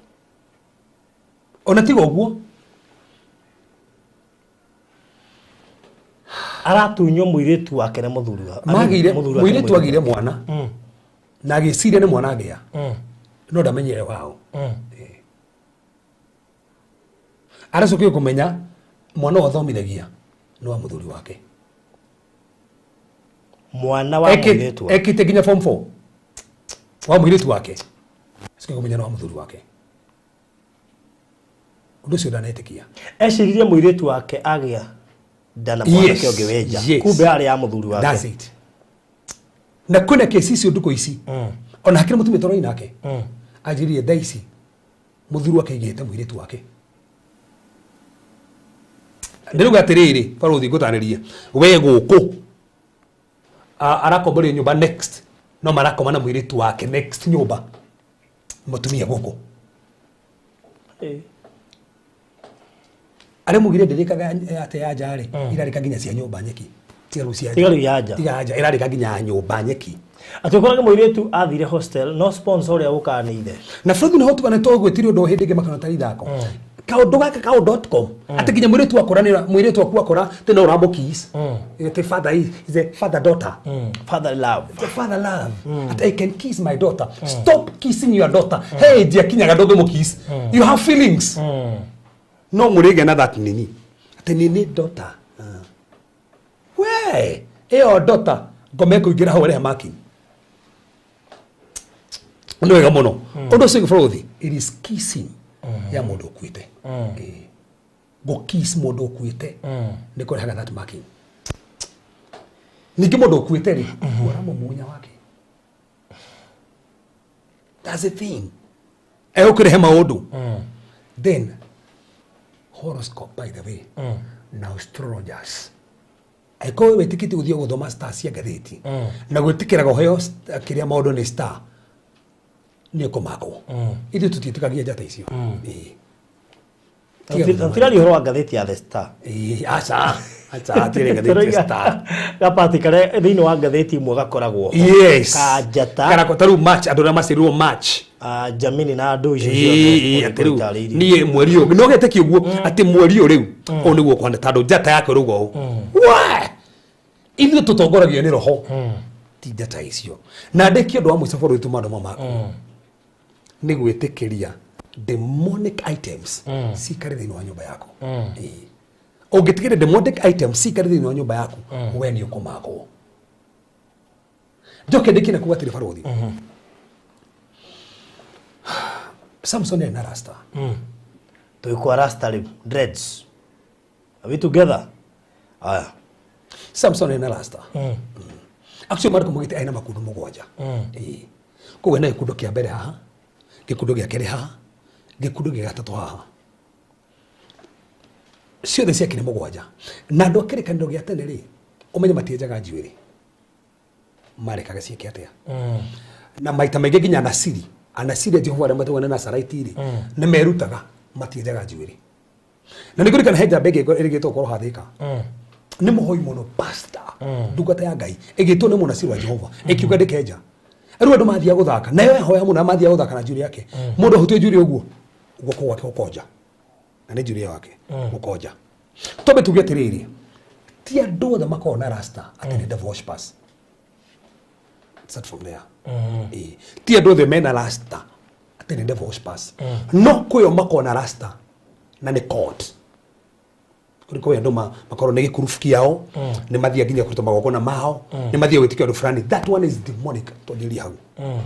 Ona tiga ũguo. Aratunywo mũirĩtu wake na mũthuri wa Magĩire mũthuri wake na mũirĩtu agĩire mwana na agĩciria nĩ mwana agĩa, no ndamenyire wao. Aracokire kũmenya mwana ũyũ athomithagia nĩ wa mũthuri wake. Mwana wa mũirĩtu wake. Ekĩte nginya form 4 wa mũirĩtu wake, sikũmenya wa mũthuri wake. Ũndũ ũcio ndanetĩkia. Eciririe mũirĩtu wake agĩa nda na mwanake ũngĩ wenja. Kumbe arĩ ya mũthuri wake. That's it. Na kwĩna kesi icio ndukũ ici, ona hakĩrĩ mũtumia tũroi nake anjĩrire thaa ici mũthuri wake aigĩte mũirĩtu wake. Ndĩrauga atĩrĩrĩ, barũthi, ngũtarĩrie we gũkũ arakomboria nyũmba next, no marakoma na mũirĩtu wake next nyũmba, mũtumia gũkũ. Arĩa mugire ndĩrĩkaga atĩ ya nja rĩ, irarĩka nginya cia nyũmba nyeki. Tiga rĩu cia nja. Tiga rĩu ya nja. Tiga ya nja, ĩrarĩka nginya nyũmba nyeki. Atĩ ũkorage mũirĩtu athire hostel, no sponsor ũrĩa ũkaga nĩ ithe. Na bũrũri nĩho tugana twagwĩtire ũndũ hĩndĩ ĩngĩ makana tarĩ ithako kaũndũ gaka kaũ.com, atĩ nginya mũirĩtu akũra nĩ mũirĩtu waku akũra atĩ no ũramũkiss, atĩ father is a father daughter. Father love. The father love, at I can kiss my daughter. Stop kissing your daughter. Hey, ndiakinyaga ndũngĩmũkiss. You have feelings, no mũrĩgĩa na that nini atĩ nini daughter. Ah. We ĩyo daughter ngoma ĩkũingĩra hau ĩrehe marking. Nĩ wega mũno ũndũ ũcio bũrũthi. It is kissing ya mũndũ ũkuĩte. Ĩĩ. Gũkiss mũndũ ũkuĩte nĩ kũrehaga that marking. Ningĩ mũndũ ũkuĩte rĩ, ũramũmunya wake. That's the thing egũkĩrehe maũndũ. Then horoscope, by the way, na astrologers, angĩkorwo wĩtĩkĩtie gũthiĩ gũthoma star cia ngathĩti na gwĩtĩkĩraga ũheo kĩrĩa maũndũ nĩ star, nĩ ũkũmakwo. Ithuĩ tũtiĩtĩkagia njata icio. Ĩĩ. Tiga gũthoma. Tũtiraria ũhoro wa ngathĩti ya The Star. Ĩĩ, aca aca, hatirĩ ngathĩti ya Star. Gapati karĩa thĩinĩ wa ngathĩti imwe gakoragwo ho. Ka njata. Kana ta rĩu March, andũ arĩa maciarirwo March. Ah, Gemini na andũ icio Ĩĩ, ciothe atĩ rĩu ũtarĩirie. niĩ mweri ũyũ no getĩkie ũguo atĩ mweri ũyũ rĩu ũũ nĩguo ũkũhana tondũ njata yake rũga ũũ. Wee! Ithuĩ tũtongoragio nĩ roho, ti njata icio. Na ndĩkie ũndũ wa mũico bũrũri tuma andũ mamaku nĩ gwĩtĩkĩria demonic items cikare thĩinĩ wa nyũmba yaku. Ĩĩ. Ũngĩtĩkĩria demonic items cikare thĩinĩ wa nyũmba yaku, we nĩ ũkũmakwo. Njoke ndĩkie na kuga atĩrĩ, barũthi, Samson arĩ na rasta. Twĩ kwa rasta rĩu, dreads. Are we together? Aya. Samson arĩ na rasta. Actually, mariko mugite arĩ na makundu 7. Ĩĩ. Koguo ena gĩkundo kĩa mbere haha, gĩkundo gĩa kerĩ haha, gĩkundo gĩa gatatũ haha, ciothe ciake nĩ 7. Na andũ a kĩrĩkanĩro gĩa tene rĩ, ũmenye matienjaga njuĩrĩ, marekaga ciĩke atĩa? Na maita maingĩ nginya anasiri, anasiri a Jehova arĩa matũgana na Nazarite rĩ, nĩ merutaga matienjaga njuĩrĩ. Na nĩ ngũririkana he njamba ĩngĩ ĩrĩgĩtwo gũkorwo hathĩka, nĩ mũhoi mũno, pastor, ndungata ya Ngai, ĩgĩtwo nĩ mũnaciri wa Jehova, ĩkiuga ndĩkenja. Rĩu andũ mathiaga gũthaka nayo, yahoya mũno, na mathiaga gũthaka na njuĩrĩ yake. Mũndũ ahutie njuĩrĩ ũguo, guoko gwake gũkonja, na nĩ njuĩrĩ yake gũkonja. Twambe tuge atĩrĩrĩ, ti andũ othe makoragwo na rasta atĩ nĩ devil worshippers. Start from there. Ĩĩ. Ti andũ othe mena rasta atĩ nĩ devil worshippers, no kwĩo makoragwo na rasta na nĩ cult. Kũrĩ kwĩ andũ makorwo nĩ gĩkurubu kĩao, nĩ mathiaga nginya kũruta magongona mao, nĩ mathiaga gwĩtĩkia ũndũ fulani. That one is demonic. Twanjĩrĩrie hau.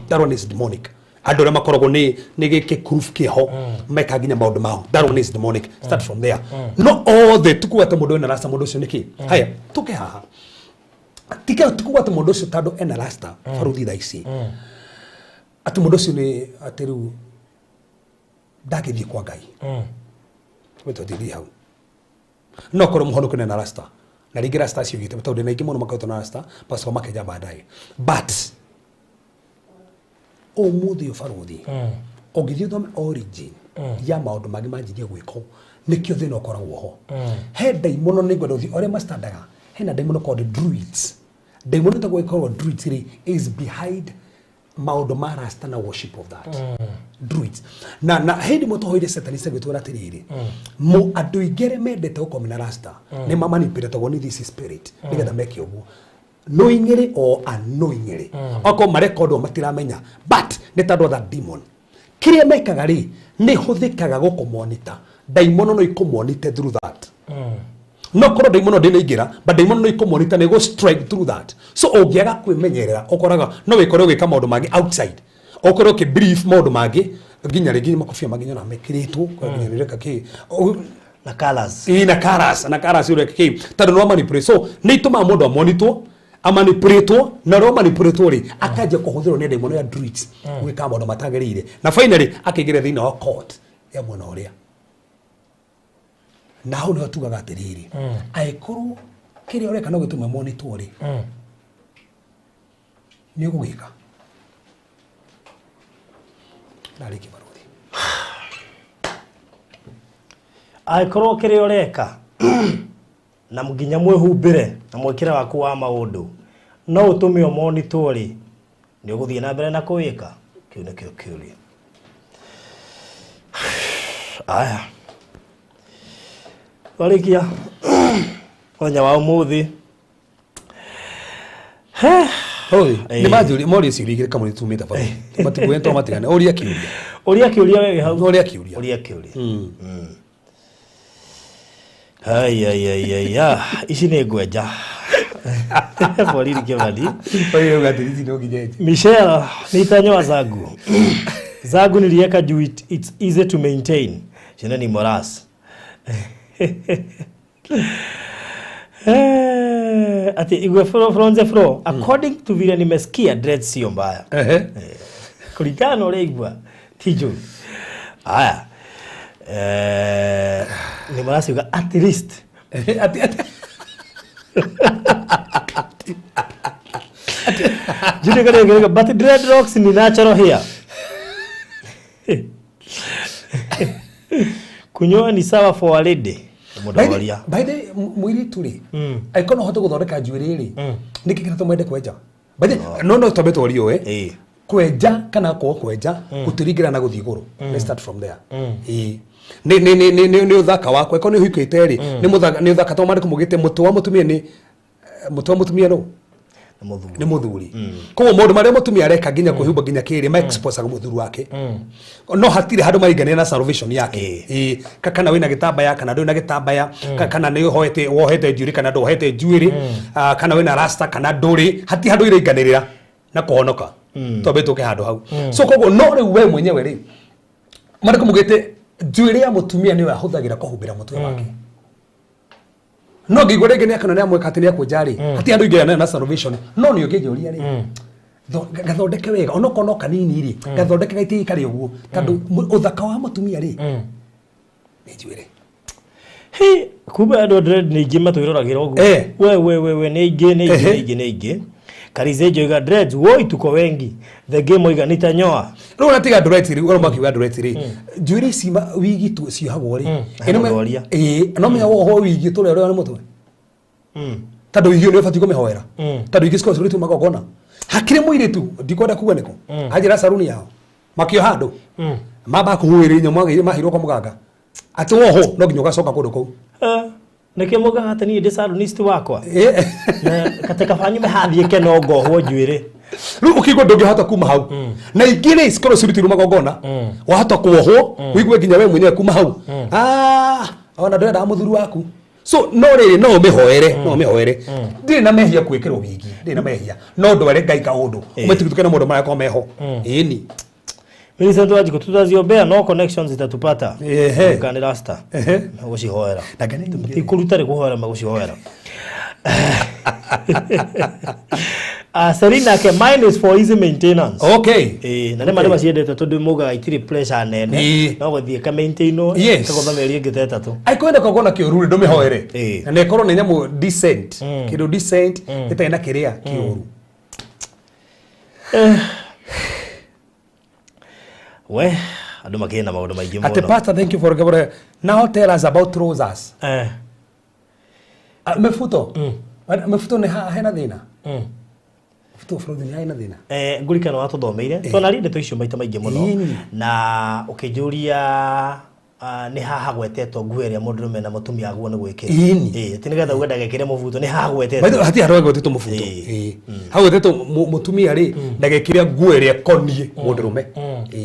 That one is demonic. Andũ arĩa makoragwo nĩ gĩkurubu kĩho meka nginya maũndũ mao, that one is demonic. Start from there. No othe tukuga atĩ mũndũ ena rasta, mũndũ ũcio nĩ kĩ? Haya, tũke haha. Tiga tukuga atĩ mũndũ ũcio tondũ ena rasta, baruthi, thaa ici atĩ mũndũ ũcio nĩ atĩ rĩu ndangĩthiĩ kwa Ngai. Twanjĩrĩrie hau. No korwo mũhonoku na rasta, na rĩngĩ rasta acio gĩte tondũ na aingĩ mũno makoretwo na rasta pastor makenja baadaye, but ũmũthĩ ũyũ, barũthi, ũngĩthiĩ ũthome origin ya maũndũ mangĩ manjirie gwĩkwo, nĩkĩo thĩna ũkoragwo ho. He ndaimono, nĩ ngwenda ũthiĩ ũrĩa mastandaga, hena ndaimono called druids. Ndaimono ĩtagwo ĩkoragwo druids rĩ, is behind maũndũ ma rasta na worship of that druids. Na hĩndĩ ĩmwe twahoire satanist, agĩtwĩra atĩrĩrĩ, mo andũ aingĩ arĩa mendete gũkorwo mena rasta nĩ mamanipulatagwo nĩ this spirit nĩgetha meke ũguo knowingly or unknowingly. Okorwo marekondwo matiramenya, but nĩ tondũ wa that demon kĩrĩa mekaga rĩ, nĩ hũthĩkaga gũkũmonita. Ndaimono no ikũmonite through that. No korwo ndaimono ndĩnaingĩra, but ndaimono no ikũmonitor na ĩgũ strike through that. So ũngĩaga kwĩmenyerera, ũkoraga no wĩkore ũgĩka maũndũ mangĩ outside, ũkorwo ũkĩ believe maũndũ mangĩ, nginya rĩngĩ makobia mangĩ nyonaga mekĩrĩtwo nginya rĩreka kĩ Na colours. Ĩĩ, na colours, na colours ũreka kĩ, tondũ nĩ manipulate. So nĩ itũmaga mũndũ amonitwo, amanipulatwo, na ũrĩa manipulatwo rĩ, akanjia kũhũthĩrwo nĩ ndaimono ya druids gwĩka maũndũ matagĩrĩire, na finally akaingĩra thĩinĩ wa court ya mwena ũrĩa. Na hau nĩho tugaga atĩrĩrĩ, angĩkorwo kĩrĩa ũreka no gĩtũme monitwo rĩ, nĩ ũgũgĩka ndarĩkia barũthi. Angĩkorwo kĩrĩa ũreka na nginya mwĩhumbĩre na mwĩkĩre waku wa maũndũ no ũtũme ũmonitwo rĩ, nĩ ũgũthiĩ na mbere na kũwĩka? Kĩu nĩkĩo kĩũria. Aya, twarĩkia mũthenya wa ũmũthĩ. Nĩ manjũria moria ciũria igĩrĩ kamwe tumĩte barũthi matikuĩ to matigane ũria kĩũria. Ũria kĩũria we wĩ hau. Ũria kĩũria. Ũria kĩũria. Ai ai ai ai ah, ici nĩ ngwenja borithi Kĩmani. Oye, ugatirithi ici no nginya nje. Michelle, nitanyoa zangu. Zangu niliweka juu it's easy to maintain. Jina ni Moras. Ati igwe fro fronze fro according to vile nimesikia, dreads sio mbaya. Kulingana na ũrĩa igua ti njũru. Aya. Ni Moras yuga at least. Ati Junior Kariuki, but dreadlocks ni natural hair. Kunyoa ni sawa for a lady. Mũndũ oria. By the way, mũirĩtu rĩ, angĩkorwo no ũhote gũthondeka njuĩrĩ rĩ, nĩkĩ kĩratũma wende kwenja? By the way, no twambe twarie ũĩ kwenja kana kwaga kwenja gũtiringana na gũthiĩ igũrũ. Let's start from there. Ĩĩ. Nĩ ũthaka waku. Angĩkorwo nĩ ũhikĩte rĩ, nĩ mũthaka, nĩ ũthaka, tondũ maandĩko maugĩte mũtwe wa mũtumia nĩ mũtwe wa mũtumia nũ? Nĩ mũthuri. Nĩ mũthuri. Koguo maũndũ marĩa mũtumia areka, nginya kwĩhumba, nginya kĩrĩ ma exposaga mũthuri wake, no hatirĩ handũ maringania na salvation yake. Ĩĩ. Kana wĩna gĩtambaya kana ndũrĩ na gĩtambaya, kana nĩ ũhoete wohete njuĩrĩ kana ndwohete njuĩrĩ, kana wĩna rasta kana ndũrĩ, hatirĩ handũ iringanĩrĩra na kũhonoka. Twambe tũke handũ hau. So koguo no rĩu we mwenyewe rĩ, maandĩko maugĩte njuĩrĩ ya mũtumia nĩyo ahũthagĩra kũhumbĩra mũtwe wake. No ngĩigua rĩngĩ nĩ akana nĩ amwĩka atĩ nĩ akũnja rĩ, hatirĩ handũ ingĩgana na salvation. No nĩ ũngĩnjũria rĩ, gathondeke wega onokorwo no kanini rĩ, gathondeke gaitĩ karĩ ũguo, tondũ ũthaka wa mũtumia rĩ nĩ njuĩrĩ. Hi, kumbe andũ dread nĩ aingĩ matwĩroragĩra ũguo. We we we we, nĩ aingĩ, nĩ aingĩ, nĩ aingĩ, nĩ aingĩ. Karize oiga, "Dreads woi, tuko wengi." The Game oiga, "Nitanyoa." Rĩu ona tiga dreads rĩ, ũrĩa makiuga dreads rĩ, njuĩrĩ ici wigi tu ciohagwo rĩ, He ĩno mũndũ oria. Ĩĩ, no menya wohwo wigi tũrĩa ũrĩa nĩ mũtwe, tondũ wigi ĩyo nĩ ũbatiĩ kũmĩhoera, tondũ ingĩ cikoragwo cirutĩtwo magongona. Hakĩrĩ mũirĩtu, ndikwenda kuga nĩkũ, anjĩra saruni yao makĩoha andũ mambaga kũhuhĩrĩria nyamũ maheirwo kwa mũganga atĩ wohwo no nginya ũgacoka kũndũ kũu. Nĩkĩo mugaga atĩ niĩ ndĩ salonist wakwa. Na katika banyume hathiĩ keno ngohwo njuĩrĩ. Rĩu ũkĩigua ndũngĩhota kuma hau, na ingĩ rĩ cikorwo cirutirwo magongona, wahota kuohwo ũigue nginya we mwenyewe kuma hau. Ah, ona ndũrendaga mũthuri waku. So no rĩrĩ, no ũmĩhoere, no ũmĩhoere. Ndirĩ na mehia gwĩkĩrwo wigi, ndirĩ na mehia, no ndware Ngai kaũndũ ũmĩtigithũke na maũndũ marĩa meho, ĩni. Millicent Wanjiku, tutaziombea, no connections zitatupata. Kanĩ rasta. Megũcihoera. Na ngene nyingĩ. Ti kũruta rĩ kũhoera megũcihoera. Serena ke, "Mine is for easy maintenance." Na nĩ marĩ maciendete tondũ mugaga itirĩ pressure nene. No gũthiĩ ka maintainwo. Kagũtha mĩeri ĩngĩ ta 3. Aikwenda kũgona kĩũru rĩ, ndũmĩhoere, na nĩ ĩkorwo nĩ nyamũ decent, kĩndũ decent gĩtarĩ na kĩrĩa kĩũru. We andũ makĩrĩ na maũndũ maingĩ Atĩ mũno. "Pastor, thank you for giving. Now tell us about trousers." Ah, mĩbuto. Mĩbuto nĩ hena thĩna, mĩbuto bũrũri nĩ hena thĩna. Ngũrikana watũthomeire twanaria ndeto icio maita maingĩ mũno, na ũkĩnjũria nĩ haha hagwetetwo nguo ĩrĩa mũndũrũme na mũtumia agwo nĩ gwĩkĩra. Atĩ nĩgetha uge ndagekĩre mũbuto nĩ haha hagwetetwo? Hatirĩ handũ hagwetetwo mũbuto. Hagwetetwo mũtumia rĩ ndagekĩre nguo ĩrĩa ĩkoniĩ mũndũrũme.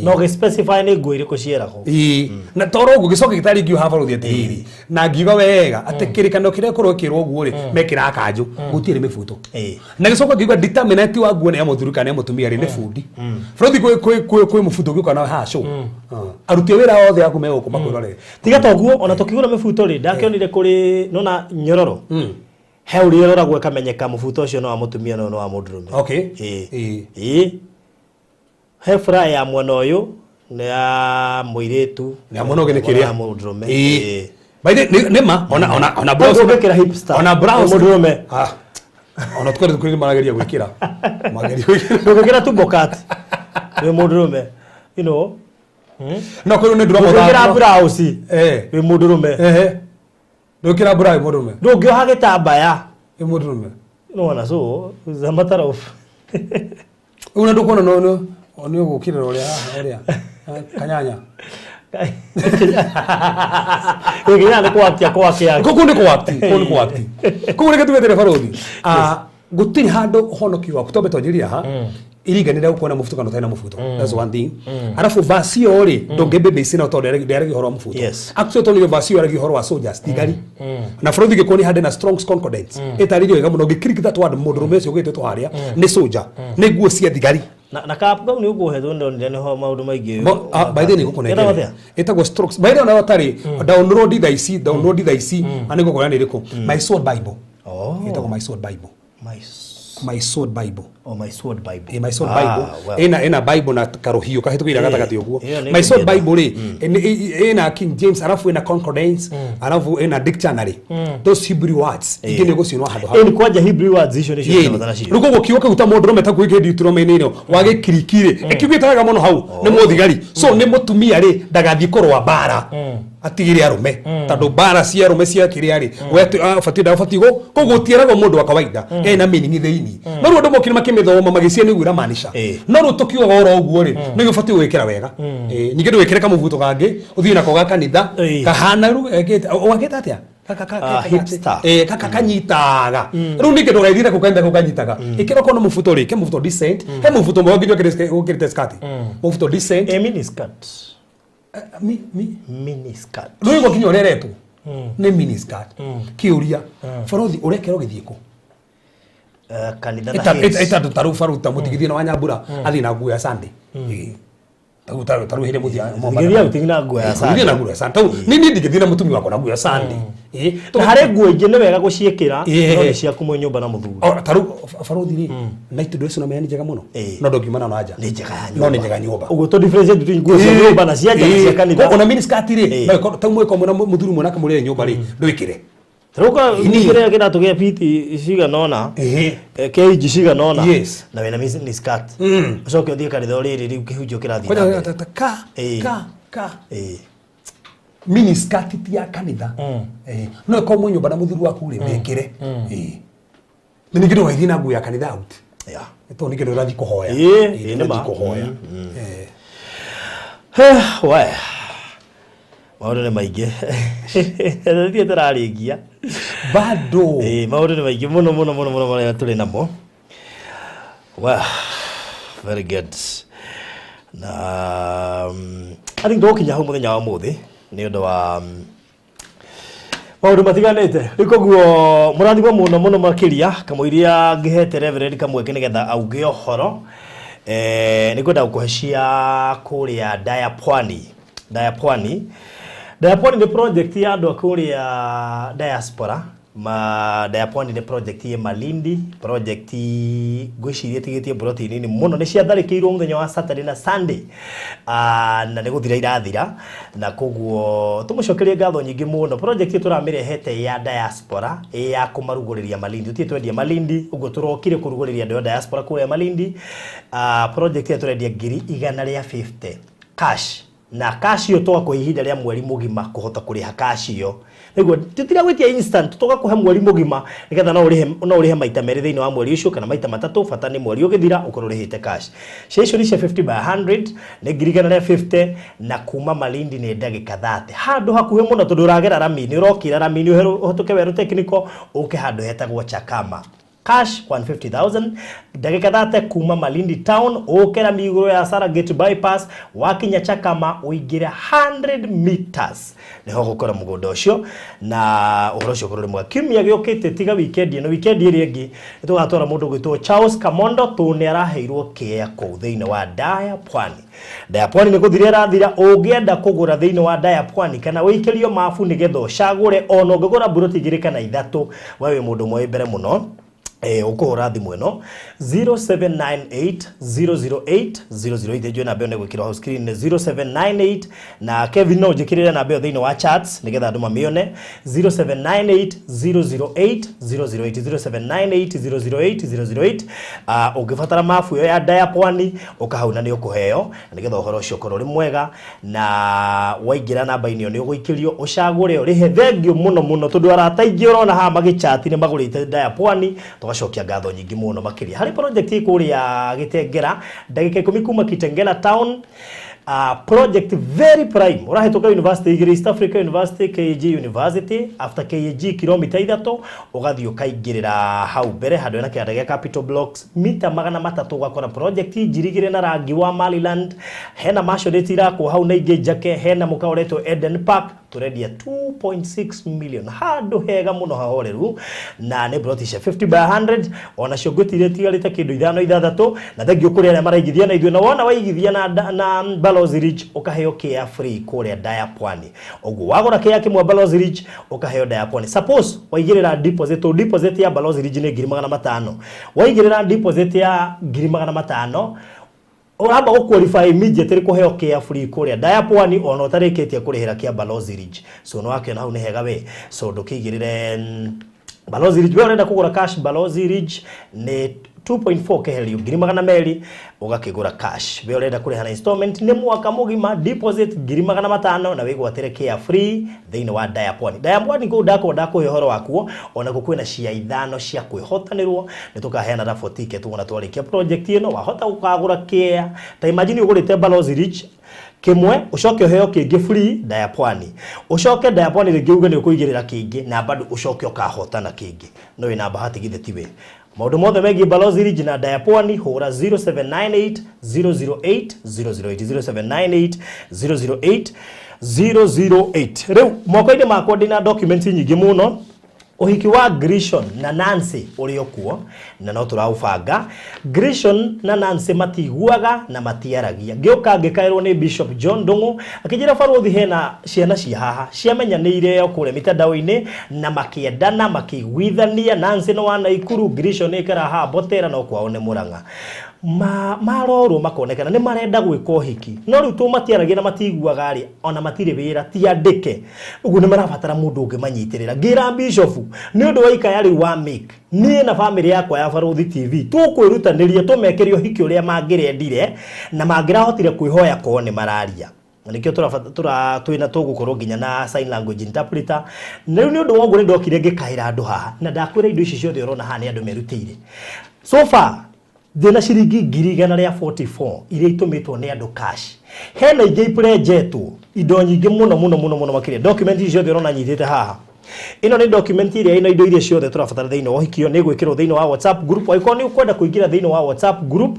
No gĩ specify nĩ nguo irĩkũ cieragwo. Ĩĩ, na toro ũguo gĩcoke gĩtarĩ ngiuga haha barũthi atĩrĩrĩ, na ngiuga wega atĩ kĩrĩkanĩro kĩrĩa korwo kĩrwo ũguo rĩ, mekĩraga kanjũ gũtirĩ mĩbuto. Na gĩcoka ngiuga determinant wa nguo nĩ ya mũthuri kana nĩ ya mũtumia rĩ, nĩ bundi. Barũthi, kwĩ mũbuto ũngĩũka nawe haha show? Aruti a wĩra othe aku me gũkũ makwĩrorere. Tiga toguo, ona tũkĩgũra mĩbuto rĩ, ndakĩonire kũrĩ nona nyororo he ũrĩa ĩroragwo ĩkamenyeka mũbuto ũcio nĩ wa mũtumia na ũyũ nĩ wa mũndũrũme. Ĩĩ, he fry ya mwena ũyũ nĩ ya mũirĩtu. Nĩ ya mwena ũngĩ nĩ kĩrĩa? Ya mũndũrũme. Ĩĩ. By the nĩ ma ona blouse. Koguo ũngĩkĩra hipster, ona blouse. Nĩ mũndũrũme. Ah. Ona tukari kuri marageria gwikira. Mageria gwikira. Ndũngĩkĩra tumbo cut wĩ mũndũrũme, you know. No kuri nĩ ndura. Ndũngĩkĩra blouse wĩ mũndũrũme. Ehe. Ndũkĩra blouse mũndũrũme. Ndũngĩoha gĩtambaya wĩ mũndũrũme. Nĩwona, so it's a matter of Ũguo ndũkuona no nĩ ũgũkĩrĩra ũrĩa haha ũrĩa kanyanya. Gĩkĩnya nĩ kwakia kwakia. Kũu nĩ kwakti, kũu nĩ kwakti. Kũu reke tugetere barũthi. Ah, gũtirĩ handũ ũhonokio waku twambe twanjĩrĩria ha iringanĩra gũkorwo na mũbuto kana ũtarĩ na mũbuto. That's one thing. Arabu verse ĩyo rĩ, ndũngĩmbĩmbĩci nayo tondũ ndĩaragia ũhoro wa mũbuto. Actually tondũ verse ĩyo yaragia ũhoro wa soldiers, thigari. Na bũrũri ũngĩkorwo nĩ handũ na strong concordance ĩtarĩirio wega mũno, ũngĩ that word mũndũrũme ũcio ũgĩtĩtwo harĩa nĩ soldier, nĩ nguo cia thigari. Na kapu kau nĩ ũkũhe, tondũ ndonire nĩho maũndũ maingĩ. By the way, nĩngũkũnengera. Ĩtagwo atĩa? Ĩtagwo strokes. By the way, ona ũtarĩ download thaa ici, download thaa ici, na nĩngũkwĩra nĩ ĩrĩkũ. My Sword Bible. Ĩtagwo My Sword Bible. My My Sword Bible. Oh, My Sword Bible. My Sword Bible. Well. Ĩna Bible na karũhiũ kahĩtũkĩire gatagatĩ ũguo. Ĩyo nĩ My Sword ngũmĩenda. Bible rĩ, ĩna King James, arabu ĩna concordance, arabu ĩna dictionary. Those Hebrew words ingĩ nĩ ũgũcionwo handũ Ĩni kwanja Hebrew words icio nĩcio Yĩni. tũrabatara cio. Rĩu koguo kiugo kĩu ta mũndũrũme ta kuo Deuteronomy-inĩ ĩno wa gĩkiriki rĩ, ĩkiugĩte wega mũno hau nĩ mũthigari. So nĩ mũtumia rĩ, ndagathiĩ kũrũa mbara, atigĩre arũme, tondũ mbara cia arũme cia kĩrĩa rĩ, we abatiĩ ndabatiĩ koguo gũtiĩragwo mũndũ wa kawaida ena meaning thĩinĩ. No rĩu andũ mokire makĩmĩthoma magĩcia nĩguo ĩramaanisha. No rĩu tũkiugaga oro ũguo rĩ, nĩguo ũbatiĩ gwĩkĩra wega. Ningĩ ndũgĩkĩre kamũbuto kangĩ ũthiĩ nako ga kanitha kahana rĩu ekĩte wakĩte atĩa? Hipster. Kaka kanyitaga rĩu ningĩ ndũgaithiĩ nako kanitha kau kanyitaga. Ĩkĩra okorwo nĩ mũbuto rĩ, ke mũbuto decent, he mũbuto mwega nginya ũkĩrĩte skirt, mũbuto decent. Mini skirt. Mi Mini skirt. Rũĩ nginya ũrĩa ĩretwo nĩ mini skirt. Kĩũria borothi, ũrekĩra ũgĩthiĩ kũ? Kanitha na heels. Ĩtandũ tarĩu baruta ta mũtigithia na wanyambura athiĩ na nguo ya Sunday. Tarĩu hĩndĩ mũthia Mũtigithia gũthiĩ na nguo ya Sunday. Gũthiĩ na nguo ya Sunday. Tarĩu niĩ ndingĩthiĩ na mũtumia wakwa na nguo ya Sunday. Na harĩ nguo ingĩ nĩ wega gũciĩkĩra, no nĩ ciaku mwĩ nyũmba na mũthuri. Tarĩu barothi rĩ, night dress na nĩ njega mũno, no ndũngiuma na nja. Nĩ njega ya No nyũmba. nĩ njega nyũmba. Ũguo tũ differentiate between nguo cia nyũmba na cia nja na cia kanitha. Ona mini skirt rĩ, no ĩkorwo ta mwĩko mwĩna mũthuri mwena kamũrĩre nyũmba rĩ, ndwĩkĩre. Rũka kĩrĩa kĩratũ gĩa biti cigana ũna, kĩa inji cigana ũna, na wĩna mini skirt, ũcoke ũthiĩ kanitha ũrĩrĩ rĩu kĩhunjio kĩrathiĩ na mbere. Ka ka ka mini skirt ti ya kanitha. No ĩkorwo mwĩ nyũmba na mũthuri waku rĩ, mĩkĩre. Na ningĩ ndũgaithiĩ na nguo ya kanitha out. Tondũ ningĩ ndũrathiĩ kũhoya. Nĩ ma. Ndũrathiĩ kũhoya. We maũndũ nĩ maingĩ, tũthiĩ tũrarĩkia. Bado. Maũndũ nĩ maingĩ mũno mũno mũno mũno marĩa tũrĩ namo. Well, very good. Na I think tũgũkinya hau mũthenya wa ũmũthĩ nĩ ũndũ wa maũndũ matiganĩte. Rĩu koguo mũrathimwo mũno mũno makĩria kamũiria ngĩhete Reverend kamweke nĩgetha auge ũhoro. Nĩ ngwenda gũkũhe cia kũrĩa Daya Pwani. Daya Pwani. Daya Pwani nĩ project ya andũ a kũrĩa diaspora. Ma Daya Pwani nĩ project yĩ Malindi, project ngwĩciria ĩtigĩtie mburoti nini mũno, nĩ ciatharĩkĩirwo mũthenya wa Saturday na Sunday. Na nĩ gũthira irathira, na koguo tũmũcokerie ngatho nyingĩ mũno. Project ĩyo tũramĩrehete ya diaspora ya kũmarugũrĩria Malindi. Tũtirĩ twendia Malindi, ũguo tũrokire kũrugũrĩria andũ a diaspora kũrĩa Malindi. Project ĩyo tũrendia 150,000 cash, na cash ĩyo tũgakũhe ihinda rĩa mweri mũgima kũhota kũrĩha cash ĩyo. Nĩguo tũtiragwĩtia instant, tũgakũhe mweri mũgima nĩgetha no ũrĩhe maita merĩ thĩinĩ wa mweri ũcio kana maita matatũ, bata nĩ mweri ũgĩthira ũkorwo ũrĩhĩte cash. Cia icio nĩ cia 50 by 100, nĩ 150,000, na kuma Malindi nĩ ndagĩka 30, handũ hakuhĩ mũno tondũ ũragera rami, nĩ ũrokĩra rami, nĩ ũhĩtũke Werũ Technical, ũke handũ hetagwo Chakama. Cash 150,000, ndagĩka 30 kuma Malindi town, ũkĩra migũrũ ya Saragate bypass, wakinya Chakama ũingĩre 100 meters nĩho gũkora mũgũnda ũcio, na ũhoro ũcio ũkorwo ũrĩ mwega. Kiumia gĩũkĩte, tiga weekend ĩno, weekend ĩrĩa ĩngĩ nĩtũgatwara mũndũ gwĩtwo Charles Kamondo tũ nĩ araheirwo kĩea kũu thĩinĩ wa Daya Pwani. Daya Pwani nĩ gũthira ĩrathira. Ũngĩenda kũgũra thĩinĩ wa Daya Pwani kana wĩikĩrio mabu nĩgetha ũcagũre, ona ũngĩgũra mburoti igĩrĩ kana ithatũ, we wĩ mũndũ ũmwe wĩ mbere mũno. Ũkũhũra thimũ ĩno 0798 008 008. Njũĩ namba ĩyo nĩ gwĩkĩrwo hau screen nĩ 0798, na Kevin no ũnjĩkĩrĩre namba ĩyo thĩinĩ wa chats nĩgetha andũ mamĩone, 0798 008 008, 0798 008 008. Ũngĩbatara mabu ĩyo ya Daya Pwani, ũka hau na nĩ ũkũheo na nĩgetha ũhoro ũcio ũkorwo ũrĩ mwega. Na waingĩra namba-inĩ ĩyo nĩ ũgũikĩrio ũcagũre ũrĩhe. Thengiũ mũno mũno, tondũ arata aingĩ ũrona haha magĩchati nĩ magũrĩte Daya Pwani. Tũgacokia ngatho nyingĩ mũno makĩria. Harĩ project ĩ kũrĩa Gĩtengera, ndagĩka 10 kuma Kitengela town, project very prime. Ũrahĩtũka university igĩrĩ, East Africa University, KAG University. After KAG kilomita 3 ũgathiĩ ũkaingĩrĩra hau mbere handũ hena kĩanda gĩa Capital Blocks, mita 300 ũgakora project njirigĩre na rangi wa Maryland. Hena maisonette irakwo hau na ingĩ njake, hena mũkawa ũretwo Eden Park. Tũrendia 2.6 million, handũ hega mũno hahoreru, na nĩ plot cia 50 by 100. Onacio ngwĩtire tigarĩte kĩndũ ithano ithathatũ. Na thengiũ kũrĩ arĩa maraigithia na ithuĩ, na wona waigithia na Balozi Ridge ũkaheo kĩa free kũrĩa Daya Pwani. Ũguo wagũra kĩa kĩmwe Balozi Ridge, ũkaheo Daya Pwani. Suppose waigĩrĩra deposit, to deposit ya Balozi Ridge nĩ 500,000. Waigĩrĩra deposit ya 500,000, ũramba gũ qualify immediately kũheo kĩa free kũrĩa Daya Pwani, ona ũtarĩkĩtie kũrĩhĩra kĩa Balozi Ridge. So no wakĩona hau nĩ hega we. So ndũkĩigĩrĩre Balozi Ridge. We ũrenda kũgũra cash, Balozi Ridge nĩ 2.4 keherio 200,000, ũgakĩgũra cash. We ũrenda kũrĩha na installment, nĩ mwaka mũgima, deposit 500,000 na wĩgwatĩre kĩa free thĩinĩ wa Daya Pwani. Daya Pwani kũu ndakorwo ndakũhe ũhoro wakuo, ona kũ kwĩna cia ithano cia kwĩhotanĩrwo. Nĩ tũkaheana raffle ticket wona twarĩkia project ĩno. Wahota gũkagũra kĩa, ta imagine ũgũrĩte Balozi Ridge kĩmwe, ũcoke ũheo kĩngĩ free Daya Pwani, ũcoke Daya Pwani rĩngĩ uge nĩ ũkũigĩrĩra kĩngĩ, na bado ũcoke ũkahotana kĩngĩ. No wĩna bahati githĩ tiwe? Maũndũ mothe megiĩ Balozi Ridge na Daya Pwani, hũra 0798 008 008, 0798 008 008. Rĩu moko-inĩ makwa ndĩna documents nyingĩ mũno. Ũhiki wa Grishon na Nancy ũrĩ o kuo na no tũraũbanga. Grishon na Nancy matiguaga na matiaragia. Ngĩũka ngĩkaĩrwo nĩ Bishop John Ndung'u, akĩnjĩra, "Barũthi, hena ciana cia haha ciamenyanĩire o kũrĩa mitandao-inĩ na makĩendana makĩiguithania. Nancy nĩ wa Naikuru, Grishon ĩkara haha Mbotera, no kwao nĩ Mũrang'a. Ma marorwo makonekana nĩ marenda gwĩka ũhiki, no rĩu tũ matiaragia na matiguaga rĩ, ona matirĩ wĩra, ti andĩke ũguo, nĩ marabatara mũndũ ũngĩmanyitĩrĩra." Ngĩra bishop, nĩ ũndũ wa ikaya rĩu wa make, niĩ na bamĩrĩ yakwa ya Barũthi TV tũkwĩrutanĩria tũmekĩre ũhiki ũrĩa mangĩrendire na mangĩrahotire kwĩhoya korwo nĩ mararia. Na nĩkĩo tũra twĩna tũgũkorwo nginya na sign language interpreter. Na rĩu nĩ ũndũ wa ũguo nĩ ndokire ngĩkaĩra andũ haha, na ndakwĩra indo ici ciothe ũrona haha nĩ andũ merutĩire. So far ndĩna ciringi 144,000 iria itũmĩtwo nĩ andũ cash. Hena ingĩ iprenjetwo, indo nyingĩ mũno mũno mũno mũno makĩria. Document ici ciothe ũrona nyitĩte haha, ĩno nĩ document ĩrĩa ĩna indo iria ciothe tũrabatara thĩinĩ wa ũhiki. Ĩyo nĩ gwĩkĩrwo thĩinĩ wa WhatsApp group. Angĩkorwo nĩ ũkwenda kũingĩra thĩinĩ wa WhatsApp group,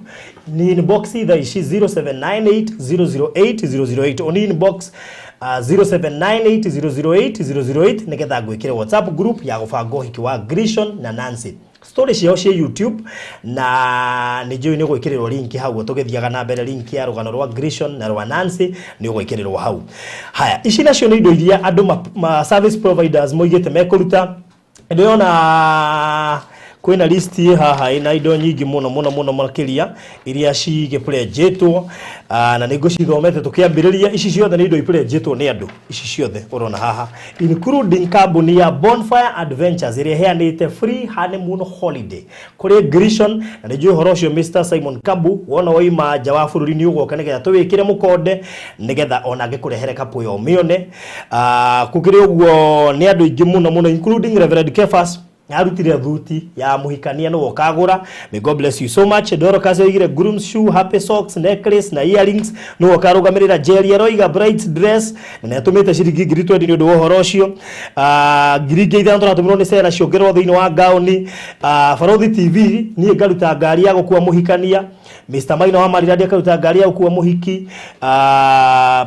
ni inbox thaa ici 0798 008 008. Oni inbox 0798 008 008 nĩgetha ngwĩkĩre WhatsApp group ya gũbanga ũhiki wa Grishon na Nancy. Story ciao cia YouTube na nĩ njũĩ nĩ gwĩkĩrĩrwo link hau tũgĩthiaga na mbere. Link ya rũgano rwa Grishon na rwa Nancy nĩ ũgwĩkĩrĩrwo hau. Haya, ici nacio nĩ indo iria andũ ma service providers moigĩte mekũruta. Ndĩrona kwĩna list ĩ haha ĩna indo nyingĩ mũno mũno mũno makĩria iria cigĩplenjĩtwo, na nĩ ngũcithomete tũkĩambĩrĩria. Ici ciothe nĩ indo iplenjĩtwo nĩ andũ, ici ciothe ũrona haha, including kambuni ya Bonfire Adventures ĩrĩa ĩheanĩte free honeymoon holiday kũrĩ Grishon. Na nĩ njũĩ ũhoro ũcio, Mr Simon Kabu, wona waima nja wa bũrũri nĩ ũgoka nĩgetha tũwĩkĩre mũkonde nĩgetha ona ngĩkũrehere kapu ĩyo ũmĩone. Kũkĩrĩ ũguo nĩ andũ aingĩ mũno mũno, including Reverend Kefas. Arutire thuti ya muhikania nĩwe ũkagũra. May God bless you so much. Dorcas oigire groom's shoe, happy socks, necklace na earrings nĩwe ũkarũgamĩrĩra. Jerry aroiga bride's dress na nĩatũmĩte ciringi 20,000 nĩ ũndũ wa ũhoro ũcio. 5,000 tũratũmĩrwo nĩ Sera ciongererwo thĩinĩ wa gauni. Barothi TV, niĩ ngaruta ngari ya gũkua mũhikania. Mr. Maina wa Mariradi akaruta ngari ya gũkua mũhiki.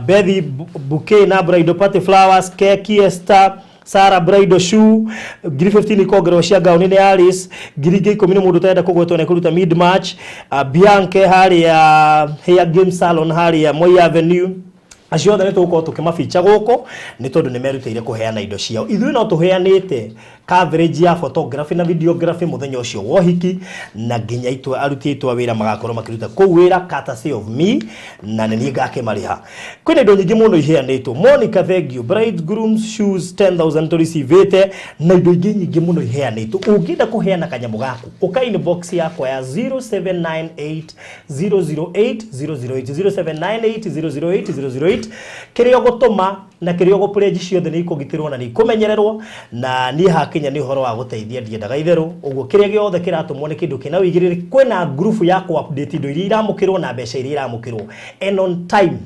Bethi bouquet na bridal party flowers, keki Esther Sarah bridal shoe, 15,000 ikongererwo cia gauni nĩ Alice, 10,000 nĩ mũndũ ũtarenda kũgwetwo nĩ kũruta mid March. Bianca harĩa Hair Game Salon harĩa Moi Avenue. Acio othe nĩ tũgũkorwo tũkĩmabicha gũkũ nĩ tondũ nĩ merutĩire kũheana indo ciao. Ithuĩ no tũheanĩte coverage ya photography na videography mũthenya ũcio wa ũhiki, na nginya itwa aruti aitũ a wĩra magakorwo makĩruta kũu wĩra courtesy of me, na nĩ niĩ ngakĩmarĩha. Kwĩna indo nyingĩ mũno iheanĩtwo. Monica, thank you. Bride grooms shoes 10,000 tũricivĩte na indo ingĩ nyingĩ mũno iheanĩtwo. Ũngĩenda kũheana kanyamũ gaku, ũka inbox yakwa ya 0798 008 008, 0798 008 008. Kĩrĩa ũgũtũma na kĩrĩa ũgũ-pledge ciothe nĩ ikũgitĩrwo na nĩ ikũmenyererwo, na niĩ hakinya nĩ ũhoro wa gũteithia ndiendaga itherũ. Ũguo kĩrĩa gĩothe kĩratũmwo nĩ kĩndũ kĩna ũigĩrĩrĩki. Kwĩna group ya kũ-update indo iria iramũkĩrwo na mbeca iria iramũkĩrwo and on time,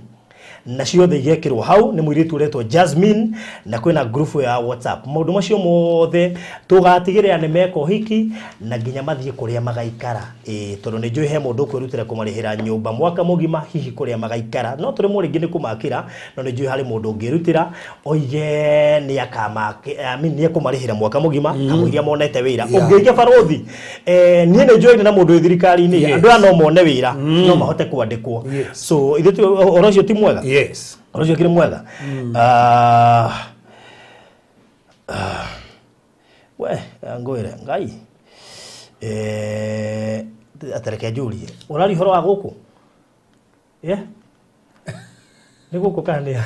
na ciothe igekĩrwo hau nĩ mũirĩtu ũretwo Jasmine, na kwĩna group ya WhatsApp. Maũndũ macio mothe tũgatigĩrĩra nĩ meka ũhiki na nginya mathiĩ kũrĩa magaikara, ĩĩ, tondũ nĩ njũĩ he mũndũ ũkwĩrutĩra kũmarĩhĩra nyũmba mwaka mũgima, hihi kũrĩa magaikara. No tũrĩmwo rĩngĩ nĩ kũmakĩra, no nĩ njũĩ harĩ mũndũ ũngĩrutĩra oige nĩ akamake, I mean, nĩ ekũmarĩhĩra mwaka mũgima kamũiria monete wĩra. Ũngĩiga barothi, niĩ nĩ njũĩ na mũndũ wĩ thirikari-inĩ, andũ aya no mone wĩra, no mahote kwandĩkwo. So ithuĩ ũhoro ũcio ti mwega? Yes. Ũhoro ũcio kĩrĩ mwega. We ngwĩre Ngai, atareke njũrie, ũraria ũhoro wa gũkũ? Yeah, nĩ gũkũ kana nĩ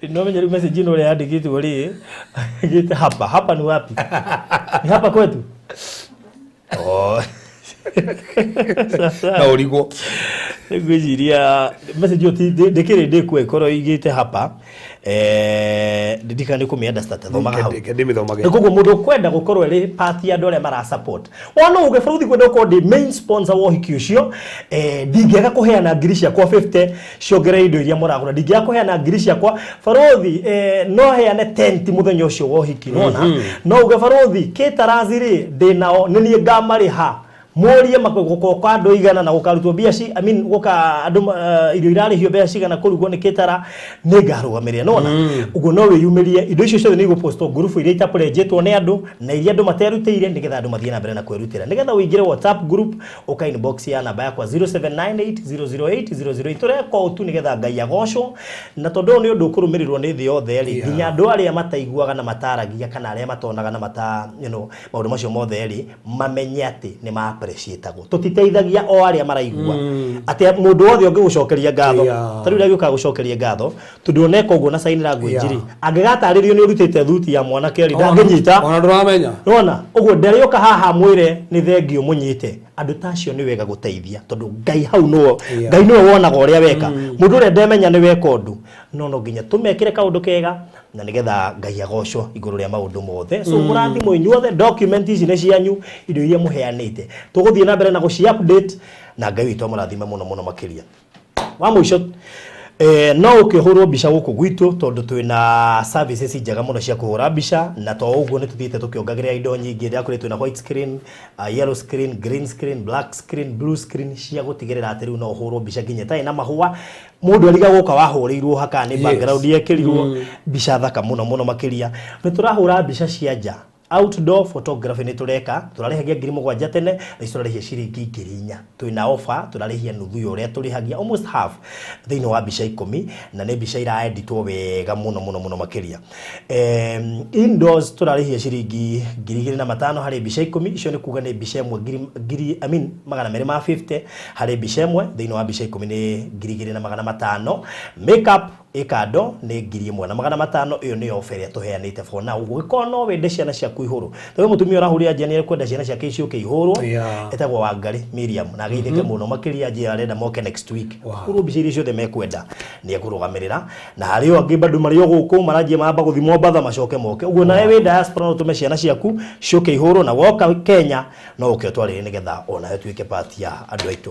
no menye rĩu message ĩno ũrĩa yandĩkĩtwo rĩ, gĩte hapa hapa ni wapi? Ni hapa kwetu? Oh. No ũrigwo. Ngwĩciria message ĩyo ndĩkĩrĩ ndĩkuo ĩkorwo ĩigĩte hapa, ndirikana nĩ kũmĩ understand. Thomaga hau. Reke ndĩmĩthomage. Nĩ koguo mũndũ ũkwenda gũkorwo ĩrĩ part ya andũ arĩa mara support, wona uge bũrũri kwenda gũkorwo ndĩ main sponsor wa ũhiki ũcio, ndingĩaga kũheana ngiri ciakwa 50 ciongerere indo iria mũragũra. Ndingĩaga kũheana ngiri ciakwa barothi, no heane tent mũthenya ũcio wa ũhiki. Nona no uge barothi caterers rĩ ndĩnao, nĩ niĩ ngamarĩha, mũrie gũkoka andũ igana na gũkarutwo mbia ci, I mean, gũka andũ, irio irarĩhio mbeca cigana kũrugwo nĩ caterer, nĩ ngarũgamĩrĩra. Nona ũguo no wĩyumĩrie. Indo icio ciothe nĩ igũpostwo ngurubu iria itaplenjĩtwo nĩ andũ na iria andũ materutĩire, nĩgetha andũ mathiĩ na mbere na kwĩrutĩra. Nĩgetha ũingĩre WhatsApp group, ũka inbox ya namba yakwa 0798 008 008. Tũreka ũũ tu nĩgetha Ngai agocwo, na tondũ ũyũ nĩ ũndũ ũkũrũmĩrĩrwo nĩ thĩ yothe rĩ, nginya andũ arĩa mataiguaga na mataragia kana arĩa matonaga na mata maũndũ macio mothe rĩ, mamenye atĩ nĩ ma appreciatagwo. Tũtiteithagia o arĩa maraigua, atĩ mũndũ wothe ũngĩgũcokeria ngatho, ta rĩu ũrĩa gĩũkaga gũcokeria ngatho, tondũ oneka ũguo na sign language rĩ, angĩgatarĩrio nĩ ũrutĩte thuti ya mwanake rĩ, ndangĩnyita. Ona ndũramenya. Nona ũguo ndarĩũka haha mwĩre nĩ thengio mũnyite. Andũ ta acio nĩ wega gũteithia, tondũ Ngai hau nĩwe, Ngai nĩwe wonaga ũrĩa weka. Mũndũ ũrĩa ndemenya nĩ weka ũndũ, no nginya tũmekĩre kaũndũ kega na nĩgetha Ngai agocwo igũrũ rĩa maũndũ mothe. So mũrathimwo inyuothe. Document ici nĩ cianyu, indo iria mũheanĩte tũgũthiĩ na mbere na gũci update, na Ngai witũ amũrathime mũno mũno makĩria. Wa mũico, no ũkĩhũrwo mbica gũkũ gwitũ, tondũ twĩna services njega mũno cia kũhũra mbica, na to ũguo nĩ tũthiĩte tũkĩongagĩrĩra indo nyingĩ. Ndĩrakwĩrire twĩna white screen, yellow screen, green screen, black screen, blue screen, cia gũtigĩrĩra atĩ rĩu no ũhũrwo mbica nginya ĩtarĩ na mahũa. Mũndũ ariga gũka wahũrĩirwo haka nĩ background yekĩrirwo mbica thaka mũno mũno makĩria. Nĩ tũrahũra mbica cia nja, outdoor photography nĩ tũreka. Tũrarĩhagia 7,000 tene, na ici tũrarĩhia ciringi 4,000. Twĩna offer, tũrarĩhia nuthu ya ũrĩa tũrĩhagia, almost half, thĩinĩ wa mbica 10, na nĩ mbica iraeditwo wega mũno mũno mũno makĩria. Indoors tũrarĩhia ciringi 2,500 harĩ mbica 10. Icio nĩ kuga nĩ mbica ĩmwe ngiri, ngiri, I mean, 250 harĩ mbica ĩmwe. Thĩinĩ wa mbica 10 nĩ 2,500. Makeup Ĩ kando nĩ 1500. Ĩyo nĩyo offer ĩrĩa tũheanĩte for now. Ũgĩkorwo no wende ciana ciaku ihũrwo, tondũ mũtumia ũrahũrĩra njia nĩ ekwenda ciana ciake ciũke ihũrwo, etagwo Wangari Miriam, na ageithĩke mũno makĩria. Njia arenda moke next week. Kũrwo mbica iria ciothe mekwenda nĩ ekũrũgamĩrĩra, na harĩ o angĩ bado marĩ o gũkũ maranjia mamba gũthiĩ Mombatha macoke moke ũguo. Nawe wĩ diaspora no ũtũme ciana ciaku ciũke ihũrwo, na woka Kenya no ũke ũtwarĩre nĩgetha onawe tuĩke part ya andũ aitũ.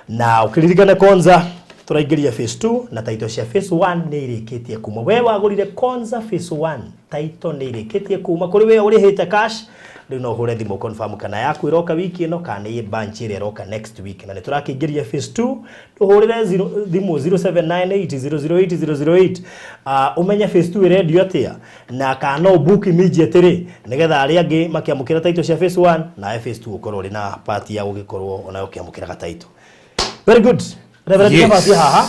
Na ũkĩririkane Konza tũraingĩria phase 2, na title cia phase 1 nĩ irĩkĩtie kuma. We wagũrire Konza phase 1, title nĩ irĩkĩtie kuma kũrĩ we ũrĩhĩte cash. Rĩu no ũhũre thimũ confirm kana yaku ĩroka wiki ĩno kana nĩ bunch ĩrĩa ĩroka next week. Na nĩ tũrakĩingĩria phase 2. Tũhũrĩre thimũ 0798008008, ũmenye phase 2 ĩrendio atĩa, na kana no book immediately nĩgetha arĩa angĩ makĩamũkĩra title cia phase 1, nawe phase 2 ũkorwo ũrĩ na part ya gũgĩkorwo onawe ũkĩamũkĩra ga title. Very good, Reverend. Yes. Haha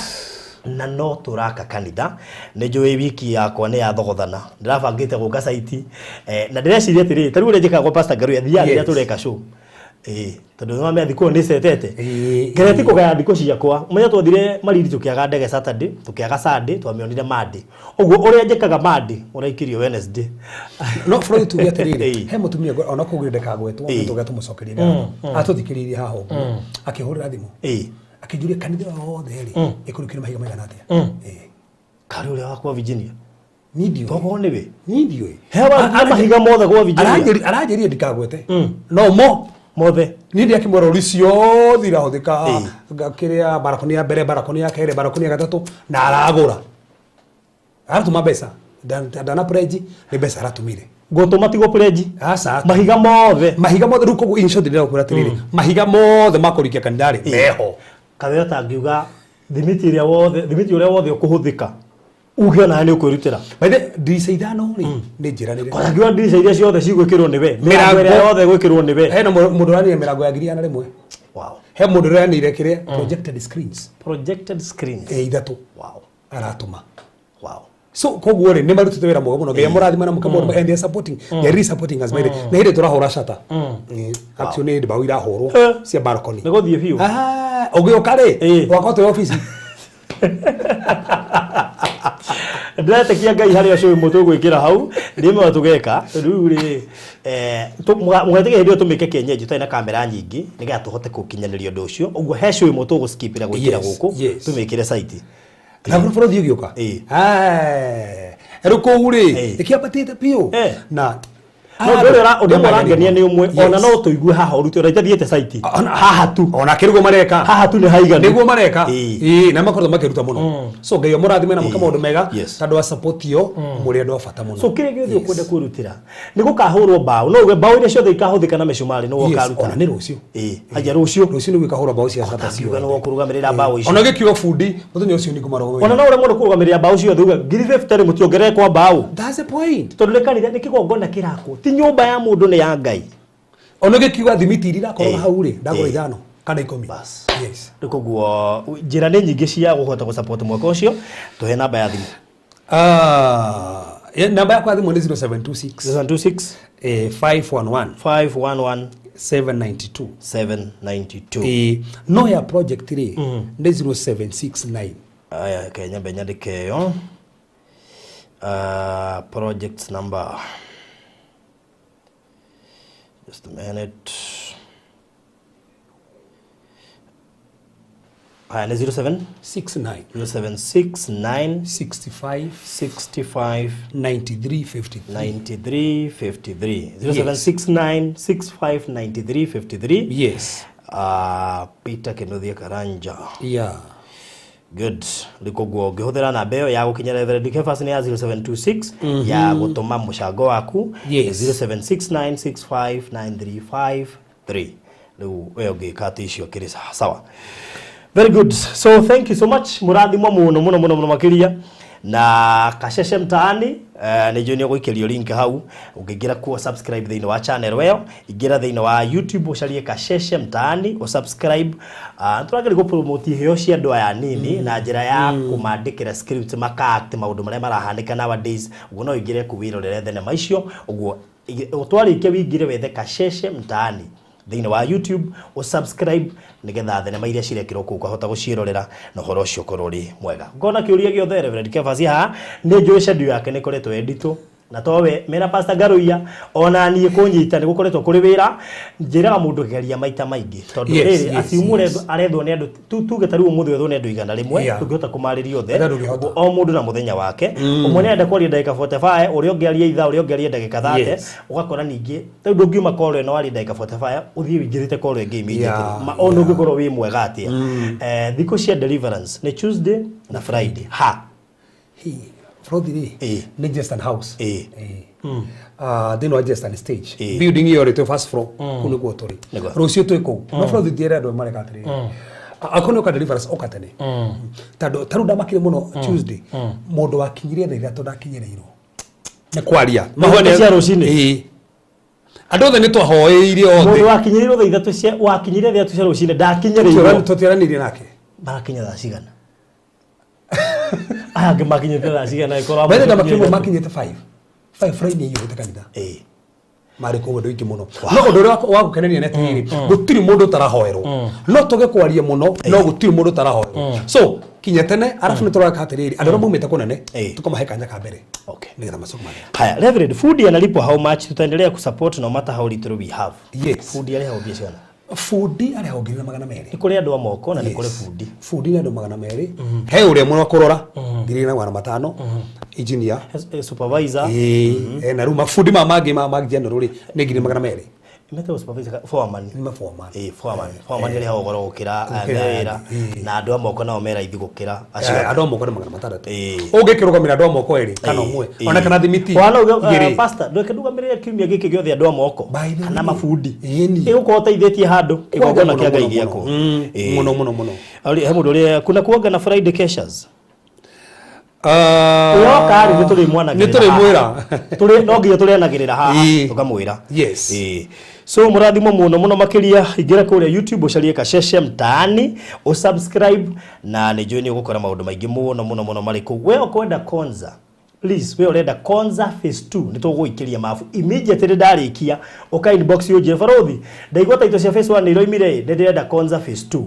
na no tũraka kanitha. Nĩ njũĩ wiki yakwa nĩ yathogothana, ndĩrabangĩte gũka site, na ndĩreciria atĩrĩrĩ, ta rĩu ũrĩa njĩkaga kwa Pastor Ngaruya, thiaga rĩrĩa tũreka show, ĩĩ, tondũ nĩ wamenya thikũ ĩyo nĩ cetete. Ngeria ti kũgaya thikũ ciakwa. Mũthenya twathire Mariri tũkĩaga ndege Saturday, tũkĩaga Sunday, twamĩonire Monday. Ũguo ũrĩa njĩkaga, Monday ũraikĩrio Wednesday. No Floyd, tuge atĩrĩrĩ, he mũtumia ona kũgire ndakagwetwo, nĩ tũge tũmũcokerie ngatho. Atũthikĩrĩirie haha ũguo, akĩhũrĩra thimũ, akĩnjũria kanitha yothe rĩ ĩkũrĩkire mahiga maigana atĩa. Karĩ ũrĩa wakwa Virginia? Niĩ ndiũĩ. Tokorwo nĩwe. Niĩ ndiũĩ. He warutire mahiga mothe gwa Virginia? Aranjĩrire ndikagwete no mo mothe. Niĩ ndiakĩmwĩra rori ciothe irahũthĩka, kĩrĩa barakoni ya mbere, barakoni ya kerĩ, barakoni ya gatatũ, na aragũra, aratũma mbeca. Ndana pledge, nĩ mbeca aratũmire. Ngũtũma tigwo pledge. Aca. Mahiga mothe. Mahiga mothe. Rĩu koguo in short ndĩrakwĩra atĩrĩrĩ, mahiga mothe makũrikia kanitha rĩ meho. Kawĩra tangiuga thimiti ĩrĩa wothe, thimiti ũrĩa wothe ũkũhũthĩka, uge onawe nĩ ũkwĩrutĩra. By ndirica 5 rĩ nĩ njĩranĩre. Tangiuga ndirica iria ciothe cigwĩkĩrwo nĩwe, mĩrango ĩrĩa Mĩrango. yothe ĩgwĩkĩrwo nĩwe. Hena mũndũ ũranire mĩrango ya 100,000. He mũndũ ũranire kĩrĩa projected screens. Projected screens. 3 aratũma. So koguo rĩ nĩ marutĩte wĩra mwega mũno. Ngai amũrathime na mũkamũndũ, and they are supporting, they are really supporting us. By the na hĩndĩ tũrahũra shata, actually nĩ mbaũ irahũrwo cia balcony. Nĩ gũthiĩ biũ. Ah, ũgĩũka rĩ wakorwo twĩ obici. Ndĩretĩkia Ngai harĩ ũcio ũmwe tũgwĩkĩra hau nĩ ĩmwe tũgeka. Rĩu rĩ, mũgetĩkia hĩndĩ ĩyo tũmĩke kienyeji tũtarĩ na kamera nyingĩ nĩgetha tũhote gũkinyanĩria ũndũ ũcio. Ũguo he show ĩmwe tũgũskipĩra gwĩkĩra gũkũ, tũmĩkĩre site. Na bũrũri ũgĩũka. Rĩu kũu rĩ ĩkĩambatĩte biũ na No ũndũ ũrĩa ũndũ ũmwe ũrangenia nĩ ũmwe, ona no tũigue haha ũrute ona itathiĩte site, haha tu. Ona kĩrĩguo mareka. Haha tu nĩ haiganu. Nĩguo mareka. Ĩĩ, na makoretwo makĩruta mũno, so Ngai amũrathime na mũke maũndũ mega. Tondũ wa support ĩyo, mũrĩ andũ a bata mũno. So kĩrĩa gĩothe ũkwenda kwĩrutĩra nĩ gũkahũrwo mbaũ, no uge mbaũ iria ciothe ikahũthĩka na mĩcumarĩ nĩ wokaruta. Ona nĩ rũciũ. Ĩĩ, aya rũciũ. Rũciũ nĩguo ikahũra mbaũ cia shutter. Tangiuga nĩ wokũrũgamĩrĩra mbaũ icio. Ona gĩkiuga bundi mũthenya ũcio nĩ ngũmarũgamĩrĩra. Ona no ũremwo nĩ kũrũgamĩrĩra mbaũ ciothe, uge 50,000 rĩ, mũtiongerere kwa mbaũ. That's the point. Tondũ nĩ kanitha, nĩ kĩgongona kĩrakwo, ti nyũmba ya mũndũ, nĩ ya Ngai. Ona gĩkiuga thimiti iria irakorwo hau rĩ, ndagũra 5 kana 10. Bas. Yes. Rĩu koguo njĩra nĩ nyingĩ cia gũhota gũsupport mwaka ũcio. Tũhe namba ya thimũ. Ah, namba yakwa ya thimũ nĩ 0726 726 511 511 792. 792. No ya project rĩ nĩ 0769. Aya, kenya nyandĩke ĩyo. Project number, just a minute. Haya, nĩ 07 69. 0769. 65. 65. 93 53. 93 53. 0769 65 93 53. Yes. Peter Kinuthia Karanja. Yeah. Good. Rĩu koguo ũngĩhũthĩra namba ĩyo ya gũkinya Reverend Kefas nĩ ya 0726, ya gũtũma mũcango waku 0769659353. Rĩu we ũngĩka atĩ icio kĩrĩ sawa. Very good. So thank you so much. Mũrathimwo mũno mũno mũno mũno makĩria na Kasheshe Mtaani. Nĩ njũĩ nĩ ũgũikĩrio link hau. Ũngĩingĩra kuo, subscribe thĩinĩ wa channel ĩyo, ingĩra thĩinĩ wa YouTube ũcarie Kasheshe Mtaani, ũsubscribe. Tũrageria gũpromote iheo cia andũ aya nini na njĩra ya kũmandĩkĩra script, maka-act maũndũ marĩa marahanĩka nowadays. Ũguo no ũingĩre kũu wĩrorere thenema icio. Ũguo twarĩkia wĩingĩre wethe Kasheshe Mtaani. Thĩinĩ wa YouTube ũsubscribe nĩgetha thenema iria cirekĩrwo kũu ũkahota gũciĩrorera na ũhoro ũcio ũkorwo ũrĩ mwega. Ngona kĩũria gĩothe Reverend Kefas haha nĩ njũĩ schedule yake nĩ ĩkoretwo ĩ nditũ na towe mena Pastor Ngaruiya ona niĩ kũnyita nĩ gũkoretwo kũrĩ wĩra. Njĩraga mũndũ geria maita maingĩ tondũ rĩrĩ assume arethwo nĩ andũ tuge ta rĩu ũmũthĩ wethwo nĩ andũ 100 tũngĩhota kũmarĩria othe. Andũ ndũngĩhota. O mũndũ na mũthenya wake. Ũmwe nĩ arenda kwaria ndagĩka 45, ũrĩa ũngĩ arie ithaa, ũrĩa ũngĩ arie ndagĩka 30. Ũgakora ningĩ rĩu ndũngiuma koro ĩno warie ndagĩka 45 ũthiĩ ũingĩrĩte koro ĩngĩ immediately. Ma ona ũngĩkorwo wĩ mwega atĩa. Thikũ cia deliverance nĩ Tuesday na Friday ha. Hi, Frothi rĩ nĩ Jestan House. Ah, thĩinĩ wa Jestan Stage. Building ĩyo rĩ twĩ first floor kũu nĩkuo tũrĩ. Rũciũ twĩ kũu. No Frothi ndiere andũ mareka atĩrĩrĩ. Akorwo nĩ ũka deliverance ũka tene. Tondũ ta rĩu ndamakire mũno Tuesday mũndũ wakinyirie thaa 3 ndakinyĩrĩirwo nĩ kwaria. Mahoya cia rũcinĩ? Ĩĩ. Andũ othe nĩ twahoeire othe. Mũndũ wakinyĩrĩirwo thaa 3 cia wakinyire thaa 3 cia rũcinĩ ndakinyĩrĩirwo. Tũtiaranĩirie nake. Marakinya thaa cigana? Aya angĩ makinyĩte thaa cigana ĩkorwo amwe Bethe makinyĩte makinyĩte 5. 5 Friday ĩiyũrĩte kanitha. Marĩ kũu andũ aingĩ mũno. No ũndũ ũrĩa wa gũkenania nĩ atĩrĩrĩ, gũtirĩ mũndũ ũtarahoerwo. No tũge kwaria mũno, no gũtirĩ mũndũ ũtarahoerwo. So, kinya tene, arabu nĩ tũreka atĩrĩrĩ, andũ arĩa maumĩte kũnene, tũkamahe kanya ka mbere. Nĩgetha macoke magĩre. Haya, Reverend, fundi analipwa how much? Tutaendelea kusupport no matter how little we have. Yes. Fundi arĩhagwo mbia cigana? Fundi arĩhagwo 2,200. Nĩ kũrĩ andũ a moko na nĩ kũrĩ fundi. Fundi nĩ andũ 200. He ũrĩa mũno kũrora 2,500. Engineer. Supervisor. Ĩĩ, na rĩu mabundi ma mangĩ ma general rĩ nĩ 200,000. Metagwo supervisor foreman. Nĩ ma foreman. Ĩĩ, foreman. Foreman arĩhagwo goro gũkĩra Gũkĩra aya wĩra. Na andũ a moko nao me raithi gũkĩra acio. Andũ a moko nĩ 600. Ũngĩkĩrũgamĩra andũ a moko erĩ kana ũmwe ona kana thimiti Wana uge, igĩrĩ. Pastor, ndweke ndũgamĩrĩre kiumia gĩkĩ gĩothe andũ a moko By the kana way. mabundi. Ĩni. Ĩgũkorwo ũteithĩtie handũ kĩgongona Mũno, kĩa Ngai mũno, gĩakwo. mũno. Mũno mũno mũno. He mũndũ ũrĩa kuna kuanga na Friday keshas. Ah, Yoka rĩ nĩ tũrĩmwanagĩrĩra. Nĩ tũrĩmwĩra. Tũrĩ no nginya tũrĩanagĩrĩra haha tũkamwĩra. Yes. So mũrathimo mũno mũno makĩria ingĩra kũrĩa YouTube ũcarie Kasheshe Mtaani ũsubscribe na nĩ njũĩ nĩ ũgũkora maũndũ maingĩ mũno mũno mũno marĩ kũu. We ũkwenda Konza please, we ũrenda Konza phase 2 nĩ tũgũgũikĩria mabu immediately ndarĩkia ũka inbox ũnjĩre barothi ndaigua taito cia phase 1 nĩ iroimire ĩ nĩ ndĩrenda Konza phase 2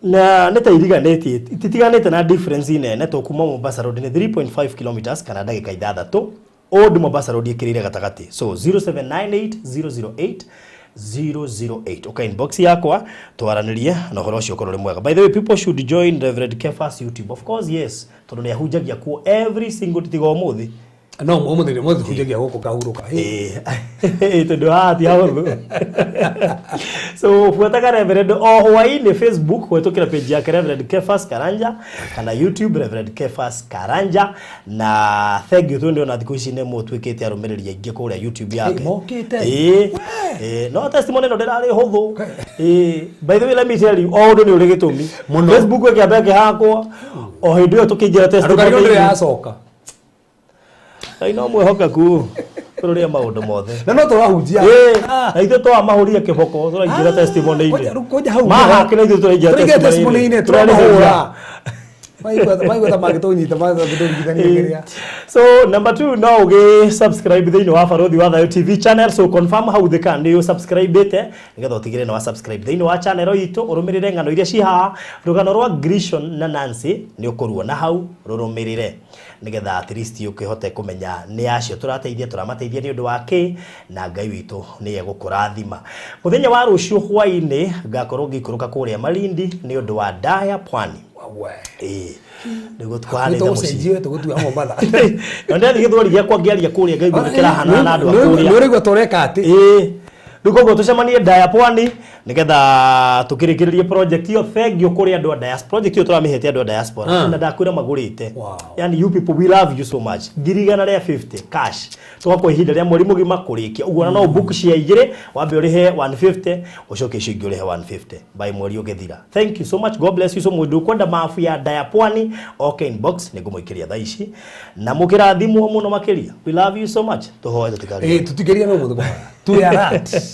na nĩ ta iriganĩtie ititiganĩte na difference nene to kuma Mombasa Road nĩ 3.5 kilometers kana ndagĩka ithathatũ Old Mombasa Road ĩkĩrĩire gatagatĩ so 0798 008 008 ũka inbox yakwa twaranĩrie na ũhoro ũcio ũkorwo ũrĩ mwega. By the way, people should join Reverend Kefas YouTube, of course, yes, tondũ nĩ ahunjagia kuo every single tiga ũmũthĩ. No ũmũthĩ ũmũthĩ hunjagia gũkũ ngahurũka. Ĩĩ, tondũ haha ti hahũthũ. So buataga Reverend o hwaĩ-inĩ Facebook kũhĩtũkĩra page yake Reverend Kefas Karanja kana YouTube Reverend Kefas Karanja na thank you tondũ ona thikũ ici nĩ mũtuĩkĩte arũmĩrĩri aingĩ kũrĩa YouTube yake. Mokĩte. Ĩĩ. Ĩĩ, no testimony ĩno ndĩrarĩ hũthũ. Ĩĩ, by the way let me tell you, o ũndũ nĩ ũrĩ gĩtũmi. Mũno. Facebook ĩkĩamba ĩkĩhakwo o hĩndĩ ĩyo tũkĩingĩra Andũ karĩo ndĩrĩ testimony. yacoka. Ngai no mwĩhokeku tũrũrĩe maũndũ mothe. Na no tũrahunjia. Ĩĩ, na ithuĩ twamahũrire kĩboko tũraingĩra testimony-inĩ. Kwanja hau. Mahake na ithuĩ tũraingĩra Tũraingĩra testimony-inĩ. testimony-inĩ tũramahũra. Maigua ta mangĩtũnyita mangĩtũringithania kĩrĩa. So number 2 no ũgĩ subscribe thĩinĩ wa Barothi wa Thayo TV channel, so confirm hau thĩ kana nĩ ũsubscribĩte nĩgetha ũtigĩrĩre nĩ wa subscribe thĩinĩ wa channel itũ ũrũmĩrĩre ng'ano iria ci haha. Rũgano rwa Grishon na Nancy nĩ ũkũruona hau, rũrũmĩrĩre nĩgetha at least ũkĩhote kũmenya nĩ acio tũrateithia, tũramateithia nĩ ũndũ wa kĩ, na Ngai witũ nĩ egũkũrathima. Mũthenya wa rũciũ hwaĩ-inĩ ngakorwo ngĩikũrũka kũrĩa Malindi nĩ ũndũ wa Ndaya Pwani. Ĩĩ, nĩguo tũkũhanĩte mũciĩ. Tũgũcenjie tũgũtua Mombatha. Na ndĩrathiĩ gĩthweri gĩakwa ngĩaria kũrĩa ngaigua nĩ kĩrahanana na andũ a kũrĩa. Nĩ ũraigua ta ũreka atĩ. Ĩĩ. Rĩu koguo tũcemanie Ndaya Pwani nĩgetha tũkĩrĩkĩrĩrie project ĩyo. Thank you kũrĩ andũ a diaspora. Project ĩyo tũramĩhete andũ a diaspora. Na ndakwĩra magũrĩte. Yani you people, we love you so much. 150,000 cash. Tũgakwa ihinda rĩa mweri mũgima kũrĩkia. Ũguo ona no book cia igĩrĩ, wambe ũrĩhe 150, ũcoke icio ingĩ ũrĩhe 150 by mweri ũgĩthira. Thank you so much. God bless you so much. Ũkwenda mabu ya Ndaya Pwani, okay, inbox nĩngũmũikĩria thaa ici. Na mũkĩrathimwo mũno makĩria. We love you so much. Tũhoe tũtikarĩe. Tũtikĩria no mũthĩ kũhoya. Twĩ alert.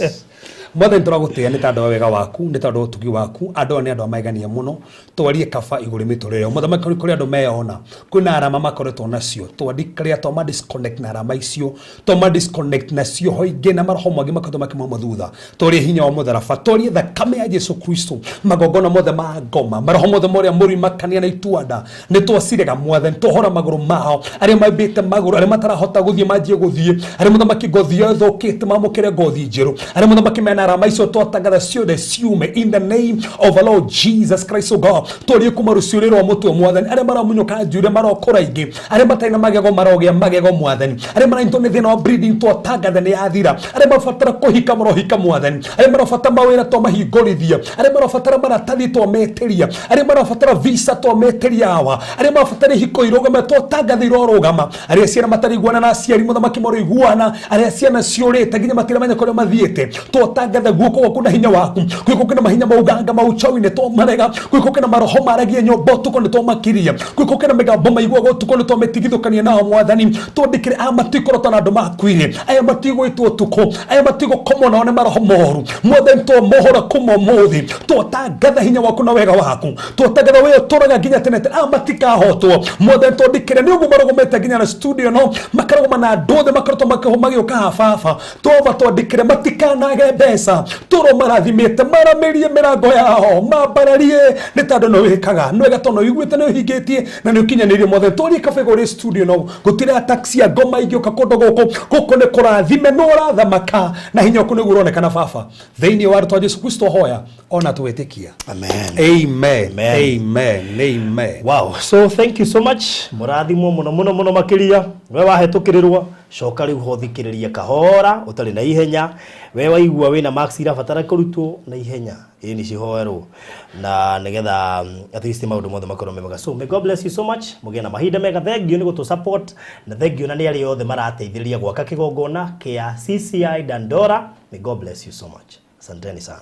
Mwathani, tũragũtĩĩa nĩ tondũ wa wega waku, nĩ tondũ wa ũtugi waku. Andũ aya nĩ andũ a magegania mũno. Twarie kaba igũrũ mĩtũrĩre yao. Mũthamaki, kũrĩ andũ meyona kwĩna arama makoretwo nacio, twandikĩrĩa twama disconnect na arama icio, twama disconnect nacio hoingĩ na maroho mangĩ makoretwo makĩmauma thutha. Twarie hinya wa mũtharaba, twarie thakame ya Jesu Kristo, magongona mothe ma ngoma, maroho mothe morĩa mũri makania na ituanda nĩ twacirega. Mwathani, twohora magũrũ mao, arĩa maimbĩte magũrũ, arĩa matarahota gũthiĩ manjie gũthiĩ, arĩa, mũthamaki, ngothi yao ĩthũkĩte mamũkĩre ngothi njerũ, arĩa, mũthamaki, mena arama icio twatangatha ciothe ciume in the name of the Lord Jesus Christ, O God. Twarie kuma rũciũ rwa mũtwe, mwathani, arĩa maramunyũka njuĩrĩ marokũra ingĩ, arĩa matarĩ na magego marogĩa magego, mwathani, arĩa maranyitwo nĩ thĩna wa bleeding twatangatha nĩ yathira, arĩa mabatara kũhika marohika, mwathani, arĩa marabatara mawĩra twamahingũrithia, arĩa marabatara maratathi twametĩria, arĩa marabatara visa twametĩria, awa, arĩa marabatara ihiko irũgame twatangatha irorũgama, arĩa ciana mataraiguana na aciari, mũthamaki, maroiguana, arĩa ciana ciũrĩte nginya matiramenya kũrĩa mathiĩte, twatangatha guoko gwaku na hinya waku. Gwĩko kwĩna mahinya mauganga mauchawi nĩ twamarega. Gwĩko kwĩna maroho maragia nyũmba ũtukũ nĩ twamakiria. Gwĩko kwĩna mĩgambo maiguaga ũtukũ nĩ twamĩtigithũkania nao. Mwathani, twandĩkĩre aya matikorotwo na andũ makuire, aya matigwĩtwo ũtukũ, aya matigũkomwo nao nĩ maroho moru. Mwathani, twamohora kuma ũmũthĩ. Twatangatha hinya waku na wega waku. Twatangatha we ũtũraga nginya tene tene, aya matikahotwo. Mwathani, twandĩkĩre nĩ ũguo marũgamĩte nginya na studio no makarũgama na andũ othe makoretwo magĩũka haha. Baba, twamba twandĩkĩre matikanage mbeca, tũro marathimĩte, maramĩrie mĩrango yao, mambararie, nĩ tondũ nĩ wĩkaga nĩ wega, tondũ nĩ ũiguĩte, nĩ ũhingĩtie na nĩ ũkinyanĩirie. Mwathani, twarie kaba igũrũ studio no gũtirĩ taxi ya ngoma ingĩũka kũndũ gũkũ. Gũkũ nĩ kũrathime, nĩ ũrathamaka na hinya waku nĩguo ũronekana, baba, thĩinĩ wa rĩtwa Jesu Kristo hoya ona twĩtĩkia. Amen. Amen. Amen. Amen, amen. Wow, so thank you so much. Mũrathimwo mũno mũno mũno makĩria. We wahetũkĩrĩrwo, coka rĩu ho thikĩrĩria kahora ũtarĩ na ihenya. We waigua wĩna marks irabatara kũrutwo na ihenya, ĩ nĩ cihoerwo na nĩgetha at least maũndũ mothe makorwo me mega. So may God bless you so much. Mũgĩe na mahinda mega. Thank you nĩ gũtũ support na thank you na nĩ arĩa othe marateithĩrĩria gwaka kĩgongona kĩa CCI Dandora. May God bless you so much. Asanteni sana.